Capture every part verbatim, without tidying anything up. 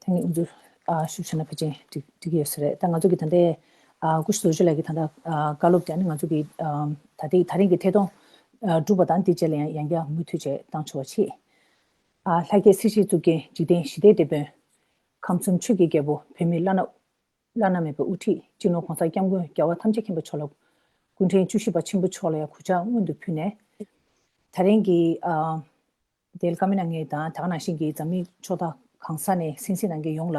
ཨ་ནི་འུ་ཚོ་ཨ་ཤུགས་ཆེ་ན་ཕལ་ཆེར་འགྲིག་འགྲིག་གི་ཡོད་ས་རེད། ད་ང་ཚོ་གི་ད་ལྟའི་ཨ་སྐུ་ཞབས་རྡོ་རྗེ་ལགས་ཀྱི་ད་ལྟ་ཨ་བཀའ་སློབ་དེ་ཨ་ནི་ང་ཚོ་གི་ཨ་ད་ལྟའི་ད་རིང་གི་ཐད་གཏོང་ཨ་གྲུབ་པ་དང་དེ་རྗེས་ལ་ཡང་ཡང་བསྐྱར་མུ་མཐུད་བྱས་བཏང་ཆོག་པ་བྱེད། ཨ་ལྷ་སྐྱེས་སྲིད་ཞིའི་གཙུག་རྒྱན་འཇིག་རྟེན་ཞི་བདེའི་དེད་དཔོན། ཁམས་གསུམ་ཆོས་ཀྱི་རྒྱལ་པོ་བོད་མིའི་བླ་ན་བླ་ན་མེད་པའི་དབུ་ཁྲིད་སྤྱི་ནོར་༸གོང་ས་༸སྐྱབས་མགོན་རྒྱལ་བ་ཐམས་ཅད་མཁྱེན་པ་མཆོག་ལ། སྐུ་ཕྲེང་བཅུ་བཞི་པ་ཆེན་པོ་མཆོག་ལ་ཡང་གུས་ཕྱག་སྔོན་དུ་ཕུལ་ནས། ད་རིང་གི་ཨ་དེ་བཀའ་མོལ་གནང་མཁན་དང་ད་ག་ནང་བཞིན་གྱི་འཛམ་གླིང་ཕྱོགས་མཐའ་གང་ས་ནས་གསན་གཟིགས་གནང་མཁན་ཡོངས་ལ་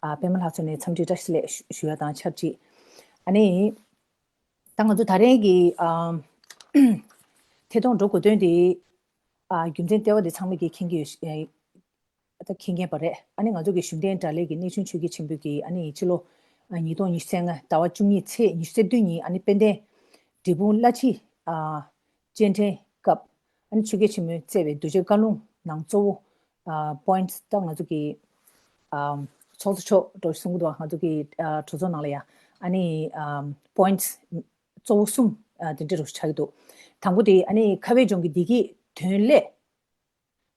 ཨ་པད་མ་ལྷ་མཚོ་ནས་འཚམས་འདྲི་བཀྲ་ཤིས་བདེ་ལེགས་ཞུ་ཞུ་ཡ་དང་ཆབས་ཅིག་ཨ་ནི་ད་ང་ཚོ་ད་རིང་གི་ཨ་ཐད་གཏོང་འགྲོ་དགོས་དོན་དེ་ཨ་རྒྱུ་མཚན་ལྟེ་བ་དེ་ཚང་མས་ཀྱིས་མཁྱེན་གྱི་ཡོད་ཤ་ཨ་ད་མཁྱེན་མཁན་པ་རེད། ཨ་ནི་ང་ཚོ་གི་གཞུང་བསྟེན་དགྲ་ལྷའི་གི་གནས་ཆུང་ཆོས་རྒྱལ་ཆེན་པོའི་གི་ཨ་ནི་ཕྱི་ལོ་ཨ་ཉིས་སྟོང་ཉི་ཤུ་རྩ་ལྔ་ཟླ་བ་བཅུ་གཉིས་ཚེས་ཉི་ཤུ་རྩ་བདུན་ཉིན་ཨ་ནི་དཔལ་ལྡན་འབྲས་སྤུངས་བླ་སྤྱི་ཨ་སྤྱན་འདྲེན་སྐབས་ཨ་ནི་ཆོས་རྒྱལ་ཆེན་མོས་བསྩལ་བའི་གདུལ་བྱའི་བཀའ་ལུང་ནང་གཙོ་བོ་ཨ་པོ་ཡིན་ཊི་ད་ང་ཚོ་གི་ཨ་ཚོགས་གཙོ་མཆོག་འགྲོ་གསུང་གི་འདུག་ང་ཚོ་གི་ཨ་གྲོས་ཚོགས་ནང་ལ་ཡ་ཨ་ནི་ཨ་པོ་ཡིན་ཊི་གཙོ་བོ་གསུམ་ཨ་དེ་འདྲ་རུ་ཆགས་ཀྱི་འདུག་དང་པོ་དེ་ཨ་ནི་ཁ་བའི་ལྗོངས་ཀྱི་བདེ་སྐྱིད་དོན་སླད།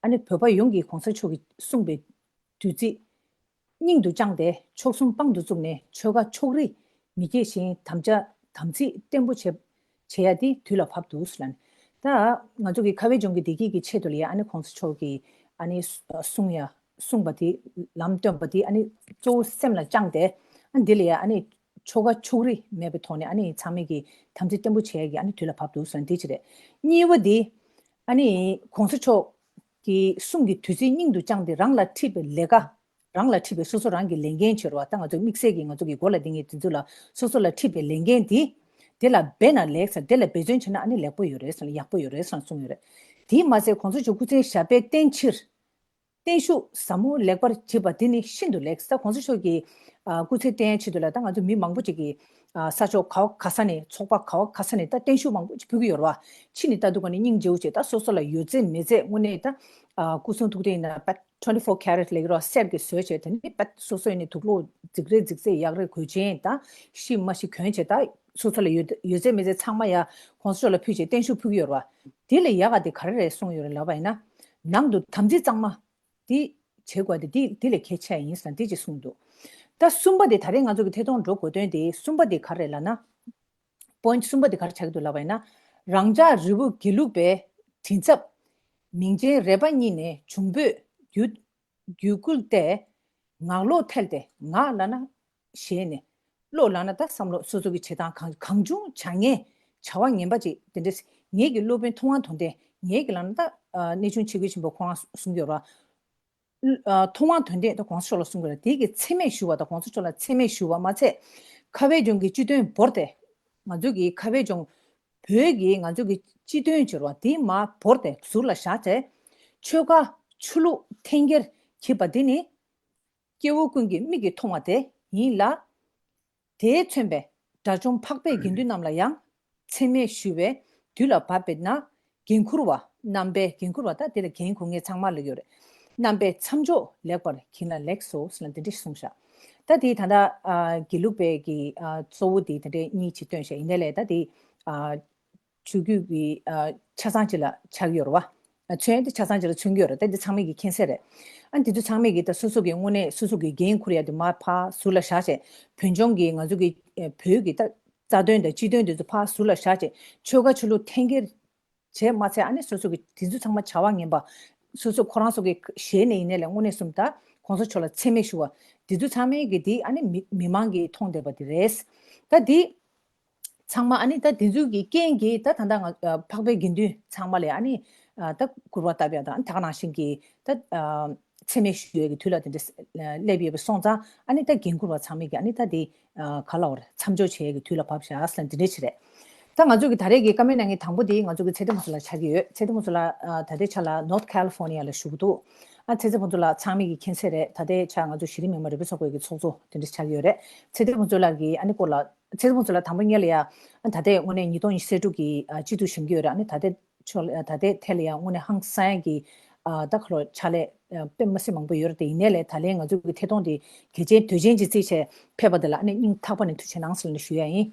ཨ་ནི་བོད་པ་ཡོངས་ཀྱིས་༸གོང་ས་མཆོག་གིས་གསུངས་པའི་བདུད་རྩི་སྙིང་དུ་བཅངས་ཏེ་མཆོག་གསུམ་དཔང་དུ་བཙུགས་ནས་ཆོལ་ཁ་ཕྱོགས་རིས་མི་སྐྱེ་ཞིང་དམ་བཅའ་དམ་ཚིག་བརྟན་པོ་བྱེད་བྱེད་ཡ་དེ་དུས་ལ་བབ་འདུག་ཟེར་ལབ་ནས། ད་ང་ཚོ་གི་ཁ་བའི་ལྗོངས་ཀྱི་བདེ་སྐྱིད་ཀྱི་ཆེད་དུ་ལ་ཡ་ཨ་ནི་༸གོང་ས་མཆོག་གིས་ཨ་ནི་གསུང་ཡ་གསུངས་པ་དེ་ལམ་སྟོན་པ་དེ་ཨ་ནི་གཙོ་བོ་སེམས་ལ་བཅངས་ཏེ་ཨ་འདི་ལ་ཡ་ཨ་ནི་ཆོལ་ཁ་ཕྱོགས་རིས་མེད་པའི་ཐོག་ནས་ཨ་ནི་ཚང་མས་ཀྱི་དམ་ཚིག་བརྟན་པོ་བྱེད་ཡ་གི་ཨ་ནི་དུས་ལ་བབ་འདུག་ཟེར་ནས་དེ་ཅི་རེད། གཉིས་པ་དེ། ཨ་ནི་༸གོང་ས་མཆོག་གི་གསུང་གི་བདུད་རྩི་སྙིང་དུ་བཅངས་ཏེ་རང་ལ་འཁྲི་བའི་ལས་ཀ་རང་ལ་འཁྲི་བའི་སོ་སོ་རང་གི་ལས་འགན་བྱེད་རོགས་ད་ང་ཚོ་དམིགས་བསལ་གྱི་ང་ཚོ་གི་མགོ་ལ་ལྡིང་ངེས་དེ་ཚོ་ལ་སོ་སོ་ལ་འཁྲི་བའི་ལས་འགན་དེ་དེ་ལ་འབད་ན་ལེགས་ཟེར་དེ་ལ་འབད་བརྩོན་བྱས་ན་ཨ་ནི་ལེགས་པོ་ཡོད་རེད་ཟེར་ན་ཡག་པོ་ཡོད་རེད་ཟེར་ན་གསུངས་ཡོད་རེད། དེས་མ་ཟད་༸གོང་ས་མཆོག་སྐུ་ཚེ་ཞབས་པད་བརྟན་ཕྱིར་བརྟན་བཞུགས་ཟབ་མོ་ལེགས་པར་བགྱིས་པ་དེ་ནི་ཤིན་ཏུ་ལེགས་ད་༸གོང་ས་མཆོག་གི་ཨ་སྐུ་ཚེ་བརྟན་ཕྱིར་དུ་ལ་ད་ང་ཚོ་མི་མང་པོ་ཅིག་གིས་ཨ་ས་ཕྱོགས་ག་བ་ག་ས་ནས་ཚོགས་པ་ག་བ་ག་ས་ནས་ད་བརྟན་བཞུགས་མང་པོ་ཅིག་ཕུལ་གྱི་ཡོད་རེད་བ། ཕྱི་ནས་ལྟ་དུས་ཀ་ནས་སྙིང་རྗེ་བོ་བྱས་ད་སོ་སོ་ལ་ཡོད་ཚད་མེད་ཚད་དངོས་གནས་ད་ཨ་སྐུ་གསུང་ཐུགས་རྟེན་ཡིན་ན་པད་twenty four carat ལེགས་རོགས་གསེར་གྱི་བཟོས་བྱས་དེ་ནི་པད་སོ་སོ་ཡིན་ནས་དུག་སློག་རྫིག་རེ་རྫིག་ཚད་ཡག་རེ་གོས་ཆེན་ད་ཤི་མ་ཤི་གྱོན་བྱས་ད་སོ་སོ་ལ་ཡོད་ཡོད་ཚད་མེད་ཚད་ཚང་མ་ཡ་༸གོང་ས་མཆོག་ལ་ཕུལ་བྱས་བརྟན་བཞུགས་ཕུལ་གྱི་ཡོད་རེད་བ། དེ་ལས་ཡག་ག་དེ་ག་རེ་རེད་གསུངས་ཡོད་རེད་ལབ་པ་ཡིན་ན། ནང་དུ་དམ་ཚིག་གཙང་མ་དེ་བྱེད་དགོས་དེ་དེ་དེ་ལས་གལ་ཆེ་ཡིན་ཟེར་དེ་ཅིག་གསུངས་འདུག་ད་གསུམ་པ་དེ་ད་རེས་ང་ཚོ་གི་ཐད་གཏོང་འགྲོ་དགོས་དོན་དེ་གསུམ་པ་དེ་ག་རེ་རེད་ལབ་ན། པོ་ཡིན་ཊི་གསུམ་པ་དེ་ག་རེ་ཆགས་ཀྱི་འདུག་ལབ་པ་ཡིན་ན། རང་ཅག་རི་བོ་དགེ་ལུགས་པའི་མགྲིན་ཚབ་མིང་ཅན་རས་པ་གཉིས་ནས་འབྱུང་པོས་བརྒྱུད་བརྒྱུད་བསྐུལ་ཏེ། ངག་བློ་ཐལ་ཏེ་ངག་ལབ་ན་ཞེ་ནས། བློ་ལབ་ན་ད་བསམ་བློ་སོ་སོ་གི་བྱེད་སྟངས་གང་གང་བྱུང་བྱ་ངན་བྱ་བ་ངན་པ་ཅིག་དེ་འདྲས་ངེད་ཀྱི་སློབ་དཔོན་མཐོང་བ་དོན་ལྡན་ངེད་ཀྱི་ལབ་ན་ད་ཨ་གནས་ཆུང་ཆོས་རྒྱལ་ཆེན་པོ་ཁོ་རང་གསུང་གི་ཡོད་ར། ཨ་མཐོང་བ་དོན་ལྡན་ད་གོང་ས་མཆོག་ལ་གསུང་གི་ཡོད་ར་དེ་གི་མཚན་སྨད་ཞུ་བ་ད་གོང་ས་མཆོག་ལ་མཚན་སྨད་ཞུ་བ་མ་ཚད་ཁ་བའི་ལྗོངས་ཀྱི་སྤྱི་དོན་བོར་ཏེ་ང་ཚོ་གི་ཁ་བའི་ལྗོངས་བོད་ཀྱི་ང་ཚོ་གི་སྤྱི་དོན་བྱེད་ར་དེ་མ་བོར་ཏེ་ཟུར་ལ་བཞག་ཚེ་ཆོལ་ཁ་ཆོས་ལུགས་འཐེན་འཁྱེར་བྱེད་པ་དེ་ནི། སྐྱེ་བོ་ཀུན་གྱི་མིག་གིས་མཐོང་བ་དེ་ཡིན་ལ། དེས་མཚོན་པའི་དགྲ་བཅོམ་འཕགས་པའི་དགེ་འདུན་རྣམས་ལ་ཡང་མཚན་སྨད་ཞུ་བའི་དུས་ལ་བབ་པས་ན་འགན་འཁུར་བ་རྣམ་པའི་འགན་འཁུར་བ་ད་དེ་ལ་འགན་འཁུར་མཁན་ཚང་མ་ལ་ཡོད་རེད། རྣམ་པའི་མཚམས་འཇོག་ལེགས་པར་གྱིན་ལ་ལེགས་སོ་ཟེར་ལ་འདི་འདྲ་ཞིག་གསུངས་ཤག་ད་དེ་ད་ལྟ་ཨ་དགེ་ལུགས་པའི་གི་ཨ་གཙོ་བོ་དེ་དེ་འདྲའི་གཉིས་ཅིག་བཏོན་ཤག་ཡིན་ནའི་ལས་ད་དེ་ཨ། ཆོས་བརྒྱུད་ཀྱི་ཨ་ཆ་ཚང་ཅིག་ལ་ཆགས་ཀྱི་ཡོད་རེད་བ། ཨ་མཚོན་དེ་ཆ་ཚང་ཅིག་ལ་མཚོན་གྱི་ཡོད་རེད་དེ་འདི་ཚང་མས་ཀྱི་མཁྱེན་གསལ་རེད། ཨ་འདི་ཚོ་ཚང་མས་ཀྱི་ད་སོ་སོ་གི་དངོས་གནས་སོ་སོ་གི་འགན་འཁུར་ཡ་དེ་མར་ཕར་ཟུར་ལ་བཞག་བྱས་བོད་ལྗོངས་ཀྱི་ང་ཚོ་གི་ཨ་བོད་ཀྱི་ད་རྩ་དོན་དང་སྤྱི་དོན་དེ་ཚོ་ཕར་ཟུར་ལ་བཞག་བྱས་ཆོལ་ཁ་ཆོས་ལུགས་འཐེན་འཁྱེར་བྱས་མ་ཚད་ཨ་ནི་སོ་སོ་གི་དེ་ཚོ་ཚང་མ་བྱ་བ་ངན་པ་སོ་སོ་ཁོ་རང་ཚོ་གི་ཞལ་ནས་ཡིན་ནའི་ལས་དངོས་གནས་གསུམ་ད་གོང་ས་མཆོག་ལ་མཚན་སྨད་ཞུ་བ་དེ་ཚོ་ཚང་མས་ཀྱི་དེ་ཨ་ནི་མི་མི་མང་གིས་མཐོང་བསྡད་པ་དེ་རེད། ད་དེ། ཚང་མ་ཨ་ནི་ད་དེ་ཚོའི་གི་རྐྱེན་གྱིས་ད་ད་ལྟ་ང་ཨ་འཕགས་པའི་དགེ་འདུན་ཚང་མ་ལ་ཨ་ནི་ཨ་ད་སྐུར་བ་བཏབ་ཡ་དང་ད་ག་ནང་བཞིན་གྱི་ད་ཨ་མཚན་སྨད་ཞུ་ཡ་གི་དུས་ལ་དེ་འདྲ་སླེབས་ཡོད་པ་སོང་ཙང་ཨ་ནི་ད་འགན་འཁུར་བ་ཚང་མས་ཀྱི་ཨ་ནི་ད་དེ་ཨ་ག་ལ་བར་མཚམས་འཇོག་བྱེད་ཡ་གི་དུས་ལ་བབས་ཤག་ཟེར་ལ་འདི་འདྲ་ཞིག་རེད། ད་ང་ཚོ་གི་ད་རེས་ཀྱི་བཀའ་མོལ་གནང་མཁན་དང་པོ་དེ་ང་ཚོ་གི་ཚེ་བརྟན་ཕུན་ཚོགས་ལགས་ཆགས་ཀྱི་ཡོད། ཚེ་བརྟན་ཕུན་ཚོགས་ལགས་ཨ་ད་ལྟའི་ཆ་ལ་North California ལ་བཞུགས་འདུག་ཨ་ཚེ་བརྟན་ཕུན་ཚོགས་ལགས་ཚང་མས་ཀྱི་མཁྱེན་གསལ་རེད། ད་ལྟའི་ཆ་ང་ཚོ་གཞི་རིམ་མི་མང་རིག་པའི་ཚོགས་པའི་གི་ཚོགས་གཙོ་དེ་འདྲ་ཆགས་ཀྱི་ཡོད་རེད། ཚེ་བརྟན་ཕུན་ཚོགས་ལགས་ཀྱི་ཨ་ནི་སྐོར་ལ། ཚེ་རིང་ཕུན་ཚོགས་ལགས་དང་པོ་ཉིད་ལ་ཡ། ཨ་ད་ལྟའི་དངོས་གནས་ཉིས་སྟོང་ཉི་ཤུ་རྩ་དྲུག་གི་ཨ་སྤྱི་འཐུས་བཞེངས་ཀྱི་ཡོད་རེད། ཨ་ནི་ད་ལྟའི་ཕྱོགས་ལ་ད་ལྟའི་ཐད་ལ་ཡ་དངོས་གནས་ཧང་སང་ཡ་གི་ཨ་ད་ཁ་ལོ་ཕྱག་ལས་ཨ་དཔེ་མི་སྲིད་མང་པོ་ཡོད་རེད་དེ། ཡིན་ནའི་ལས་ད་ལན་ང་ཚོ་གི་ཐད་གཏོང་དེ་གལ་ཆེན་དོན་ཆེན་ཅིག་བརྩིས་བྱས་ཕེབས་པ་དེ་ལ་ཨ་ནི་སྙིང་ཐག་པ་ནས་ཐུགས་རྗེ་གནང་ཟེར་ནས་ཞུ་ཡ་ཡིན།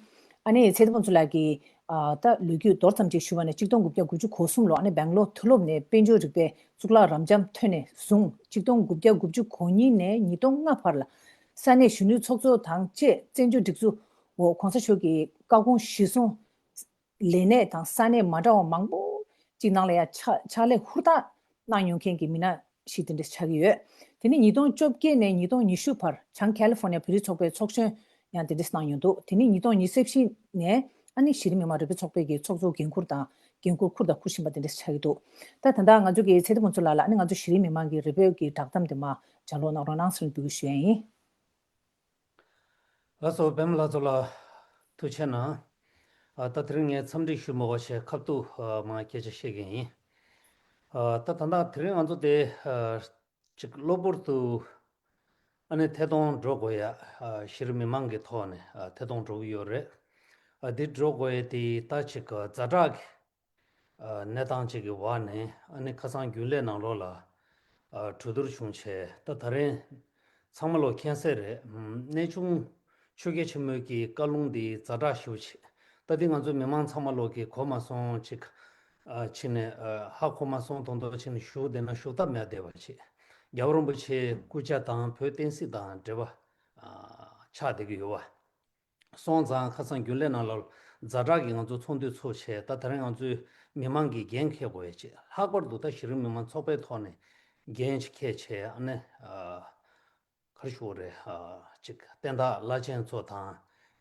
ཨ་ནི་ཚེ་རིང་ཕུན་ཚོགས་ལགས་ཀྱིས་ ཨ་ད་ལོ་རྒྱུས་མདོར་ཙམ་ཅིག་ཞུ་བ་ན་གཅིག་སྟོང་དགུ་བརྒྱ་དགུ་བཅུ་གོ་གསུམ་ལོ་ཨ་ནི་སྦེང་ལོར་མཐོ་སློབ་ནས་དཔལ་འབྱོར་རིག་པའི་གཙུག་ལག་རབ་འབྱམས་ཐོན་ནས་བཟུང་གཅིག་སྟོང་དགུ་བརྒྱ་དགུ་བཅུ་གོ་གཉིས་ནས་ཉིས་སྟོང་ལྔ་བར་ལ་ས་གནས་གཞོན་ནུའི་ཚོགས་གཙོ་དང་བཅས་བཙན་བྱོལ་སྒྲིག་འཛུགས་འོག་གོང་ས་མཆོག་གི་བཀའ་དགོངས་གཞིར་བཟུང་ལས་གནས་དང་ས་གནས་མ་འདྲ་བ་མང་པོ་ཅིག་ནང་ལ་ཡང་ཕྱག་ཕྱག་ལས་ཧུར་ཐག་གནང་མྱོང་མཁན་གྱི་མི་སྣ་ཞིག་དེ་འདྲ་ཆགས་ཀྱི་ཡོད། དེ་ནས་ཉིས་སྟོང་བཅོ་བརྒྱད་ནས་ཉིས་སྟོང་ཉི་ཤུ་བར་བྱང་ཁ་ལི་ཧྥོ་ནི་ཡ་བོད་རིགས་ཚོགས་པའི་ཚོགས་གཞོན་ཡང་དེ་འདྲ་གནང་མྱོང་འདུག་དེ་ནས་ཉིས་སྟོང་ཉི་ཤུ་རྩ་བཞི་ནས་ཨ་ནི་གཞི་རིམ་མི་མང་རེ་འབོད་ཚོགས་པའི་གི་ཚོགས་གཙོ་འགན་འཁུར་དང་འགན་འཁུར་འཁུར་དང་འཁུར་བཞིན་པ་དེ་འདྲ་ཆགས་ཀྱི་འདུག་ད་ད་ལྟ་ང་ཚོ་གི་ཚེ་བརྟན་ཕུན་ཚོགས་ལགས་ལ་ཨ་ནི་ང་ཚོ་གཞི་རིམ་མི་མང་གི་རེ་འབོད་ཀྱི་བསྒྲགས་གཏམ་དེ་མར་ལྗགས་ཀློག་གནང་རོགས་གནང་ཟེར་ནས་འབོད་སྐུལ་ཞུ་ཡ་ཡིན། ལགས་སོ། པདྨ་ལྷ་མཚོ་ལགས་ཐུགས་རྗེ་གནང་། ཨ་ད་དེ་རིང་ངས་འཚམས་འདྲི་ཞུ་མ་དགོས་ཤེས་ཁ་ཐུག་ཨ་མར་སྐད་ཆ་བཤད་ཀྱི་ཡིན། ཨ་ད་ད་ལྟ་དེ་རིང་ང་ཚོ་དེ་ཨ་ཅིག་གློ་བུར་དུ་ཨ་ནི་ཐད་གཏོང་འགྲོ་དགོས་ཡ། ཨ་གཞི་རིམ་མི་མང་གི་ཐོག་ནས་ཨ་ཐད་གཏོང་འགྲོ་གི་ཡོད་རེད། ཨ་འདི་འགྲོ་དགོས་ཡ་དེ་ད་ཅིག་ཛ་དྲག་གི་གནས་སྟངས་ཅིག་གི་འོག་ནས་ཨ་ནི་ཁ་སང་རྒྱུན་ལས་ནང་ལོགས་ལ་གྲོས་བསྡུར་བྱུང་བྱས། ད་ད་རིང་ཚང་མ་ལོ་མཁྱེན་གསལ་རེད། གནས་ཆུང་ཆོས་རྒྱལ་ཆེན་མོའི་གི་བཀའ་ལུང་འདི་ཛ་དྲག་ཞེ་པོ་ཅིག་ད་འདི་ང་ཚོ་མི་མང་ཚང་མ་ལོ་གི་གོ་མ་སོང་ཅིག་ཕྱིན་ནས་ཧ་གོ་མ་སོང་མདོག་མདོག་ཕྱིན་ནས་བཞུགས་བསྡད་ན་བཞུགས་ཐབས་མེད་བསྡད་པ་ཅིག་རྒྱལ་བ་རིན་པོ་ཆེའི་སྐུ་ཕྱྭ་དང་བོད་བསྟན་སྲིད་དང་འབྲེལ་བ་ཆགས་བསྡད་ཀྱི་ཡོད་པ། སོང་ཙང་ཁ་སང་རྒྱུན་ལས་ནང་ལ་ཛ་དྲག་གི་ང་ཚོ་ཚོགས་འདུ་ཚོགས་བྱས། ད་ད་རིང་ང་ཚོའི་མི་མང་གི་འགན་འཁྱེར་དགོས་ཡ་ཅིག་ལྷག་པར་དུ་ད་གཞི་རིམ་མི་མང་ཚོགས་པའི་ཐོག་ནས་འགན་ཅིག་འཁྱེར་བྱས། ཨ་ནི་ག་རེ་ཞུ་དགོས་རེད། ཅིག་བསྟན་བདག་བླ་ཆེན་ཚོ་དང་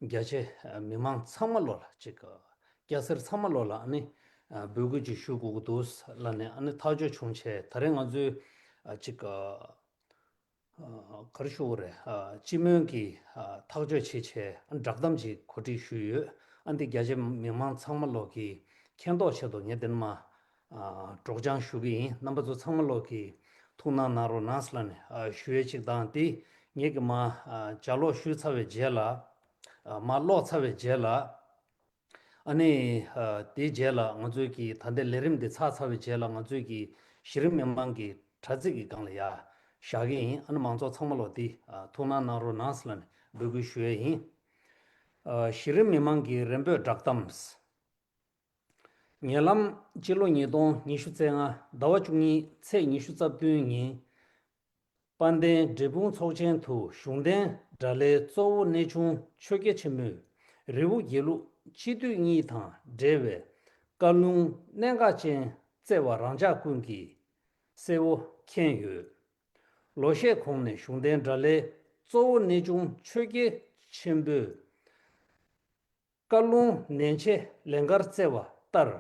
རྒྱ་ཆེ་མི་མང་ཚང་མ་ལོ་ལ་ཅིག་སྐྱ་སེར་ཚང་མ་ལོ་ལ་ཨ་ནི་འབོད་སྐུལ་ཅིག་ཞུ་དགོས་ཀྱི་འདུག་ལབ་ནས་ཨ་ནི་ཐག་གཅོད་བྱུང་བྱས། ད་རིང་ང་ཚོའི་ཅིག་ག་རེ་ཞུ་དགོས་རེད། སྤྱི་མོས་ཀྱིས་ཐག་གཅོད་བྱེད་ཆེད་བསྒྲགས་གཏམ་ཅིག་གོ་སྒྲིག་ཞུས་ཡོད། ཨ་འདི་རྒྱ་ཆེ་མི་མང་ཚང་མ་ལོག་གིས་མཁྱེན་རྟོགས་ཆེད་དུ་ངས་འདི་ནས་མར་སྒྲོག་སྦྱང་ཞུ་གི་ཡིན། རྣམ་པ་ཚོ་ཚང་མ་ལོག་གིས་ཐུགས་སྣང་གནང་རོགས་གནང་ཟེར་ལབ་ནས་ཞུ་ཡས་ཅིག་དང་། འདི་ངས་ཀྱི་མར་ལྗགས་ཀློག་ཞུས་ཚར་བའི་རྗེས་ལ། མར་ཀློག་ཚར་བའི་རྗེས་ལ། ཨ་ནི་དེའི་རྗེས་ལ་ང་ཚོའི་གི་ད་ལྟའི་ལས་རིམ་འདི་ཚར་ཚར་བའི་རྗེས་ལ་ང་ཚོའི་གི་གཞི་རིམ་མི་མང་གི་དྲ་ཚིགས་ཀྱི་སྒང་ལ་ཡར་བཞག་གི་ཡིན། ཨ་ནི་མང་ཚོགས་ཚང་མ་ལོ་འདི་ཐུགས་སྣང་གནང་རོགས་གནང་ཟེར་ལབ་ནས་འབོད་སྐུལ་ཞུ་ཡས་ཡིན། གཞི་རིམ་མི་མང་གི་རེ་འབོད་བསྒྲགས་གཏམ། ཉེ་ལམ་སྤྱི་ལོ་ཉིས་སྟོང་ཉི་ཤུ་རྩ་ལྔ་ཟླ་བ་བཅུ་གཉིས་ཚེས་ཉི་ཤུ་རྩ་བདུན་ཉིན། དཔལ་ལྡན་འབྲས་སྤུངས་ཚོགས་ཆེན་དུ་གཞུང་འབྲེལ་དགྲ་ལྷའི་གཙོ་བོ་གནས་ཆུང་ཆོས་རྒྱལ་ཆེན་མོས་རི་བོ་དགེ་ལུགས་སྤྱི་འཐུས་གཉིས་དང་འབྲེལ་བའི་བཀའ་ལུང་གནད་འགག་ཅན་བསྩལ་བ་རང་ཅག་ཀུན་གྱིས་གསལ་བོ་མཁྱེན་ཡོད། ལོ་ཤས་གོང་ནས་གཞུང་འབྲེལ་དགྲ་ལྷའི་གཙོ་བོ་གནས་ཆུང་ཆོས་རྒྱལ་ཆེན་པོས་བཀའ་ལུང་ནན་ཆེ་ལན་འགར་བསྩལ་བ་ལྟར།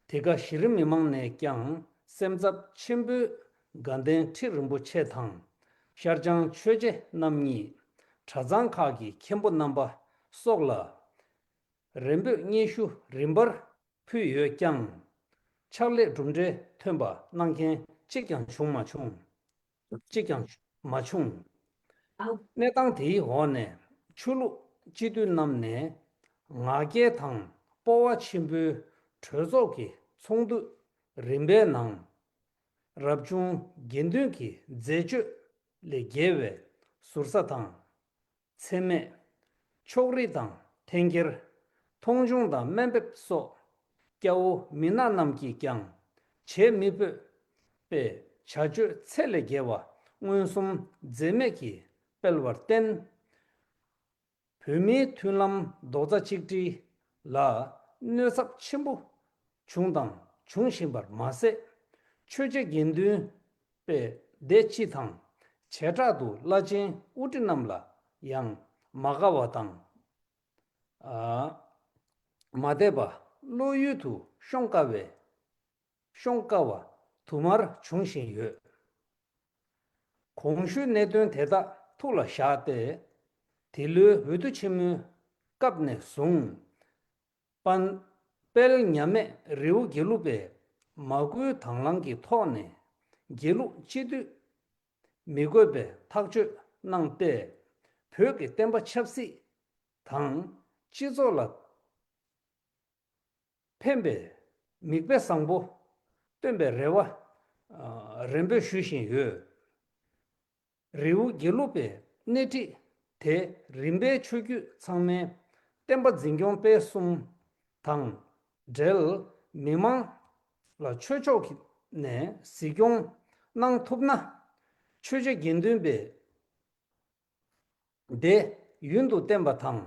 དེ་ག་གཞི་རིམ་མི་མང་ནས་ཀྱང་སེམས་འཚབ་ཆེན་པོས་དགའ་ལྡན་ཁྲི་རིན་པོ་ཆེ་དང་། ཤར་བྱང་ཆོས་རྗེ་རྣམ་གཉིས་གྲྭ་ཚང་ཁག་གི་མཁན་པོ་རྣམ་པ་སོགས་ལ་རེ་འབོད་སྙན་ཞུ་རིམ་པར་ཕུལ་ཡོད་ཀྱང་། ཕྱག་ལས་གྲུབ་འབྲས་ཐོན་པ་གནང་མཁན་གཅིག་ཀྱང་བྱུང་མ་བྱུང་། གཅིག་ཀྱང་མ་བྱུང་། གནས་སྟངས་དེའི་འོག་ནས་ཆོས་ལུགས་སྤྱི་འཐུས་རྣམས་ནས་ངག་འཁྱལ་དང་སྤོབས་པ་ཆེན་པོའི་གྲོས་ཚོགས་ཀྱི་ཚོགས་འདུ་རིམ་པའི་ནང་། རབ་བྱུང་དགེ་འདུན་གྱི་མཛད་སྤྱོད་ལས་འགལ་བའི་ཟུར་ཟ་དང་། མཚན་སྨད། ཕྱོགས་རིས་དང་འཐེན་འཁྱེར། མཐོང་ཆུང་དང་དམའ་འབེབས་སོགས་སྐྱ་བོ་མི་ནག་རྣམས་ཀྱིས་ཀྱང་བྱེད་མི་ཕོད་པའི་བྱ་སྤྱོད་ཚད་ལས་བརྒལ་བ་མངོན་སུམ་འཛེམས་མེད་ཀྱིས་སྤེལ་བར་བརྟེན། བོད་མིའི་མཐུན་ལམ་རྡོག་རྩ་གཅིག་སྒྲིལ་ལ་གནོད་ཚབས་ཆེན་པོ་བྱུང་དང་འབྱུང་བཞིན་པར་མ་ཟད། ཆོས་བྱེད་དགེ་འདུན་པའི་སྡེ་སྤྱི་དང་བྱེ་བྲག་ཏུ་བླ་ཆེན་དབུ་ཁྲིད་རྣམས་ལ་ཡང་མ་དགའ་བ་དང་། ཨ། མ་དད་པ་བློ་ཡུལ་དུ་ཤོང་དཀའ་བའི་ཤོང་དཀའ་བ་དུ་མར་འབྱུང་བཞིན་ཡོད། གོང་ཞུས་གནད་དོན་དེ་དག་ཐུགས་ལ་བཞག་སྟེ། འདི་ལོའི་འོས་བསྡུ་ཆེན་མོའི་སྐབས་ནས་བཟུང་། དཔལ་དཔལ་མཉམ་མེད་རི་བོ་དགེ་ལུགས་པས་མ་བསྐུལ་དང་བླངས་ཀྱི་ཐོག་ནས་དགེ་ལུགས་སྤྱི་འཐུས་མི་དགོས་པའི་ཐག་གཅོད་གནང་སྟེ། བོད་ཀྱི་བསྟན་པ་ཆབ་སྲིད་དང་སྤྱི་ཚོགས་ལ་ཕན་པའི་མིག་དཔེ་བཟང་པོ་སྟོན་པའི་རེ་བ་ཨ་རེ་འབོད་ཞུ་བཞིན་ཡོད། རི་བོ་དགེ་ལུགས་པའི་སྣེ་ཁྲིད་དེ་རིམ་པའི་ཆོས་བརྒྱུད་ཚང་མའི་བསྟན་པ་འཛིན་སྐྱོང་སྤེལ་གསུམ་ དང་འབྲེལ་མི་མང་ལ་ཆོས་ཕྱོགས་ནས་གཟིགས་སྐྱོང་གནང་ཐུབ་ན། ཆོས་བྱེད་དགེ་འདུན་པའི་སྡེ་ཡུན་དུ་བརྟན་པ་དང་།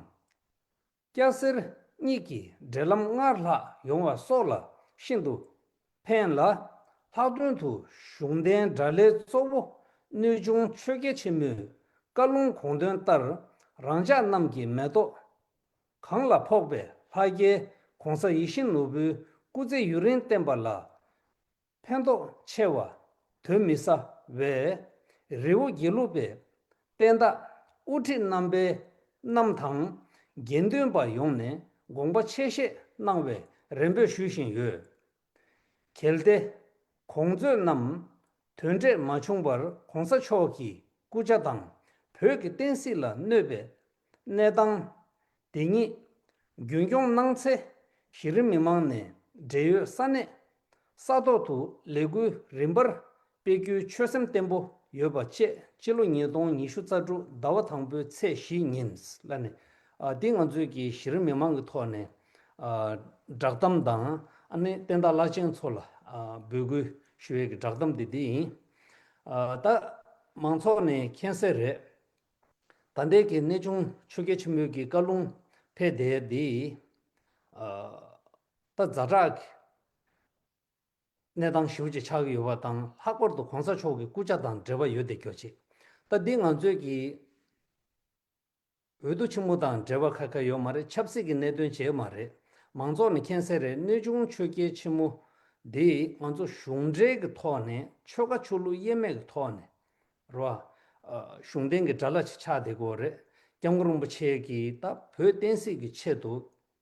སྐྱ་སེར་གཉིས་ཀྱི་འབྲེལ་ལམ་སྔར་ལྷག་ཡོང་བ་སོགས་ལ་ཤིན་ཏུ་ཕན་ལ། ལྷག་དོན་དུ་གཞུང་ལྡན་དགྲ་ལྷའི་གཙོ་བོ་གནོད་འབྱུང་ཆོས་རྒྱལ་ཆེན་མོའི་བཀའ་ལུང་དགོངས་དོན་ལྟར། རང་ཅག་རྣམས་ཀྱི་མེ་ཏོག་གང་ལ་ཕོག་པའི་ལྷ་རྒྱལ་གོང་ས་ཡིད་བཞིན་ནོར་བུའི་སྐུ་ཚེ་ཡུན་རིང་བརྟན་པ་ལ། ཕན་ཐོགས་ཆེ་བ་གདོན་མི་ཟ་བའི་རི་བོ་དགེ་ལུགས་པའི་བསྟན་བདག་དབུ་ཁྲིད་རྣམ་པའི་རྣམས་དང་། དགེ་འདུན་པ་ཡོངས་ནས་དགོངས་པ་ཆེ་བཞེས་གནང་བའི་རེ་འབོད་ཞུ་བཞིན་ཡོད། གལ་ཏེ་གོང་མཛོད་རྣམས་དོན་འབྲས་མ་བྱུང་བར་གོང་ས་མཆོག་གི་སྐུ་ཕྱྭ་དང་བོད་ཀྱི་བསྟན་སྲིད་ལ་གནོད་པའི་གནས་སྟངས་དེ་ཉིད་རྒྱུན་སྐྱོང་གནང་ཚེ། གཞི་རིམ་མི་མང་ནས་འབྲེལ་ཡོད་ས་གནས་ས་ཐོག་ཏུ་ལས་འགུལ་རིམ་པར་སྤེལ་རྒྱུའི་ཆོད་སེམས་བརྟན་པོ་ཡོད་པ་བཅས། སྤྱི་ལོ་ཉིས་སྟོང་ཉི་ཤུ་རྩ་དྲུག་ཟླ་བ་དང་པོའི་ཚེས་བཞི་ཉིན་ལ་ནི། ཨ། འདི་ང་ཚོའི་གི་གཞི་རིམ་མི་མང་གི་ཐོག་ནས། ཨ། བསྒྲགས་གཏམ་དང་། ཨ་ནི་བསྟན་བདག་བླ་ཆེན་ཚོ་ལ། ཨ། འབོད་སྐུལ་ཞུ་ཡས་ཀྱི་བསྒྲགས་གཏམ་དེ་འདི་ཡིན། ཨ། ད་མང་ཚོགས་ནས་མཁྱེན་གསལ་རེད། ད་ལྟའི་གི་གནས་ཆུང་ཆོས་རྒྱལ་ཆེན་པོའི་གི་བཀའ་ལུང་ཕེབས་བསྡད་འདི། ཨ། ད་ཛ་དྲག་གི་གནས་སྟངས་ཞེ་པོ་ཅིག་ཆགས་ཀྱི་ཡོད་པ་དང་། ལྷག་པར་དུ་གོང་ས་མཆོག་གི་སྐུ་ཕྱྭ་དང་འབྲེལ་བ་ཡོད་བསྡད་རྒྱུ་ཅིག་ད་འདི་ང་ཚོའི་གི་འོས་བསྡུ་ཆེན་མོ་དང་འབྲེལ་བ་ཁ་ཁ་ཡོད་མ་རེད། ཆབ་སྲིད་ཀྱི་གནད་དོན་བྱས་མ་རེད། མང་ཚོགས་ནས་མཁྱེན་གསལ་རེད། གནས་ཆུང་ཆོས་རྒྱལ་ཆེན་མོ་འདི་ང་ཚོ་གཞུང་འབྲེལ་གྱི་ཐོག་ནས། ཆོལ་ཁ་ཆོས་ལུགས་དབྱེ་མེད་ཀྱི་ཐོག་ནས་རེད་བ། ཨ། གཞུང་ལྡན་གྱི་དགྲ་ལྷ་ཅིག་ཆགས་བསྡད་ཀྱི་ཡོད་རེད། སྐྱབས་མགོན་རིན་པོ་ཆེ་གིས་ད་བོད་བསྟན་སྲིད་ཀྱི་ཆེད་དུ།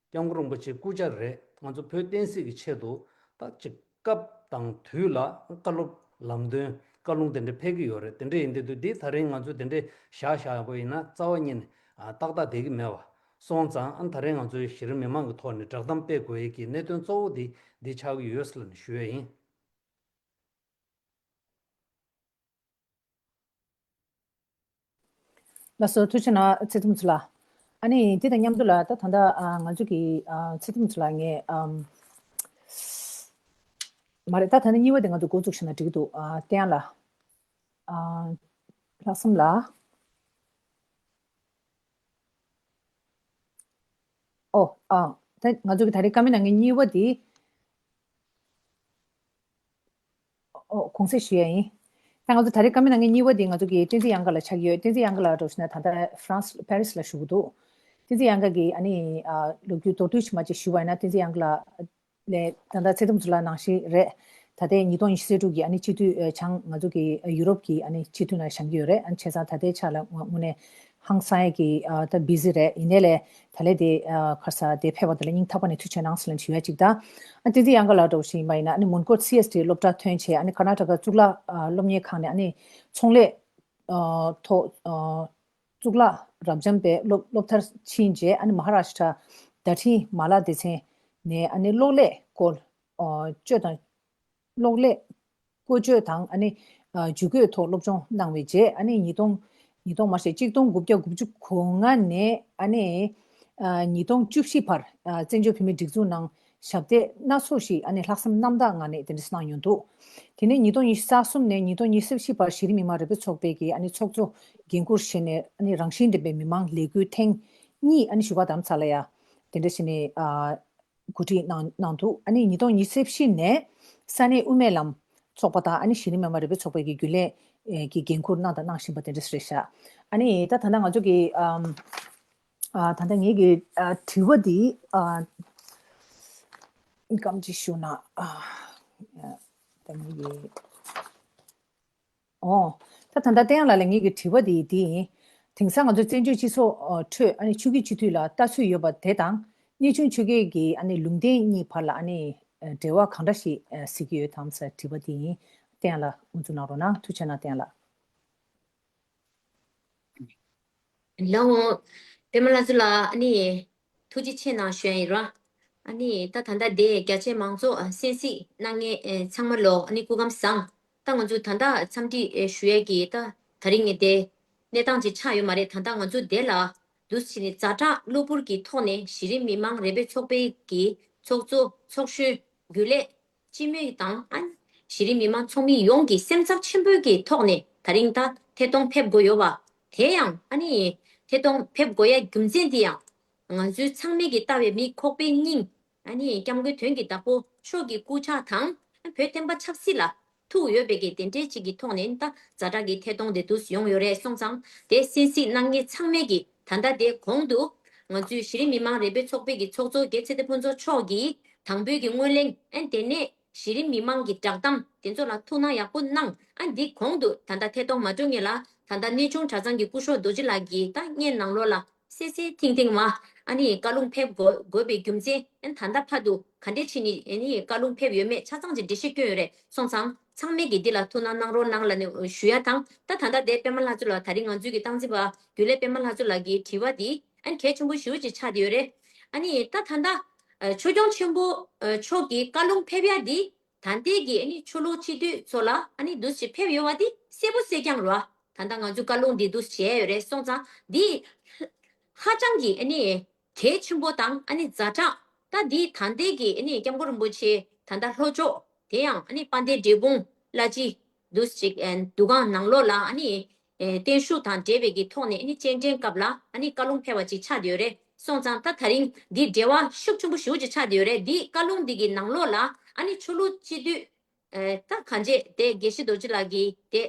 སྐྱབས་མགོན་རིན་པོ་ཆེ་སྐུ་ཕྱྭ་རེད། ང་ཚོ་བོད་བསྟན་སྲིད་ཀྱི་ཆེད་དུ་ད་ཅིག་སྐབས་དང་དུས་ལ་བཀའ་སློབ་ལམ་སྟོན་བཀའ་ལུང་དེ་འདྲ་ཕེབས་ཀྱི་ཡོད་རེད། དེ་འདྲ་ཡིན་དུས་དུས་འདི་ད་རིང་ང་ཚོས་དེ་འདྲ་བཞག་བཞག་པ་ཡིན་ན་རྩ་བ་ཉིད་ནས། ཨ། ཏག་ཏག་བསྡད་ཀྱི་མེད་པ་སོང་ཙང་། ཨ། ད་རིང་ང་ཚོའི་གཞི་རིམ་མི་མང་གི་ཐོག་ནས་བསྒྲགས་གཏམ་སྤེལ་དགོས་ཡས་ཀྱི་གནད་དོན་གཙོ་བོ་འདི་འདི་ཆགས་ཀྱི་ཡོད་ཟེར་ལབ་ནས་ཞུ་ཡས་ཡིན། ལགས་སོ། ཐུགས་རྗེ་གནང་། ཚེ་ཐུབ་ཚོ་ལགས། ཨ་ནི་དེ་དང་མཉམ་དུ་ལ་ད་ད་ལྟ། ཨ། ང་ཚོ་གི། ཨ། ཚེ་ཐུབ་ཚོ་ལགས་ངས། ཨམ། མ་རེད། ད་ད་ནི་གཉིས་པ་དེ་ང་ཚོ་འགོ་བཙུགས་ཤིག་ན་འགྲིག་གི་འདུག་ཨ། བསྟན་ལགས། ཨ། ལྷག་བསམ་ལགས། ཨོ། ཨ། ད་ང་ཚོ་གི་ད་རེས་བཀའ་མོལ་གནང་མཁན་གཉིས་པ་དེ། ཨོ། དགོངས་སེལ་ཞུ་ཡ་ཡིན། ད་ང་ཚོ་ད་རེས་བཀའ་མོལ་གནང་མཁན་གཉིས་པ་དེ་ང་ཚོ་གི་བསྟན་འཛིན་གཡང་དཀར་ལགས་ཆགས་ཀྱི་ཡོད། བསྟན་འཛིན་གཡང་དཀར་ལགས་འགྲོ་ཞིག་ན་ད་ལྟ་ཧྥ་རན་སི་པེ་རི་སི་ལ་བཞུགས་འདུག་བསྟན་འཛིན་གཡང་དཀར་གྱིས་ཨ་ནི། ཨ། ལོ་རྒྱུས་མདོར་བསྡུས་ཤིག་མ་ཅིག་ཞུ་བ་ཡིན་ན། བསྟན་འཛིན་གཡང་དཀར་ལགས་ལས་ད་ལྟ་ཚེ་ཐུབ་ཚོ་ལ་ནང་བཞིན་རེད། ད་ལྟའི་ཉིས་སྟོང་ཉི་ཤུ་རྩ་དྲུག་གི་ཨ་ནི་སྤྱི་འཐུས། ཨ། བྱང་ང་ཚོ་གི་ཡུ་རོབ་ཀྱི་ཨ་ནི་སྤྱི་འཐུས་ནང་བཞེངས་ཀྱི་ཡོད་རེད། ཨ་ནི་བྱས་ཙང་ད་ལྟའི་ཆ་ལ་དངོས་གནས་ཧང་སང་ཡས་ཀྱི། ཨ། ད་བི་ཟི་རེད། ཡིན་ནའི་ལས་ད་ལས་དེ། ཨ། ཁ་སང་དེ་ཕེབས་པ་དེ་ལ་སྙིང་ཐག་པ་ནས་ཐུགས་རྗེ་གནང་ཟེར་ལབ་ཞུ་ཡ་གཅིག་དང་། ཨ། བསྟན་འཛིན་གཡང་དཀར་ལགས་འདྲ་བོ་ཞིག་ཡིན་པ་ཡིན་ན། ཨ་ནི་མོན་གྷོར་སི་ཨེས་ཊི་སློབ་གྲྭ་ཐོན་བྱས། ཨ་ནི་ཀར་ནཱ་ཊ་ཀ་གཙུག་ལག་ཨ། སློབ་གཉེར་ཁང་ནས་ཨ་ནི་ཚོང་ལས། ཨ། ཐོག་ཨ། གཙུག་ལག་རབ་འབྱམས་པའི་སློབ་སློབ་མཐར་ཕྱིན་རྗེས། ཨ་ནི་མ་ཧཱ་རཱ་ཤི་ཊ་བརྡ་འཕྲིན་མ་ལག་སྡེ་ཚན་ནས་ཨ་ནི་གློག་ཀླད་སྐོར། ཨ། སྤྱོད་དང་། གློག་ཀླད་བཀོལ་སྤྱོད་དང་། ཨ་ནི། ཨ། ཇུས་འགོད་ཐོག་སློབ་སྦྱོང་གནང་བའི་རྗེས། ཨ་ནི་ཉིས་སྟོང་། ཉིས་སྟོང་མ་ཤེས། གཅིག་སྟོང་དགུ་བརྒྱ་དགུ་བཅུ་གོ་ལྔ་ནས་ཨ་ནི། ཨ། ཉིས་སྟོང་བཅུ་བཞི་བར། ཨ། བཙན་བྱོལ་བོད་མིའི་སྒྲིག་འཛུགས་ནང་ཞབས་སྟེགས་སྣ་ཚོགས་ཤིག་ཨ་ནི་ལྷག་བསམ་རྣམ་དག་ངང་ནས་དེ་འདྲ་གནང་ཡོང་འདུག་དེ་ནས་ཉིས་སྟོང་ཉི་ཤུ་རྩ་གསུམ་ནས་ཉིས་སྟོང་ཉི་ཤུ་རྩ་བཞི་བར་གཞི་རིམ་མི་མང་རེ་འབོད་ཚོགས་པའི་གི་ཨ་ནི་ཚོགས་གཙོ་འགན་འཁུར་བཞེས་ནས། ཨ་ནི་རང་བཞིན་ལྡན་པའི་མི་མང་ལས་འགུལ་ཐེངས་གཉིས། ཨ་ནི་བཞུགས་སྒར་རྡ་རམ་ས་ལ་ཡ་དེ་འདྲ་བྱས་ནས། ཨ། གོ་སྒྲིག་གནང་གནང་འདུག་ཨ་ནི་ཉིས་སྟོང་ཉི་ཤུ་རྩ་བཞི་ནས་ས་གནས་དབུ་མའི་ལམ་ཚོགས་པ་དང་། ཨ་ནི་གཞི་རིམ་མི་མང་རེ་འབོད་ཚོགས་པའི་གི་རྒྱུན་ལས་ཀྱི་འགན་འཁུར་གནང་དང་གནང་བཞིན་པ་དེ་འདྲ་ཞིག་རེད་ཤག་ཨ་ནི་ད་ད་ལྟ་ང་ཚོ་གི། ཨམ། ཨ། ད་ལྟ་ངེད་ཀྱི། ཨ། དྲི་བ་འདི། ཨ། སྐམ་ཅིག་ཞུ་ན། ཨ། ད་ངེད་ཀྱི། ཨོ། ད་ད་ལྟ་བསྟན་དབྱངས་ལགས་ལ་ངེད་ཀྱི་དྲི་བ་དེ་འདི་ཡིན། དེང་སང་ང་ཚོ་བཙན་བྱོལ་སྤྱི་ཚོགས་ཁྲོད་ཨ་ནི་ཆོས་བརྒྱུད་སྤྱི་འཐུས་ལ་ལྟ་ཚུལ་ཡོད་པ་དེ་དང་། གནས་ཆུང་ཆོས་རྒྱལ་གྱི་ཨ་ནི་ལུང་བསྟན་གཉིས་བར་ལ་ཨ་ནི་འབྲེལ་བ་གང་འདྲ་ཞིག་གཟིགས་ཀྱི་ཡོད་དམ་ཟེར་དྲི་བ་དེ་ཡིན། བསྟན་དབྱངས་ལགས་དབུ་འཛུགས་གནང་རོགས་གནང་། ཐུགས་རྗེ་གནང་། བསྟན་དབྱངས་ལགས། ལའོ། པད་མ་ལྷ་མཛོད་ལགས། ཨ་ནི་ཐུགས་རྗེ་ཆེ་གནང་ཞུ་ཡ་ཡིན་ར། ཨ་ནི་ད་ད་ལྟ་དེ་རྒྱ་ཆེ་མང་ཚོགས་གསན་གཟིགས་གནང་མཁན་ཚང་མ་ལོ་ཨ་ནི་སྐུ་ཁམས་བཟང་། ད་ང་ཚོ་ད་ལྟ་འཚམས་འདྲི་ཞུ་ཡས་ཀྱི་ད་ད་རིང་ངས་དེ་གནས་སྟངས་ཅིག་ཆགས་ཡོད་མ་རེད། ད་ལྟ་ང་ཚོ་དེ་ལ་ འདུག་སེ་བྱས་ནས་ཛ་དྲག་གློ་བུར་གྱི་ཐོག་ནས་གཞི་རིམ་མི་མང་རེ་འབོད་ཚོགས་པའི་གི་ཚོགས་གཙོ་ཚོགས་གཞོན་རྒྱུན་ལས་སྤྱི་མོས་དང་ཨ་གཞི་རིམ་མི་མང་ཚོགས་མི་ཡོངས་ཀྱི་སེམས་འཚབ་ཆེན་པོའི་གི་ཐོག་ནས་ད་རིང་ད་ཐད་གཏོང་ཕེབས་དགོས་ཡོད་པ། དེ་ཡང་ཨ་ནི་ཐད་གཏོང་ཕེབས་དགོས་ཡ་རྒྱུ་མཚན་དེ་ཡང་ང་ཚོའི་ཚང་མས་ཀྱི་ལྟ་བའི་མིག་ཁོག་པའི་སྙིང་ཨ་ནི་སྐྱབས་མགོན་དོན་གྱི་བདག་པོ་མཆོག་གི་སྐུ་ཕྱག་དང་བོད་བསྟན་པ་ཆབ་སྲིད་ལ་ཐུག་ཡོད་པའི་གི་དེ་འདྲའི་ཅིག་གི་ཐོག་ནས་ད་ཛ་དྲག་གི་ཐད་གཏོང་དེ་འདུག་སེ་ཡོང་ཡོད་རེད་སོང་ཙང་དེ་གསན་གཟིགས་གནང་མཁན་ཚང་མས་ཀྱི་ད་ལྟ་དེ་གོང་དུ་ང་ཚོའི་གཞི་རིམ་མི་མང་རེ་འབོད་ཚོགས་པའི་གི་ཚོགས་གཙོ་རྒྱལ་ཚེ་བརྟན་ཕུན་ཚོགས་མཆོག་གིས་དང་པོའི་གི་སྔོན་གླེང་ཨན་དེ་ནས་གཞི་རིམ་མི་མང་གི་བསྒྲགས་གཏམ་དེ་ཚོ་ལ་ཐུགས་སྣང་ཡག་པོ་གནང་ཨན་འདི་གོང་དུ་ད་ལྟ་ཐད་གཏོང་མ་འགྲོ་སྔོན་ལ་ད་ལྟ་གནས་ཆུང་གྲྭ་ཚང་གི་སྐུ་ཞབས་རྡོ་རྗེ་ལགས་ཀྱིས་ད་བརྙན་ནང་ལོགས་ལ་གསལ་གསལ་ཐིང་ཐིང་མ་ཨ་ནི་བཀའ་ལུང་ཕེབས་དགོས་དགོས་པའི་རྒྱུ་མཚན་ཨན་ད་ལྟ་བར་དུ་ག་འདྲས་བྱས་ནས་ཨ་ནི་བཀའ་ལུང་ཕེབས་ཡོད་མེད་ཆ་ཚང་གི་འགྲེལ་བཤད་བསྐྱོན་ཡོད་རེད་སོང་ཙང་ཚང་མས་ཀྱིས་འདི་ལ་ཐུགས་སྣང་གནང་རོགས་གནང་ལབ་ནས་ཞུ་ཡ་དང་ད་ད་ལྟ་དེ་པད་མ་ལྷ་མཚོ་ལགས་ད་རིང་ང་ཚོའི་གི་སྟངས་འཛིན་པ་རྒྱུན་ལས་པད་མ་ལྷ་མཚོ་ལགས་ཀྱི་དྲི་བ་འདི་ཨ་ནི་གལ་ཆེན་པོ་ཞེ་པོ་ཅིག་ཆགས་བསྡད་ཡོད་རེད། ཨ་ནི་ད་ད་ལྟ་ཨ་ཆོས་སྐྱོང་ཆེན་པོ་ཨ་མཆོག་གི་བཀའ་ལུང་ཕེབས་ཡ་འདི་ད་ལྟའི་གི་ཨ་ནི་ཆོས་ལུགས་སྤྱི་འཐུས་ཚོ་ལ་ཨ་ནི་འདུག་སེ་ཕེབས་ཡོད་པ་འདི་གསལ་པོ་གསལ་རྐྱང་རེད་བ། ད་ལྟ་ང་ཚོའི་བཀའ་ལུང་འདི་འདུག་སེ་བྱས་ཡོད་རེད་སོང་ཙང་འདི་ཧ་ཅང་གི་ཨ་ནི་གལ་ཆེན་པོ་དང་ཨ་ནི་ཛ་དྲག་ད་འདི་ད་ལྟའི་གི་ཨ་ནི་སྐྱབས་མགོན་རིན་པོ་ཆེ་ད་ལྟ་ལྷོ་ཕྱོགས་དེ་ཡང་ཨ་ནི་དཔལ་ལྡན་འབྲས་སྤུངས་བླ་སྤྱི་འདུག་སེ་ཅིག་ཨ་འདུ་ཁང་ནང་ལོགས་ལ་ཨ་ནི་ཨེ་བརྟན་བཞུགས་དང་འབྲེལ་བའི་གི་ཐོག་ནས་ཨ་ནི་སྤྱན་འདྲེན་སྐབས་ལ་ཨ་ནི་བཀའ་ལུང་ཕེབས་པ་ཅིག་ཆགས་བསྡད་ཡོད་རེད་སོང་ཙང་ད་ད་རིང་འདི་འབྲེལ་བ་ཤུགས་ཆེན་པོ་ཞེ་པོ་ཅིག་ཆགས་བསྡད་ཡོད་རེད། འདི་བཀའ་ལུང་འདི་གི་ནང་ལོགས་ལ་ཨ་ནི་ཆོས་ལུགས་སྤྱི་འཐུས་ཨེ་ད་གང་བྱས་དེ་དགེ་བཤེས་རྡོ་རྗེ་ལགས་ཀྱིས་དེ་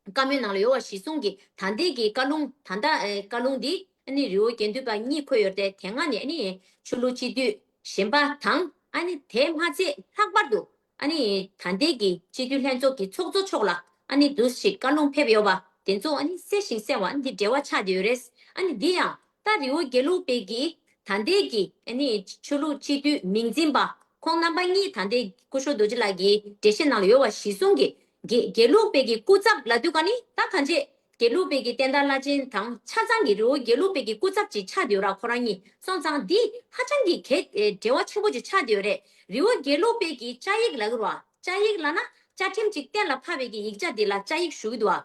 བཀའ་མོལ་ནང་ལ་ཡོད་པ་གཞིར་བཟུང་གིས་ད་ལྟའི་གི་བཀའ་ལུང་ད་ལྟ་ཨེ་བཀའ་ལུང་འདི་ཨ་ནི་རི་བོ་དགེ་ལྡན་པ་གཉིས་འཁོད་ཡོད་དེ་དེ་སྔ་ནས་ཨ་ནི་ཆོས་ལུགས་སྤྱི་འཐུས་གཞན་པ་དང་ཨ་ནི་དེ་མ་ཚད་ལྷག་པར་དུ་ཨ་ནི་ད་ལྟའི་གི་སྤྱི་འཐུས་ལྷན་ཚོགས་ཀྱི་ཚོགས་གཙོ་མཆོག་ལ་ཨ་ནི་འདུག་སེ་བཀའ་ལུང་ཕེབས་ཡོད་པ་དེ་ཚོ་ཨ་ནི་གསལ་ཞིང་གསལ་བ་འདི་འབྲེལ་བ་ཆགས་བསྡད་ཡོད་རེད། ཨ་ནི་འདི་ཡང་ད་རི་བོ་དགེ་ལུགས་པའི་གི་ད་ལྟའི་གི་ཨ་ནི་ཆོས་ལུགས་སྤྱི་འཐུས་མིང་འཛིན་པ་ཁོང་རྣམ་པ་གཉིས་ད་ལྟའི་སྐུ་ཞབས་རྡོ་རྗེ་ལགས་ཀྱི་འགྲེལ་བཤད་ནང་ལ་ཡོད་པ་གཞིར་བཟུང་གི་དགེ་དགེ་ལུགས་པའི་གི་སྐུ་ཚབ་ལབ་དུས་ཀ་ནི་ད་གང་བྱས་དགེ་ལུགས་པའི་གི་བསྟན་བདག་བླ་ཆེན་དང་ཆ་ཚང་གི་རི་བོ་དགེ་ལུགས་པའི་གི་སྐུ་ཚབ་ཅིག་ཆགས་བསྡད་ཡོད་ར། ཁོ་རང་གཉིས་སོང་ཙང་འདི་ཧ་ཅང་གི་གལ་ཨེ་འབྲེལ་བ་ཆེན་པོ་ཅིག་ཆགས་བསྡད་ཡོད་རེད། རི་བོ་དགེ་ལུགས་པའི་གི་བཅའ་ཡིག་ལབ་ཀྱི་རེད་བ། བཅའ་ཡིག་ལབ་ན་བཅའ་ཁྲིམས་ཅིག་གཏན་ལ་ཕབ་པའི་གི་ཡིག་ཆ་འདི་ལ་བཅའ་ཡིག་ཞུ་གི་འདུག་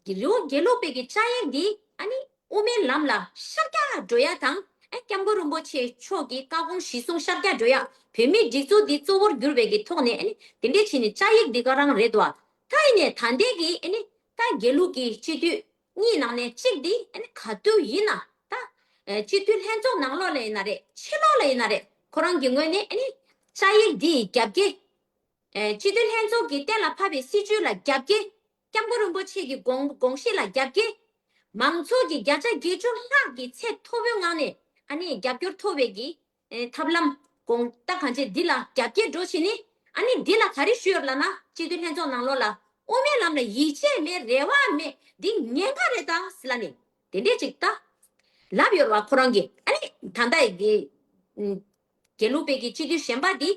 བ། རི་བོ་དགེ་ལུགས་པའི་གི་བཅའ་ཡིག་འདི་ཨ་ནི་དབུ་མའི་ལམ་ལ་ཤར་རྒྱག་འགྲོ་ཡ་དང་ཨ་སྐྱབས་མགོན་རིན་པོ་ཆེ་མཆོག་གི་བཀའ་དགོངས་གཞིར་བཟུང་ཤར་རྒྱག་འགྲོ་ཡ་བོད་མིའི་སྒྲིག་འཛུགས་འདི་གཙོ་བོར་གྱུར་པའི་གི་ཐོག་ནས་ཨ་ནི་དེ་འདྲས་བྱས་ནས་བཅའ་ཡིག་འདི་ག་རང་རེད་དོ། ད་ཡིན་ནས་ད་ལྟའི་གི་ཨ་ནི་ད་དགེ་ལུགས་ཀྱི་སྤྱི་འཐུས་གཉིས་ནང་ནས་གཅིག་འདི་ཨ་ནི་ག་དུས་ཡིན་ན་ད་ཨ་སྤྱི་འཐུས་ལྷན་ཚོགས་ནང་ལོགས་ལ་ཡིན་ན་རེད་ཕྱི་ལོགས་ལ་ཡིན་ན་རེད་ཁོ་རང་གི་ངོས་ནས་ཨ་ནི་བཅའ་ཡིག་འདི་རྒྱབ་འགལ། ཨེ་སྤྱི་འཐུས་ལྷན་ཚོགས་ཀྱིས་གཏན་ལ་ཕབ་པའི་སྲིད་བྱུས་ལ་རྒྱབ་འགལ། སྐྱབས་མགོན་རིན་པོ་ཆེ་གི་དགོངས་དགོངས་གཞི་ལ་རྒྱབ་འགལ། མང་ཚོགས་ཀྱི་བརྒྱ་ཆ་བརྒྱད་ཅུ་ལྷག་གིས་ཚད་མཐོ་པོའི་ངང་ནས་ཨ་ནི་རྒྱབ་སྐྱོར་ཐོབ་པའི་གི་ཨེ་ཐབས་ལམ་དགོངས་ད་གང་བྱས་འདི་ལ་རྒྱབ་འགལ་འགྲོ་བྱས་ནི་ཨ་ནི་འདི་ལ་ག་རེ་ཞུས་ཡོད་ལབ་ན་སྤྱི་འཐུས་ལྷན་ཚོགས་ནང་ལོགས་ལ་དབུ་མའི་ལམ་ལ་ཡིད་ཆེས་མེད་རེ་བ་མེད་འདི་ཉེན་ཁ་རེད་ད་ཟེར་ལབ་ནི་དེ་འདྲས་ཅིག་ད་ལབ་ཡོད་རེད་བ། ཁོ་རང་གིས་ཨ་ནི་ད་ལྟ་གི་དགེ་ལུགས་པའི་གི་སྤྱི་འཐུས་གཞན་པ་འདི་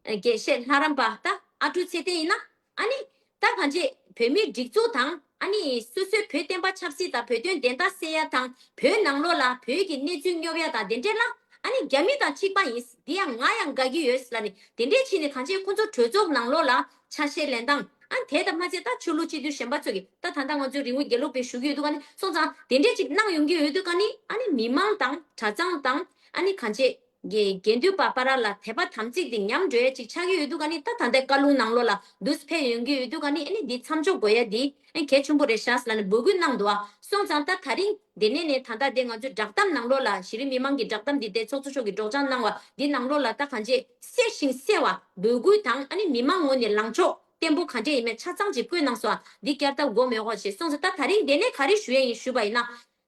དགེ་བཤེས་ལྷ་རམས་པ་ད་ཨ་ཀྲུག་ཚེ་བརྟན་ཡིན་ན་ཨ་ནི་ད་གང་བྱས་བོད་མིའི་སྒྲིག་འཛུགས་དང་ཨ་ནི་སོ་སོའི་བོད་བསྟན་པ་ཆབ་སྲིད་དང་བོད་དོན་བདེན་མཐའ་གསལ་ཡ་དང་བོད་ནང་ལོགས་ལ་བོད་ཀྱི་གནས་ཚུལ་སྙོབ་ཡ་དང་དེ་འདྲས་ལ་ཨ་ནི་རྒྱ་མི་དང་གཅིག་པ་ཡིན་འདི་ཡང་ང་ཡང་དགའ་གི་ཡོད་ལ་ནི་དེ་འདྲས་བྱས་ནས་གང་བྱས་ཁོ་ཚོ་གྲོས་ཚོགས་ནང་ལོགས་ལ་ཆ་ཤས་ལེན་སྟངས་ཨ་ནི་དེ་དང་མ་ཚད་ད་ཆོས་ལུགས་སྤྱི་འཐུས་གཞན་པ་ཚོ་གི་ད་ད་ལྟ་ང་ཚོའི་རི་བོ་དགེ་ལུགས་པའི་ཞུ་གི་ཡོད་འདུག་ག་ནི་སོང་ཙང་དེ་འདྲས་ཅིག་གནང་ཡོང་གི་ཡོད་འདུག་ག་ནི་ཨ་ནི་མི་མང་དང་གྲྭ་ཚང་དང་ཨ་ནི་གང་བྱས། དགེ་དགེ་འདུན་པ་བར་ལ་དད་པ་དམ་ཚིག་དེ་ཉམས་འགྲོ་ཡ་ཅིག་ཆགས་ཀྱི་ཡོད་དུས་ག་ནི་ད་ད་ལྟའི་བཀའ་ལུང་ནང་ལོགས་ལ་འདུས་ཕེབས་ཡོང་གི་ཡོད་དུས་ག་ནི་ཨ་ནི་འདི་མཚམས་འཇོག་དགོས་ཡ་འདི་ཨ་ནི་གལ་ཆེན་པོ་རེད་ཤག་ཟེར་ལབ་ནས་འབོད་སྐུལ་གནང་འདུག་ཨ། སོང་ཙང་ད་ད་རིང་འདི་ནས་ནས་ད་ལྟ་དེ་ང་ཚོའི་བསྒྲགས་གཏམ་ནང་ལོགས་ལ་གཞི་རིམ་མི་མང་གི་བསྒྲགས་གཏམ་འདི་དེ་ཚོགས་གཙོ་མཆོག་གིས་སྒྲོག་སྦྱང་གནང་བ་འདི་ནང་ལོགས་ལ་ད་གང་ཅི་གསལ་ཞིང་གསལ་བ་འབོད་སྐུལ་དང་ཨ་ནི་མི་མང་ངོས་ནས་ལངས་ཕྱོགས་བརྟན་པོ་ག་འདྲས་ཡིན་མེད་ཆ་ཚང་ཅིག་བཀོད་གནང་སོང་ཨ། འདི་བསྐྱར་ལྟ་དགོས་མེད་ཧོ་ཞེས་སོང་ཙང་ད་ད་རིང་འདི་ནས་ག་རེ་ཞུ་ཡ་ཡིན་ཞུས་པ་ཡིན་ན།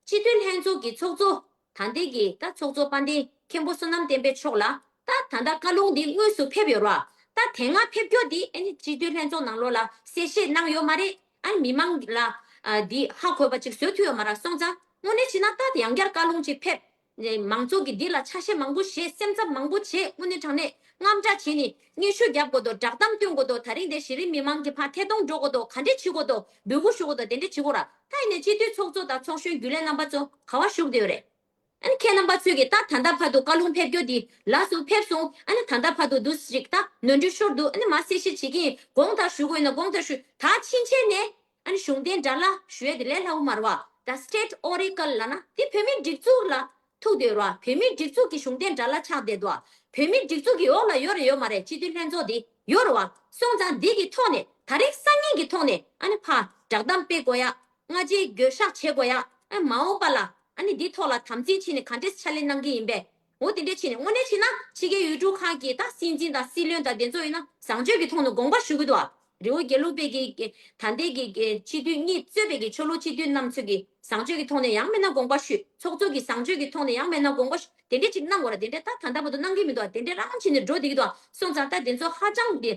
སྤྱི་འཐུས་ལྷན་ཚོགས་ཀྱི་ཚོགས་གཙོ་ད་ལྟའི་གི་ད་ཚོགས་གཙོ་དཔལ་ལྡན་མཁན་པོ་བསོད་ནམས་བསྟན་འཕེལ་མཆོག་ལ་ད་ད་ལྟ་བཀའ་ལུང་འདི་དངོས་སུ་ཕེབས་ཡོད་ར། ད་དེ་སྔ་ཕེབས་རྒྱུ་འདི་ཨ་ནི་སྤྱི་འཐུས་ལྷན་ཚོགས་ནང་ལོགས་ལ་གསལ་བཤད་གནང་ཡོད་མ་རེད། ཨ་ནི་མི་མང་ལ་ཨ་འདི་ཧ་གོ་བ་ཅིག་བཟོ་ཐུབ་ཡོད་མ་ར། སོང་ཙང་དངོས་གནས་བྱས་ན་ད་ཡང་བསྐྱར་བཀའ་ལུང་ཅིག་ཕེབས། མང་ཚོགས་ཀྱིས་འདི་ལ་ཆ་ཤས་མང་པོ་བཞེས་སེམས་འཚབ་མང་པོ་བྱེད་དངོས་གནས་དྲང་གནས་དངངས་སྐྲག་བྱེད་ནས་སྙན་ཞུ་རྒྱབ་དགོས་དོ་བསྒྲགས་གཏམ་སྟོན་དགོས་དོ་ད་རིང་དེ་གཞི་རིམ་མི་མང་གི་ཕར་ཐད་གཏོང་འགྲོ་དགོས་དོ་ག་འདྲས་བྱེད་དགོས་དོ་འབོད་སྐུལ་ཞུ་དགོས་དོ་དེ་འདྲས་བྱེད་དགོས་ར། ད་ཡིན་ནས་སྤྱི་འཐུས་ཚོགས་གཙོ་དང་ཚོགས་གཞོན་རྒྱུན་ལས་རྣམ་པ་ཚོ་ག་བ་བཞུགས་བསྡད་ཡོད་རེད། ཨ་ནི་ཁྱེད་རྣམ་པ་ཚོས་ཀྱིས་ད་ད་ལྟ་བར་དུ་བཀའ་ལུང་ཕེབས་རྒྱུ་འདི་ལགས་སུ་ཕེབས་སོང་ཨ་ནི་ད་ལྟ་བར་དུ་འདུག་ཅིག་ད་ནོར་འཁྲུལ་ཤོར་འདུག་ཨ་ནི་མ་གསལ་བཤད་བྱེད་ཀྱི་ཡིན་དགོངས་དག་ཞུ་དགོས་ཡིན་ན་དགོངས་དག་ཞུ་ད་ཕྱིན་ཆད་ནས་ཨ་ནི་གཞུང་འབྲེལ་དགྲ་ལྷ་ཞུ་ཡ་དེ་ལས་སླ་བོ་མ་རེད་བ། The State Oracle ལབ་ན་དེ་བོད་མིའི་སྒྲིག་འཛུགས་ལ་ཐུག་བསྡད་ར། བོད་མིའི་སྒྲིག་འཛུགས་ཀྱི་གཞུང་འབྲེལ་དྲ་ལམ་ཆགས་བསྡད་འདུག་བོད་མིའི་སྒྲིག་འཛུགས་ཀྱི་འོག་ལ་ཡོད་རེད་ཡོད་མ་རེད། སྤྱི་འཐུས་ལྷན་ཚོགས་དེ་ཡོད་རེད་བ། སོང་ཙང་འདི་གི་ཐོག་ནས་ད་རེས་སང་ཉིན་གྱི་ཐོག་ནས་ཨ་ནི་ཕར་བསྒྲགས་གཏམ་སྤེལ་དགོས་ཡ། སྔ་རྗེས་འགྱོད་བཤགས་བྱེད་དགོས་ཡ། ཨ་མ་འོངས་པ་ལ་ཨ་ནི་འདི་ཐོག་ལ་དམ་འཛིན་བྱས་ནས་ག་འདྲས་ཕྱག་ལས་གནང་གི་ཡིན་པས། འོ་དེ་འདྲས་བྱས་ནས་དངོས་གནས་བྱས་ན་ཕྱི་རྒྱལ་ཡུལ་གྲུ་ཁག་གི་ད་སྲིད་འཛིན་དང་སྲིད་བློན་དང་དེ་ཚོ་ཡིན་ན་བཟང་སྤྱོད་ཀྱི་ཐོག་ནས་དགོངས་པ་ཞུ་གི་འདུག་ཨ། རི་བོ་དགེ་ལུགས་པའི་གི་གི་ད་ལྟའི་གི་གི་སྤྱི་འཐུས་གཉིས་གཙོས་པའི་གི་ཆོས་ལུགས་སྤྱི་འཐུས་རྣམ་ཚོ་གི་བཟང་སྤྱོད་ཀྱི་ཐོག་ནས་ཡང་མིན་ན་དགོངས་པ་ཞུས། ཚོགས་གཙོ་གི་བཟང་སྤྱོད་ཀྱི་ཐོག་ནས་ཡང་མིན་ན་དགོངས་པ་ཞུས། དེ་འདྲས་ཅིག་གནང་དགོས་ར། དེ་འདྲས་ད་ད་ལྟ་བར་དུ་གནང་གི་མི་འདུག་ཨ། དེ་འདྲས་རང་བྱས་ནས་འགྲོ་བསྡད་ཀྱི་འདུག་ཨ། སོང་ཙང་ད་དེ་ཚོ་ཧ་ཅང་གི་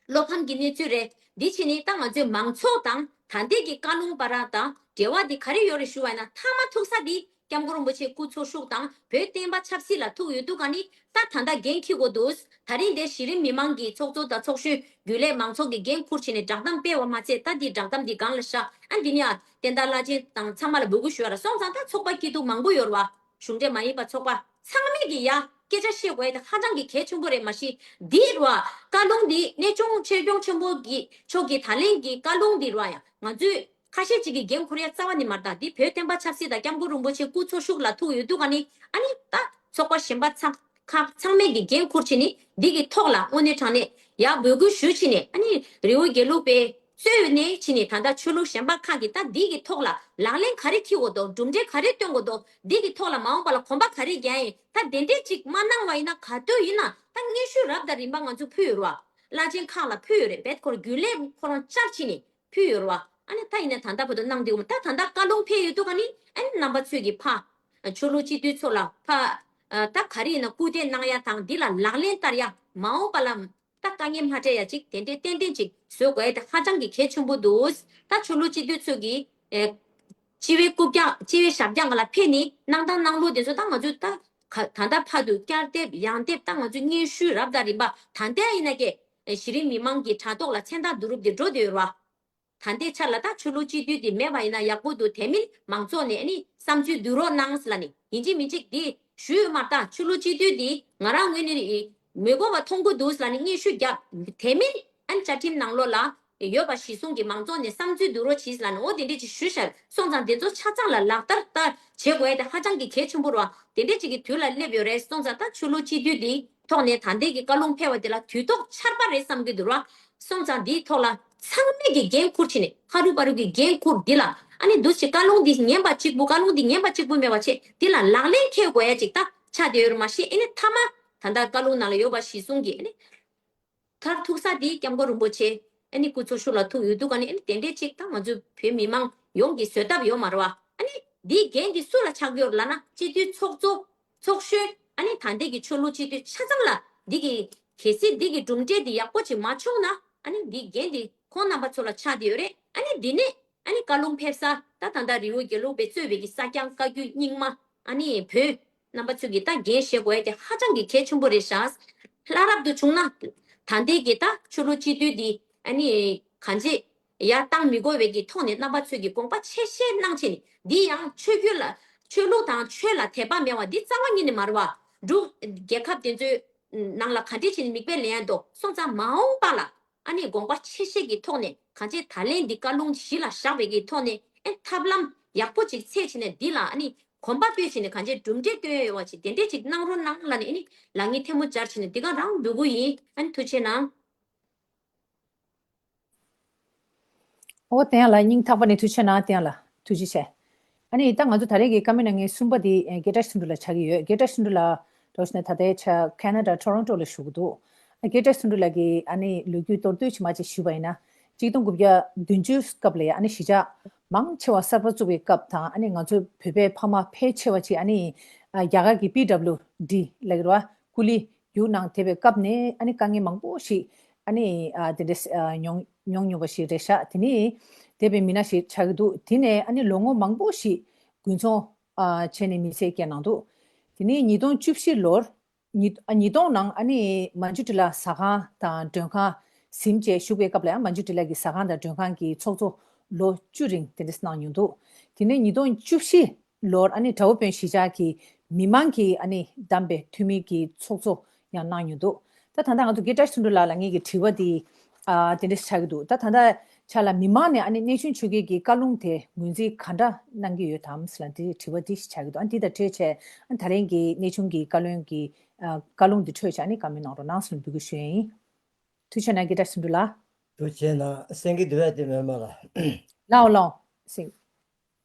བློ་ཕམ་གྱི་གནས་ཚུལ་རེད། འདི་བྱས་ནས་ད་ང་ཚོའི་མང་ཚོགས་དང་ད་ལྟའི་གི་བཀའ་བློན་བར་དང་འབྲེལ་བ་འདི་ག་རེ་ཡོད་རེད་ཞུ་བ་ཡིན་ན། མཐའ་མ་ཐུག་ས་འདི་སྐྱབས་མགོན་རིན་པོ་ཆེ་སྐུ་འཚོ་བཞུགས་དང་བོད་བསྟན་པ་ཆབ་སྲིད་ལ་ཐུག་ཡོད་དུས་ག་ནི་ད་ད་ལྟ་འགན་འཁྱེར་དགོས་འདུག་ད་རིང་འདིར་གཞི་རིམ་མི་མང་གི་ཚོགས་གཙོ་དང་ཚོགས་གཞོན་རྒྱུན་ལས་མང་ཚོགས་ཀྱི་འགན་འཁུར་བྱས་ནས་བསྒྲགས་གཏམ་སྤེལ་བ་མ་ཚད། ད་འདི་བསྒྲགས་གཏམ་འདི་སྒང་ལ་བཞག་ཨ་འདི་ནི་ཨ་བསྟན་བདག་བླ་ཆེན་དང་ཚང་མ་ལ་འབོད་སྐུལ་ཞུ་བ་ར། སོང་ཙང་ད་ཚོགས་པ་སྐྱིད་སྡུག་མང་པོ་ཡོད་ར་བ། གཞུང་འབྲེལ་མ་ཡིན་པ་ཚོགས་པ་ཚང་མས་ཀྱི་ཡ་སྐད་ཆ་བཤད་དགོས་ཡ་དེ་ཧ་ཅང་གི་གལ་ཆེན་པོ་རེད། མ་གཞི་འདི་རུ་བ་བཀའ་ལུང་འདི་གནས་ཆུང་ཆོས་སྐྱོང་ཆེན་པོ་གི་མཆོག་གི་ད་ལན་གྱི་བཀའ་ལུང་འདི་རུ་བ་ཡ་ང་ཚོས་ཁ་ཤས་ཅིག་གི་འགན་འཁུར་ཡ་རྩ་བ་ནས་མ་རེད། ད་འདི་བོད་བསྟན་པ་ཆབ་སྲིད་དང་སྐྱབས་མགོན་རིན་པོ་ཆེ་སྐུ་འཚོ་བཞུགས་ལ་ཐུག་ཡོད་དུས་ག་ནི་ཨ་ནི་ད་ཚོགས་པ་གཞན་པ་ཚང་ཁག་ཚང་མས་ཀྱི་འགན་འཁུར་བྱས་ནས་འདི་གི་ཐོག་ལ་དངོས་གནས་དྲང་གནས་ཡ་འབོད་སྐུལ་ཞུ་བྱས་ནས། ཨ་ནི་རི་བོ་དགེ་ལུགས་པའི་གཙོས་ནས་བྱས་ནས་ད་ལྟ་ཆོས་ལུགས་གཞན་པ་ཁག་གིས་ད་འདི་གི་ཐོག་ལ་ལག་ལེན་ག་རེ་འཁེལ་དགོས་འདུག་གྲུབ་འབྲས་ག་རེ་སྟོན་དགོས་འདུག་འདི་གི་ཐོག་ལ་མ་འོངས་པ་ལ་གོམ་པ་ག་རེ་རྒྱག་ཡིན། ད་དེ་འདྲས་ཅིག་མ་གནང་བ་ཡིན་ན་ག་དུས་ཡིན་ན་ད་སྙན་ཞུ་རབ་དང་རིམ་པ་ང་ཚོ་ཕུལ་ཡོད་རེད་བ། བླ་ཆེན་ཁག་ལ་ཕུལ་ཡོད་རེད། བེད་ཁོ་རང་རྒྱུན་ལས་ཁོ་རང་བཅར་བྱས་ནས་ཕུལ་ཡོད་རེད་བ། ཨ་ནི་ད་ཡིན་ན་ད་ལྟ་བར་དུ་གནང་བསྡད་ཡོད་མ། ད་ད་ལྟ་བཀའ་ལུང་ཕེབས་ཡོད་དུས་ག་ནི་ཨ་ནི་རྣམ་པ་ཚོས་ཀྱི་ཕ་ཆོས་ལུགས་སྤྱི་འཐུས་ཚོ་ལ་ཕ་ད་ག་རེ་ཡིན་ན་སྐུལ་འདེད་གནང་ཡ་དང་འདི་ལ་ལག་ལེན་བསྟར་ཡ། མ་འོངས་པ་ལ་ད་དཀའ་ངལ་མ་འཕྲད་ཡ་ཅིག་དེ་འདྲའི་ཏན་ཏན་ཅིག་བཟོ་དགོས་ཡ་དེ་ཧ་ཅང་གི་གལ་ཆེན་པོ་འདུག་ད་ཆོས་ལུགས་སྤྱི་འཐུས་ཚོས་ཀྱི་ཨེ་སྤྱི་བའི་རྐུབ་བཀྱག་སྤྱི་བའི་ཞབས་བཀྱག་ལ་ཕེབས་ནས་གནང་སྟངས་གནང་ལུགས་དེ་ཚོ་ད་ང་ཚོས་ད་ག་ད་ལྟ་བར་དུ་བསྐྱར་དེབ་ཡང་དེབ་ད་ང་ཚོས་སྙན་ཞུ་རབ་དང་རིམ་པ་ད་ལྟ་ཡིན་ན་ཀྱེ་གཞི་རིམ་མི་མང་གི་དྲ་ཐོག་ལ་མཚན་རྟགས་བསྡུ་རུབ་དེ་འགྲོ་བསྡད་ཡོད་རེད་བ། ད་ལྟའི་ཆར་ལ་ད་ཆོས་ལུགས་སྤྱི་འཐུས་དེ་མེད་པ་ཡིན་ན་ཡག་པོ་འདུག་དེ་མིན་མང་ཚོགས་ནས་ཨ་ནི་བསམ་ཚུལ་བསྡུ་རོགས་གནང་ཟེར་ལབ་ནས་ཡིན་གཅིག་མིན་གཅིག་དེ་ཞུས་ཡོད་མ་རེད། ད་ཆོས་ལུགས་སྤྱི་འཐུས་དེ་ང་རང་ངོས་ནས་མི་དགོས་པ་མཐོང་གི་འདུག་ཟེར་ལབ་ནས་སྙན་ཞུ་བརྒྱབ། དེ་མིན་ཨ་ནི་བཅའ་ཁྲིམས་ནང་ལོགས་ལ་ཡོད་པ་གཞི་བཟུང་གིས་མང་ཚོགས་ནས་བསམ་ཚུལ་བསྡུ་རོགས་གྱིས་ལབ་ནས་འོ་དེ་འདྲས་ཅིག་ཞུས་ཤག་སོང་ཙང་དེ་ཚོ་ཆ་ཚང་ལ་ལག་བསྟར་ད་བྱེད་དགོས་ཡ་དེ་ཧ་ཅང་གི་གལ་ཆེན་པོ་རེད་བ། དེ་འདྲས་ཅིག་གི་དུས་ལ་སླེབས་ཡོད་རེད། སོང་ཙང་ད་ཆོས་ལུགས་སྤྱི་འཐུས་དེའི་ཐོག་ནས་ད་ལྟའི་གི་བཀའ་ལུང་ཕེབས་པ་དེ་ལ་དུས་ཐོག་ཆར་པ་རེད་བསམ་གི་འདུག་ར། སོང་ཙང་དེའི་ཐོག་ལ་ཚང་མས་ཀྱི་འགན་འཁུར་བྱས་ནས་ཕ་རུ་པ་རུ་གི་འགན་འཁུར་འདི་ལ་ཨ་ནི་འདུ་བྱེད་བཀའ་ལུང་འདི་ཉན་པ་གཅིག་པུ་བཀའ་ལུང་འདི་ཉན་པ་གཅིག་པུ་མེད་པ་བྱས་འདི་ལ་ལག་ལེན་འཁེལ་དགོས་ཡ་ཅིག་ད་ཆགས་བསྡད་ཡོད་རེད། མ་གཞི་ཨ་ནི་མཐའ་མ་ད་ལྟ་བཀའ་ལུང་ནང་ལ་ཡོད་པ་གཞི་བཟུང་གིས་ཨ་ནི། མཐར་ཐུག་ས་དེ་སྐྱབས་མགོན་རིན་པོ་ཆེ་ཨ་ནི་སྐུ་འཚོ་བཞུགས་ལ་ཐུག་ཡོད་དུས་ག་ནི་ཨ་ནི་དེ་འདྲས་ཅིག་ད་ང་ཚོའི་བོད་མི་མང་ཡོངས་ཀྱིས་བཟོད་ཐབས་ཡོད་མ་རེད་བ། ཨ་ནི་འདིའི་འགན་འདི་སུ་ལ་ཆགས་ཡོད་ལབ་ན་སྤྱི་འཐུས་ཚོགས་གཙོ་ཚོགས་གཞོན་ཨ་ནི་ད་ལྟའི་གི་ཆོས་ལུགས་སྤྱི་འཐུས་ཆ་ཚང་ལ་འདི་གི་གལ་སྲིད་འདི་གི་གྲུབ་འབྲས་འདི་ཡག་པོ་ཅིག་མ་བྱུང་ན་ཨ་ནི་འདིའི་འགན་འདི་ཁོང་རྣམ་པ་ཚོ་ལ་ཆགས་བསྡད་ཡོད་རེད། ཨ་ནི་འདི་ནས་ཨ་ནི་བཀའ་ལུང་ཕེབས་ས་ད་ད་ལྟ་རི་བོ་དགེ་ལུགས་པས་གཙོས་པའི་གི་ས་སྐྱ་བཀའ་བརྒྱུད་རྙིང་མ་ཨ་ནི་བོད་རྣམ་པ་ཚོས་ཀྱི་ད་འགན་བཞེས་དགོས་ཡ་དེ་ཧ་ཅང་གི་གལ་ཆེན་པོ་རེད་ཤག་ལྷ་རབ་ཏུ་བྱུང་ན་ད་ལྟའི་གི་ད་ཆོས་ལུགས་སྤྱི་འཐུས་འདི་ཨ་ནི་གང་ཅི་ཡར་བཏང་མི་དགོས་པའི་གི་ཐོག་ནས་རྣམ་པ་ཚོས་ཀྱི་དགོངས་པ་ཆེ་བཞེས་གནང་བྱས་ནས་འདི་ཡང་ཆོས་བརྒྱུད་ལ་ཆོས་ལུགས་དང་ཆོས་ལ་དད་པ་མེད་པ་འདི་རྩ་བ་ཉིད་ནས་མ་རེད་བ། འབྲུག་རྒྱལ་ཁབ་དེ་ཚོའི་ནང་ལ་ག་འདྲས་བྱས་ནས་མིག་དཔེ་ལེན་ཡ་འདུག་སོང་ཙང་མ་འོངས་པ་ལ་ཨ་ནི་དགོངས་པ་ཆེ་བཞེས་ཀྱི་ཐོག་ནས་གང་ཅི་ད་ལན་འདི་བཀའ་ལུང་གཞི་ལ་བཞག་པའི་གི་ཐོག་ནས་ཨེ་ཐབས་ལམ་ཡག་པོ་ཅིག་འཚོལ་བྱས་ནས་འདི་ལ་ཨ་ནི་གོམ་པ་སྤོས་བྱས་ནས་གང་ཅི་གྲུབ་འབྲས་སྟོན་ཡ་ཡོད་པ་ཅིག་དེ་འདྲས་ཅིག་གནང་རོགས་གནང་ལབ་ནས་ཨ་ནི་ལག་གཉིས་ཐལ་མོ་སྦྱར་བྱས་ནས་འདི་ག་རང་འབོད་སྐུལ་ཡིན། ཨ་ནི་ཐུགས་རྗེ་གནང་། ཨོ་བསྟན་ལགས་སྙིང་ཐག་པ་ནས་ཐུགས་རྗེ་གནང་། བསྟན་ལགས་ཐུགས་རྗེ་ཆེ། ཨ་ནི་ད་ང་ཚོ་ད་རེས་ཀྱི་བཀའ་མོལ་གནང་མཁན་གསུམ་པ་དེ་ཨེ་སྐལ་བཀྲ་ཚེ་རིང་ལགས་ཆགས་ཀྱི་ཡོད། སྐལ་བཀྲ་ཚེ་རིང་ལགས་འདྲ་བོ་ཞིག་ནས་ད་ལྟའི་ཆ་ཁེ་ན་ཌ་ཊོ་རོན་ཊོ་ལ་བཞུགས་ཀྱི་འདུག་ཨ་སྐལ་བཀྲ་ཚེ་རིང་ལགས་ཀྱི་ཨ་ནི་ལོ་རྒྱུས་མདོར་བསྡུས་ཅིག་མ་ཅིག་ཞུས་པ་ཡིན་ན། གཅིག་སྟོང་དགུ་བརྒྱ་བདུན་ཅུ་སྐབས་ལ་ཡ་ཨ་ནི་གཞིས་ཆགས་མང་ཆེ་བ་གསར་པ་བཙུགས་པའི་སྐབས་དང་ཨ་ནི་ང་ཚོ་བོད་པའི་ཕ་མ་ཕལ་ཆེ་བ་ཅིག་ཨ་ནི་ཨ་རྒྱ་གར་གྱི་པི་ཌབ་ལིའུ་ཌི་ལབ་ཀྱི་རེད་བ། ཀུ་ལི། རྒྱུགས་གནང་བསྡད་པའི་སྐབས་ནས་ཨ་ནི་དཀའ་ངལ་མང་པོ་ཞིག་ཨ་ནི་ཨ་དེ་འདྲ་ཨ་མྱོང་མྱོང་མྱོང་བ་ཞིག་རེད་ཤག་དེ་ནས་འདས་པའི་མི་སྣ་ཞིག་ཆགས་ཀྱི་འདུག་དེ་ནས་ཨ་ནི་ལོ་ངོ་མང་པོ་ཞིག་དགུན་ཚོང་ཨ་བྱས་ནས་མི་ཚེ་སྐྱེལ་གནང་འདུག་དེ་ནས་ཉིས་སྟོང་བཅུ་བཞི་ལོར་ཉིས་ཨ་ཉིས་སྟོང་ནང་ཨ་ནི་མ་ཇུ་ཊི་ལ་ཟ་ཁང་དང་མགྲོན་ཁང་ཟིན་བྱས་བཞུགས་པའི་སྐབས་ལ་ཡང་མ་ཇུ་ཊི་ལ་གི་ཟ་ཁང་དང་མགྲོན་ཁང་གི་ཚོགས་གཙོ་ལོ་བཅུ་རིང་དེ་འདྲ་གནང་མྱོང་འདུག་དེ་ནས་ཉིས་སྟོང་བཅུ་བཞི་ལོར་ཨ་ནི་དགྲ་བོ་དཔོན་གཞིས་ཆགས་ཀྱི་མི་མང་གིས་ཨ་ནི་བདམས་པའི་འཐུས་མི་གི་ཚོགས་གཙོ་ཡང་གནང་མྱོང་འདུག་ད་ད་ལྟ་ང་ཚོ་སྐལ་བཀྲ་ཚེ་རིང་ལགས་ལ་ངེད་ཀྱི་དྲི་བ་འདི་ཨ་དེ་འདྲ་ཆགས་ཀྱི་འདུག་ད་ད་ལྟ་ ཆ་ལ་མི་མང་ནས་ཨ་ནི་གནས་ཆུང་ཆོས་རྒྱལ་གྱི་བཀའ་ལུང་དེ་ངོས་འཛིན་ག་འདྲ་གནང་གི་ཡོད་དམ་ཟེར་ལ་འདི་དྲི་བ་འདི་ཞིག་ཆགས་ཀྱི་འདུག་ཨ་འདི་དང་འཕྲོས་བྱས་ཨ་ད་རིང་གི་གནས་ཆུང་གི་བཀའ་བློན་གྱི་ཨ་བཀའ་ལུང་འདི་འཕྲོས་བྱས་ཨ་ནི་བཀའ་མོལ་གནང་རོགས་གནང་ཟེར་ལ་འབོད་སྐུལ་ཞུ་ཡ་ཡིན། ཐུགས་རྗེ་གནང་གི་བཀྲ་ཤིས་འདུག་ལ། ཐུགས་རྗེ་གནང་། གསན་གྱི་འདུག་པས་དེ་མེད་མ་ལ། ལའོ་ལའོ། གསན།